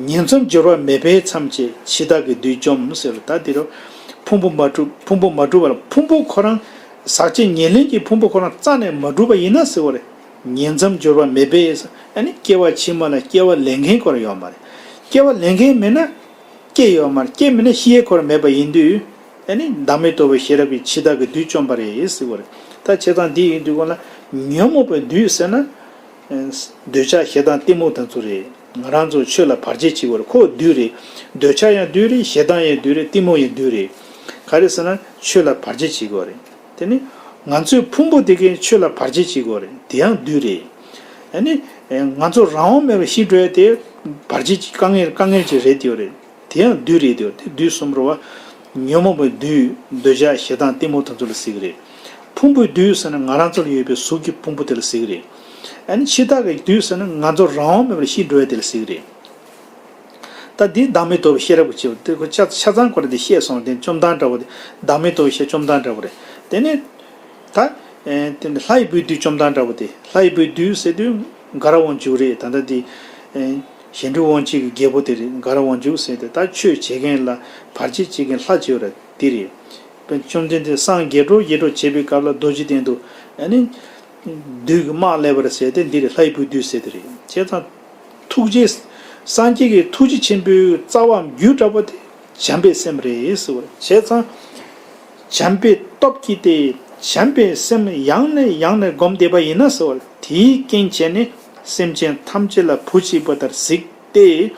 ཉིང་མཚམས་སྦྱོར་བ་མེད་པས་མཚམས་བཅད། འཆི་བདག་གི་བདུད་བཅོམ་ཟེར། ད་དེ་རུ་ཕུང་པོ་མ་གྲུབ། ཕུང་པོ་མ་གྲུབ་པ་ལ། ཕུང་པོ་ཁོ་རང་ཟག་བཅས་ཉེར་ལེན་གྱི་ཕུང་པོ་ཁོ་རང་རྩ་ནས་མ་གྲུབ་པ་ཡིན་ན་ཟེར་བ་རེད། ཉིང་མཚམས་སྦྱོར་བ་མེད་པས། ཨ་ནི་སྐྱེ་བ་ཕྱི་མ་ལ་སྐྱེ་བ་ལེན་མཁན་ཁོ་རང་ཡོད་མ་རེད། སྐྱེ་བ་ལེན་མཁན་མེད་ན་སྐྱེ་ཡོད་མ་རེད། སྐྱེ་མེད་ན་ཤི་ཡས་ཁོ་རང་མེད་པ་ཡིན་དུས། ཨ་ནི་བདག་མེད་རྟོགས་པའི་ཤེས་རབ་ཀྱིས་འཆི་བདག་གི་བདུད་བཅོམ་པ་རེད་ཟེར་བ་རེད། ད་བྱས་ཙང་འདི་ཡིན་དུས་ཁོ་ན་ཉོན་མོངས་པའི་བདུད་ཟེར་ན། འདོད་ཆགས་ཞེ་སྡང་གཏི་མུག་དེ་ཚོ་རེད། ང་རང་ཚོ་ཆོས་ལ་བར་ཆད་བྱེད་དགོས་རེད། ཁོ་བདུད་རེད། འདོད་ཆགས་ཡང་བདུད་རེད། ཞེ་སྡང་ཡང་བདུད་རེད། གཏི་མུག་ཡང་བདུད་རེད། ག་རེ་ཟེར་ན་ཆོས་ལ་བར་ཆད་བྱེད་དགོས་རེད། དེ་ནི་ང་ཚོའི་ཕུང་པོ་དེ་གའི་ཆོས་ལ་བར་ཆད་བྱེད་དགོས་རེད། དེ་ཡང་བདུད་རེད། ཨ་ནི་ང་ཚོ་རང་དབང་མེད་པར་ཤི་འགྲོ་ཡ་དེ་བར་ཆད་ཀྱི་དཀའ་ངལ་དཀའ་ངལ་ཅིག་རེད་དེ་རེད། དེ་ཡང་བདུད་རེད་དེ། དེ་བདུད་གསུམ་རེད་བ། ཉོན་མོངས་པའི་བདུད། འདོད་ཆགས་ཞེ་སྡང་གཏི་མུག་དེ་ཚོ་ལ་ཟེར་གི་རེད། ཕུང་པོའི་བདུད་ཟེར་ན་ང་རང་ཚོ་ལ་ཡོད་པའི་གཟུགས་ཀྱི་ཕུང་པོ་དེ་ལ་ཟེར་གི་རེད། ཨ་ནི་འཆི་བདག་གི་བདུད་ཟེར་ན་ང་ཚོ་རང་དབང་མེད་པར་ཤི་འགྲོ་བ་དེ་ལ་ཟེར་གི་རེད། ད་འདི་བདག་མེད་རྟོགས་པའི་ཤེས་རབ་ཀྱི་ཆེ་བ་དེ་ཁོ་ཆ་ཆ་ཚང་ཁོ་ར་དེ་བཤད་སོང་། དེ་བཅོམ་སྟངས་འདྲ་བོ་དེ། བདག་མེད་རྟོགས་པའི་ཤེས་བཅོམ་སྟངས་འདྲ་བོ་རེད། དེ་ནས་ད། ཨེ་དེ་ནས་ལྷ་ཡི་བུའི་བདུད་བཅོམ་སྟངས་འདྲ་བོ་དེ། ལྷ་ཡི་བུའི་བདུད་ཟེར་དུས་དགའ་རབ་དབང་ཕྱུག་རེད། ད་ལྟ་དེ་ཨེ་གཞན་འཕྲུལ་དབང་ཕྱུག་གི་རྒྱལ་པོ་དེ་རེད། དགའ་རབ་དབང་ཕྱུག་ཟེར་དེ། ད་ཆོས་བྱེད་མཁན་ལ་བར་ཆད་བྱེད་མཁན་ལྷ་བྱེད་པ་ར་དེ་རེད། དཔེ་བཅོམ་ལྡན་འདས་སངས་རྒྱས་འགྲོ་རྒྱས་འགྲོ་བྱེད་པའི་སྐབས་ལ་རྡོ་རྗེ་གདན་དུ་ཨ་ནི་བདུད་ཀྱི་དམག་སླེབས་པ་རེད་ཟེར་དེ། འདི་རེད། ལྷ་ཡི་བུའི་བདུད་ཟེར་དེ་རེད། བྱས་ཙང་ཐུགས་རྗེ། སངས་རྒྱས་ཀྱི་ཐུགས་རྗེ་ཆེན་པོའི་རྩ་བའམ་རྒྱུ་འདྲ་པོ་དེ་བྱམས་པའི་སེམས་རེད་ཟེར་བ་རེད། བྱས་ཙང་བྱམས་པའི་སྟོབས་ཀྱིས་ཏེ། བྱམས་པའི་སེམས་ཡང་ནས་ཡང་ནས་སྒོམ་བསྡད་པ་ཡིན་ན་ཟེར་བ་རེད། དེའི་རྐྱེན་བྱས་ནས་སེམས་ཅན་ཐམས་ཅད་ལ་བུ་གཅིག་པ་ལྟར་གཟིགས་ཏེ།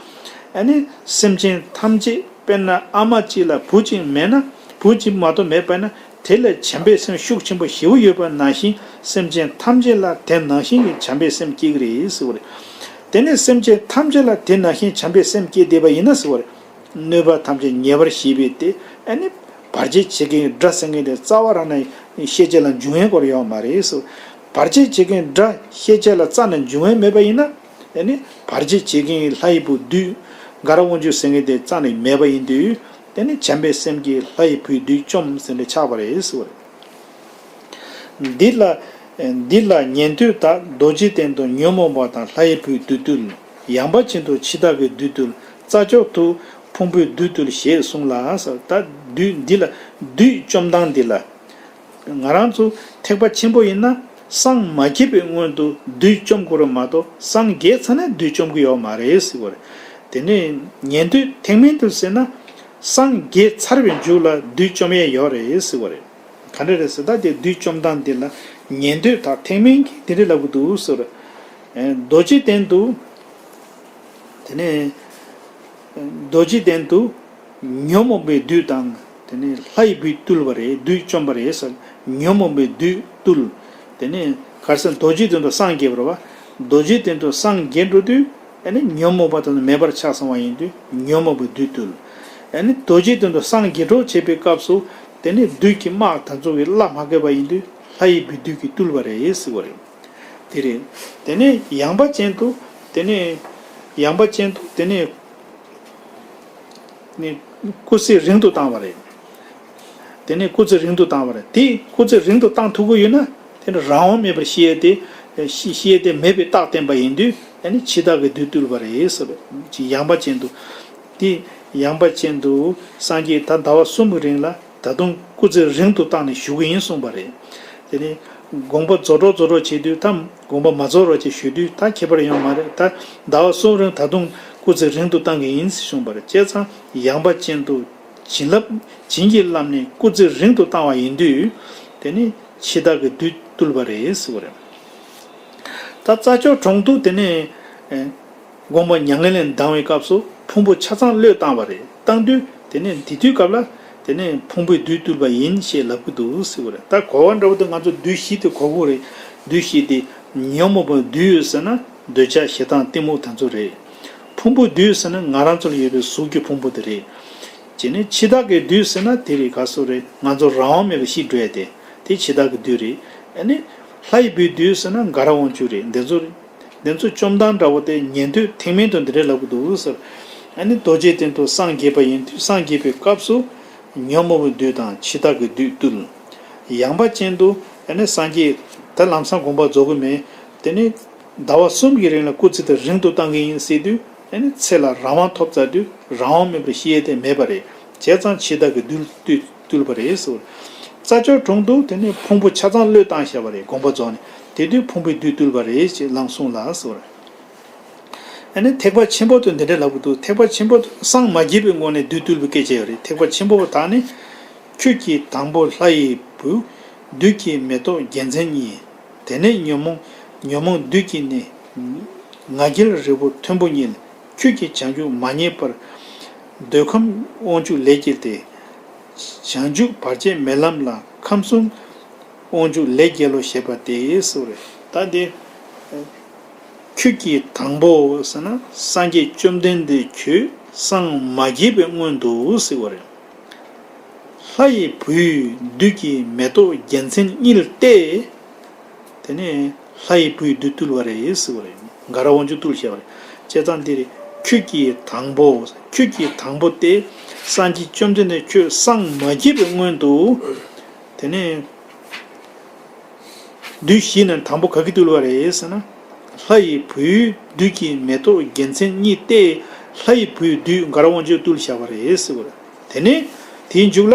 ཨ་ནི་སེམས་ཅན་ཐམས་ཅད། དཔེར་ན་ཨ་མ་གཅིག་ལ་བུ་གཅིག་མེད་ན། བུ་གཅིག་མ་གཏོགས་མེད་པ་ན། དེ་ལ་བྱམས་པའི་སེམས་ཤུགས་ཆེན་པོ་ཞེ་པོ་ཡོད་པ་ནང་བཞིན། སེམས་ཅན་ཐམས་ཅད་ལ་དེ་ནང་བཞིན་གྱི་བྱམས་པའི་སེམས་སྐྱེ་གི་རེད་ཟེར་བ་རེད། དེ་ནས་སེམས་ཅན་ཐམས་ཅད་ལ་དེ་ནང་བཞིན་བྱམས་པའི་སེམས་སྐྱེས་བསྡད་པ་ཡིན་ན་ཟེར་བ་རེད། གནོད་པ་ཐམས་ཅད་ཉེ་བར་ཞི་བས་ཏེ། ཨ་ནི་བར་ཆད་བྱེད་མཁན་དགྲ་ཟེར་མཁན་དེ་རྩ་བ་རང་ནས་ཤེས་བྱ་ལ་འབྱུང་ཡས་སྐོར་ཡོད་མ་རེད་ཟེར། བར་ཆད་བྱེད་མཁན་དགྲ་ཤེས་བྱ་ལ་རྩ་ནས་འབྱུང་ཡས་མེད་པ་ཡིན་ན། དེ་ནི་བར་ཆད་བྱེད་མཁན་ལྷ་ཡི་བུ་བདུད་དགའ་རབ་དབང་ཕྱུག་ཟེར་མཁན་དེ་རྩ་ནས་མེད་པ་ཡིན་དུས། དེ་ནི་བྱམས་པའི་སེམས་ཀྱིས་ལྷ་ཡི་བུའི་བདུད་བཅོམ་ཟེར་ནས་ཆགས་པ་རེད་ཟེར་བ་རེད། འདི་ལ། འདི་ལ་ཉན་ཐོས་དག་རྡོ་རྗེ་གདན་དུ་ཉོན་མོངས་པ་དང་ལྷ་ཡི་བུའི་བདུད་བཏུལ། ཡངས་པ་ཅན་དུ་འཆི་བདག་གི་བདུད་བཏུལ། རྩྭ་མཆོག་ཏུ་ཕུང་པོའི་བདུད་བཏུལ་ཞེས་གསུངས་ལ་ཟེར། ད་བདུད་འདི་ལ། བདུད་བཅོམ་སྟངས་འདི་ལ། ང་རང་ཚོ་ཐེག་པ་ཆེན་པོ་ཡིན་ན་སངས་མ་རྒྱས་པའི་སྔོན་དུ་བདུད་བཅོམ་དགོས་རེད་མ་གཏོགས། སངས་རྒྱས་ཚར་ནས་བདུད་བཅོམ་གྱི་ཡོད་མ་རེད་ཟེར་བ་རེད། དེ་ནས་ཉན་ཐོས་ཐེག་དམན་དུ་ཟེར་ན། སངས་རྒྱས་ཚར་བའི་མཇུག་ལ་བདུད་བཅོམ་ཡས་ཡོད་རེད་ཟེར་བ་རེད། ག་འདྲ་རེད་ཟེར། ད་དེ་བདུད་བཅོམ་སྟངས་དེ་ལ་ཉན་ཐོས་དང་ཐེག་དམན་གྱིས་དེ་འདྲ་ལབ་ཀྱི་འདུག་ཟེར། རྡོ་རྗེ་གདན་དུ། དེ་ནས་རྡོ་རྗེ་གདན་དུ་ཉོན་མོངས་པའི་བདུད་དང་། དེ་ནས་ལྷ་ཡི་བུས་བཏུལ་བ་རེད། བདུད་བཅོམ་པ་རེད་ཟེར། ཉོན་མོངས་པའི་བདུད་བཏུལ། དེ་ནས་ག་རེ་ཟེར། རྡོ་རྗེ་གདན་དུ་སངས་རྒྱས་པ་རེད་བ། རྡོ་རྗེ་གདན་དུ་སངས་རྒྱས་འགྲོ་དུས། ཨ་ནི་ཉོན་མོངས་པ་དེ་ཚོ་མེད་པར་ཆགས་སོང་བ་ཡིན་དུས་ཉོན་མོངས་པའི་བདུད་བཏུལ། ཨ་ནི་རྡོ་རྗེ་གདན་དུ་སངས་རྒྱས་འགྲོ་བྱེད་པའི་སྐབས་སུ། དེ་ནས་བདུད་ཀྱི་དམག་དེ་ཚོ་གིས་བླ་མ་བཀལ་བ་ཡིན་དུས་ལྷ་ཡི་བུའི་བདུད་ཀྱིས་བཏུལ་བ་རེད་ཟེར་བ་རེད། དེ་རེད། དེ་ནས་ཡངས་པ་ཅན་དུ། དེ་ནས་ཡངས་པ་ཅན་དུ། དེ་ནས་ནི་སྐུ་ཚེ་རིང་དུ་བཏང་བ་རེད། དེ་ནས་སྐུ་ཚེ་རིང་དུ་བཏང་བ་རེད། དེ་སྐུ་ཚེ་རིང་དུ་བཏང་ཐུབ་ཀྱི་ཡོད་ན། དེ་ནི་རང་དབང་མེད་པར་ཤི་ཡས་དེ། ཤི་ཤི་ཡས་དེ་མེད་པའི་རྟགས་བསྟན་པ་ཡིན་དུས། ཨ་ནི་འཆི་བདག་གི་བདུད་བཏུལ་བ་རེད་ཟེར་བ། ཅིག་ཡངས་པ་ཅན་དུ། དེ་ཡངས་པ་ཅན་དུ་སངས་རྒྱས་ད་ཟླ་བ་གསུམ་གྱི་རིང་ལ་ད་དུང་སྐུ་ཚེ་རིང་དུ་བཏང་ནས་བཞུགས་ཀྱི་ཡིན་གསུངས་པ་རེད། དེ་ནི་དགོངས་པ་རྫོགས་འགྲོ་རྫོགས་འགྲོ་བྱེད་དུས་ད། དགོངས་པ་མ་རྫོགས་རོགས་ཅེས་ཞུ་དུས་ད་ཁྱད་པར་ཡོད་མ་རེད། ད་ཟླ་བ་གསུམ་རིང་ད་དུང་སྐུ་ཚེ་རིང་དུ་བཏང་གི་ཡིན་ཟེར་གསུངས་པ་རེད། བྱས་ཙང་ཡངས་པ་ཅན་དུ་བྱིན་རླབས། བྱིན་གྱིས་བརླབས་ནས་སྐུ་ཚེ་རིང་དུ་བཏང་བ་ཡིན་དུས། དེ་ནི་འཆི་བདག་གི་བདུད་བཏུལ་བ་རེད་ཟེར་བ་རེད། ད་རྩྭ་མཆོག་གྲོང་དུ་དེ་ནས། དགོངས་པ་མྱ་ངན་ལས་ལྡང་བའི་སྐབས་སུ་ཕུང་པོ་ཆ་ཚང་བློས་བཏང་བ་རེད། བཏང་དུས་དེ་ནས་དེ་དུས་སྐབས་ལ་དེ་ནས་ཕུང་པོའི་བདུད་བཏུལ་བ་ཡིན་ཞེས་ལབ་ཀྱི་འདུག་ཟེར་བ་རེད། ད་གོ་བ་འདྲ་བོ་དེ་ང་ཚོ་བདུད་བཞི་དེ་གོ་དགོས་རེད། བདུད་བཞི་དེ་ཉོན་མོངས་པ་བདུད་ཡོད་ཟེར་ན། འདོད་ཆགས་ཞེ་སྡང་གཏི་མུག་དེ་ཚོ་རེད། ཕུང་པོའི་བདུད་ཟེར་ན་ང་རང་ཚོ་ལ་ཡོད་པའི་གཟུགས་ཀྱི་ཕུང་པོ་དེ་རེད། བྱས་ནས་འཆི་བདག་གི་བདུད་ཟེར་ན་དེ་རེད། ག་སོ་རེད། ང་ཚོ་རང་དབང་མེད་པར་ཤི་འགྲོ་ཡ་དེ་དེ་འཆི་བདག་གི་བདུད་རེད། ཨ་ནི་ལྷ་ཡི་བུའི་བདུད་ཟེར་ན་དགའ་རབ་དབང་ཕྱུག་རེད། འདི་ཚོ་རེད། འདི་ཚོ་བཅོམ་ཐབས་འདྲ་བོ་དེ་ཉན་ཐོས་ཐེག་དམན་དུ་འདི་འདྲ་ལབ་ཀྱི་འདུག་ཟེར། ཨ་ནི་རྡོ་རྗེ་གདན་དུ་སངས་རྒྱས་པ་ཡིན་དུས་སངས་རྒྱས་པའི་སྐབས་སུ་ཉོན་མོངས་པའི་བདུད་དང་འཆི་བདག་གི་བདུད་བཏུལ། ཡངས་པ་ཅན་དུ་ཨ་ནི་སངས་རྒྱས་ད་ལམ་སང་དགོངས་པ་རྫོགས་ཀྱི་མེད། དེ་ནི་ཟླ་བ་གསུམ་གྱི་རིང་ལ་སྐུ་ཚེ་དེ་རིང་དུ་བཏང་གི་ཡིན་ཟེར་དུས་ཨ་ནི་ཚེ་ལ་རང་དབང་ཐོབ་ཚར་དུས་རང་དབང་མེད་པར་ཤི་ཡས་དེ་མེད་པ་རེད། བྱས་ཙང་འཆི་བདག་གི་བདུད་བཏུལ་བཏུལ་བ་རེད་ཟེར། རྩྭ་མཆོག་གྲོང་དུ་དེ་ནི་ཕུང་པོ་ཆ་ཚང་བློས་བཏང་བཞག་པ་རེད། དགོངས་པ་རྫོགས་ནས། དེ་དུས་ཕུང་པོའི་བདུད་བཏུལ་བ་རེད་ཅེས་ལམ་གསུངས་ལ་ཟེར། ཨ་ནི་ཐེག་པ་ཆེན་པོ་དུ་འདི་འདྲ་ལབ་ཀྱི་འདུག་ཐེག་པ་ཆེན་པོ་དུ་སངས་མ་རྒྱས་པའི་སྔོན་ནས་བདུད་བཏུལ་བའི་སྐད་ཆ་ཡོད་རེད། ཐེག་པ་ཆེན་པོ་དག་ནི། ཁྱོད་ཀྱིས་དང་པོ་ལྷ་ཡི་བུ། བདུད་ཀྱི་མེ་ཏོག་རྒྱལ་མཚན་གཉིས། དེ་ནས་ཉོན་མོངས་ཉོན་མོངས་བདུད་ཀྱིས་ནི། ང་རྒྱལ་རི་བོ་མཐོན་པོ་གཉིས། ཁྱོད་ཀྱིས་བྱང་ཆུབ་མ་རྙེད་པར། འདོད་ཁམས་དབང་ཕྱུག་ལས་བརྒྱལ་ཏེ། བྱང་ཆུབ་བར་ཆད་མེད་ལམ་ལ། ཁམས་གསུམ་དབང་ཕྱུག་ལས་བརྒྱལ་ལོ་ཞེས་པ་སྟེ་ཟེར་བ་རེད། ད་འདི། ཁྱོད་ཀྱིས་དང་པོ་ཟེར་ན་སངས་རྒྱས་བཅོམ་ལྡན་འདས་ཁྱོད་སངས་མ་རྒྱས་པའི་སྔོན་དུ་ཟེར་བ་རེད། ལྷ་ཡི་བུས་བདུད་ཀྱི་མེ་ཏོག་རྒྱལ་མཚན་གཉིས་སྟེ། དེ་ནས་ལྷ་ཡི་བུས་བདུད་བཏུལ་བ་རེད་ཟེར་བ་རེད། དགའ་རབ་དབང་ཕྱུག་བཏུལ་བྱས་པ་རེད། བྱས་ཙང་འདིར་ཁྱོད་ཀྱིས་དང་པོ། ཁྱོད་ཀྱིས་དང་པོ་སྟེ། སངས་རྒྱས་བཅོམ་ལྡན་འདས་ཁྱོད་སངས་མ་རྒྱས་པའི་སྔོན་དུ། དེ་ནས་བདུད་བཞི་ནས་དང་པོ་ག་གིས་བཏུལ་བ་རེད་ཟེར་ན། ལྷ་ཡི་བུས་བདུད་ཀྱི་མེ་ཏོག་རྒྱལ་མཚན་གཉིས་ཏེ། ལྷ་ཡི་བུས་བདུད་དགའ་རབ་དབང་ཕྱུག་བཏུལ་བཞག་པ་རེད་ཟེར་བ་རེད། དེ་ནས་དེའི་མཇུག་ལ།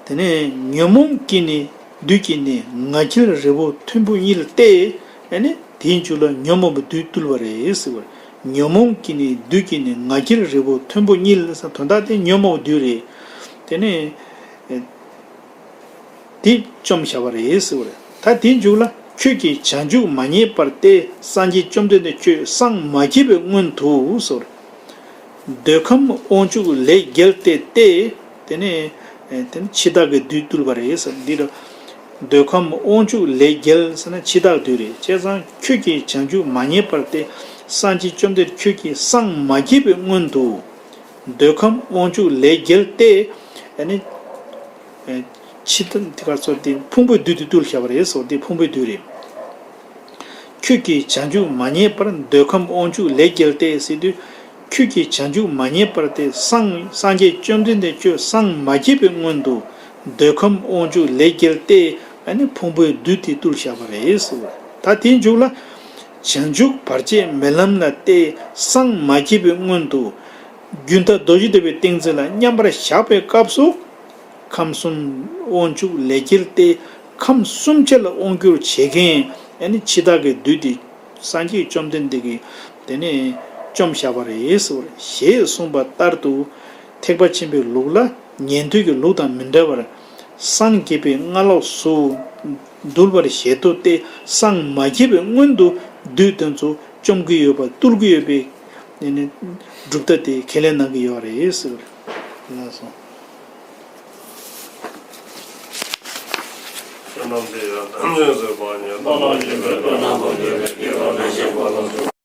དེ་ནས་ཉོན་མོངས་ཀྱིས་ནི་བདུད་ཀྱིས་ནི། ང་རྒྱལ་རི་བོ་མཐོན་པོ་གཉིས་ལ་སྟེ། ཨ་ནི་དེའི་མཇུག་ལ་ཉོན་མོངས་པའི་བདུད་བཏུལ་བ་རེད་ཟེར་བ་རེད། ཉོན་མོངས་ཀྱིས་ནི་བདུད་ཀྱིས་ནི། ང་རྒྱལ་རི་བོ་མཐོན་པོ་གཉིས་ལ་ཟེར། དོན་དག་དེ་ཉོན་མོངས་པའི་བདུད་རེད། དེ་ནས་དེ་བཅོམ་བྱ་བ་རེད་ཟེར་བ་རེད། ད་དེའི་མཇུག་ལ་ཁྱོད་ཀྱིས་བྱང་ཆུབ་མ་རྙེད་པར་ཏེ། སངས་རྒྱས་བཅོམ་ལྡན་འདས་ཁྱོད་སངས་མ་རྒྱས་པའི་སྔོན་དུ་ཟེར། འདོད་ཁམས་དབང་ཕྱུག་ལས་བརྒྱལ་ཏེ་སྟེ། དེ་ནས་དེ་ནས་འཆི་བདག་གི་བདུད་བཏུལ་བ་རེད་ཟེར། འདི་ལ་འདོད་ཁམས་དབང་ཕྱུག་ལས་བརྒྱལ་ཟེར་ན་འཆི་བདག་བདུད་རེད། བྱས་ཙང་ཁྱོད་ཀྱིས་བྱང་ཆུབ་མ་རྙེད་པར་ཏེ། སངས་རྒྱས་བཅོམ་ལྡན་ཁྱོད་ཀྱིས་སངས་མ་རྒྱས་པའི་སྔོན་དུ། འདོད་ཁམས་དབང་ཕྱུག་ལས་བརྒྱལ་ཏེ། ཨ་ནི། འཆི་བདག་དེ་ག་ཚོད་དེ་ཕུང་པོའི་བདུད་དེ་བཏུལ་བྱ་བ་རེད་ཟེར། དེ་ཕུང་པོའི་བདུད་རེད། ཁྱོད་ཀྱིས་བྱང་ཆུབ་མ་རྙེད་པར། འདོད་ཁམས་དབང་ཕྱུག་ལས་བརྒྱལ་ཏེ་ཟེར་དུས། ཁྱོད་ཀྱིས་བྱང་ཆུབ་མ་རྙེད་པར་ཏེ། སངས་སངས་རྒྱས་བཅོམ་ལྡན་འདས་ཁྱོད་སངས་མ་རྒྱས་པའི་སྔོན་དུ། འདོད་ཁམས་དབང་ཕྱུག་ལས་བརྒྱལ་ཏེ། ཨ་ནི་ཕུང་པོའི་བདུད་དེ་བཏུལ་བྱ་བ་རེད་ཟེར། ད་དེའི་མཇུག་ལ། བྱང་ཆུབ་བར་ཆད་མེད་ལམ་ལ་སྟེ། སངས་མ་རྒྱས་པའི་སྔོན་དུ། རྒྱུན་མཐའ་རྡོ་རྗེ་ཐེག་པའི་ཏིང་འཛིན་ལ་མཉམ་པར་བཞག་པའི་སྐབས་སུ། ཁམས་གསུམ་དབང་ཕྱུག་ལས་བརྒྱལ་ཏེ། ཁམས་གསུམ་ཆར་ལ་དབང་བསྒྱུར་བྱེད་མཁན་ཨ་ནི་འཆི་བདག་གི་བདུད་དེ་སངས་རྒྱས་བཅོམ་ལྡན་འདས་ཀྱིས་དེ་ནས་བཅོམ་བཞག་པ་རེད་ཟེར་བ་རེད། ཞེས་གསུངས་པ་ལྟར་དུ། ཐེག་པ་ཆེན་པོའི་ལུགས་ལ་ཉན་ཐོས་ཀྱི་ལུགས་དང་མི་འདྲ་བར། སངས་རྒྱས་པའི་སྔ་ལོགས་སུ་འདུལ་བར་བཞེད་དོ་སྟེ། སངས་མ་རྒྱས་པའི་སྔོན་དུ་བདུད་དེ་ཚོ་བཅོམ་གྱི་ཡོད་པ་བཏུལ་གྱི་ཡོད་པའི་ནི་གྲུབ་མཐའ་དེ་ཁས་ལེན་གནང་གི་ཡོད་རེད་ཟེར་བ་རེད། ལགས་སོ།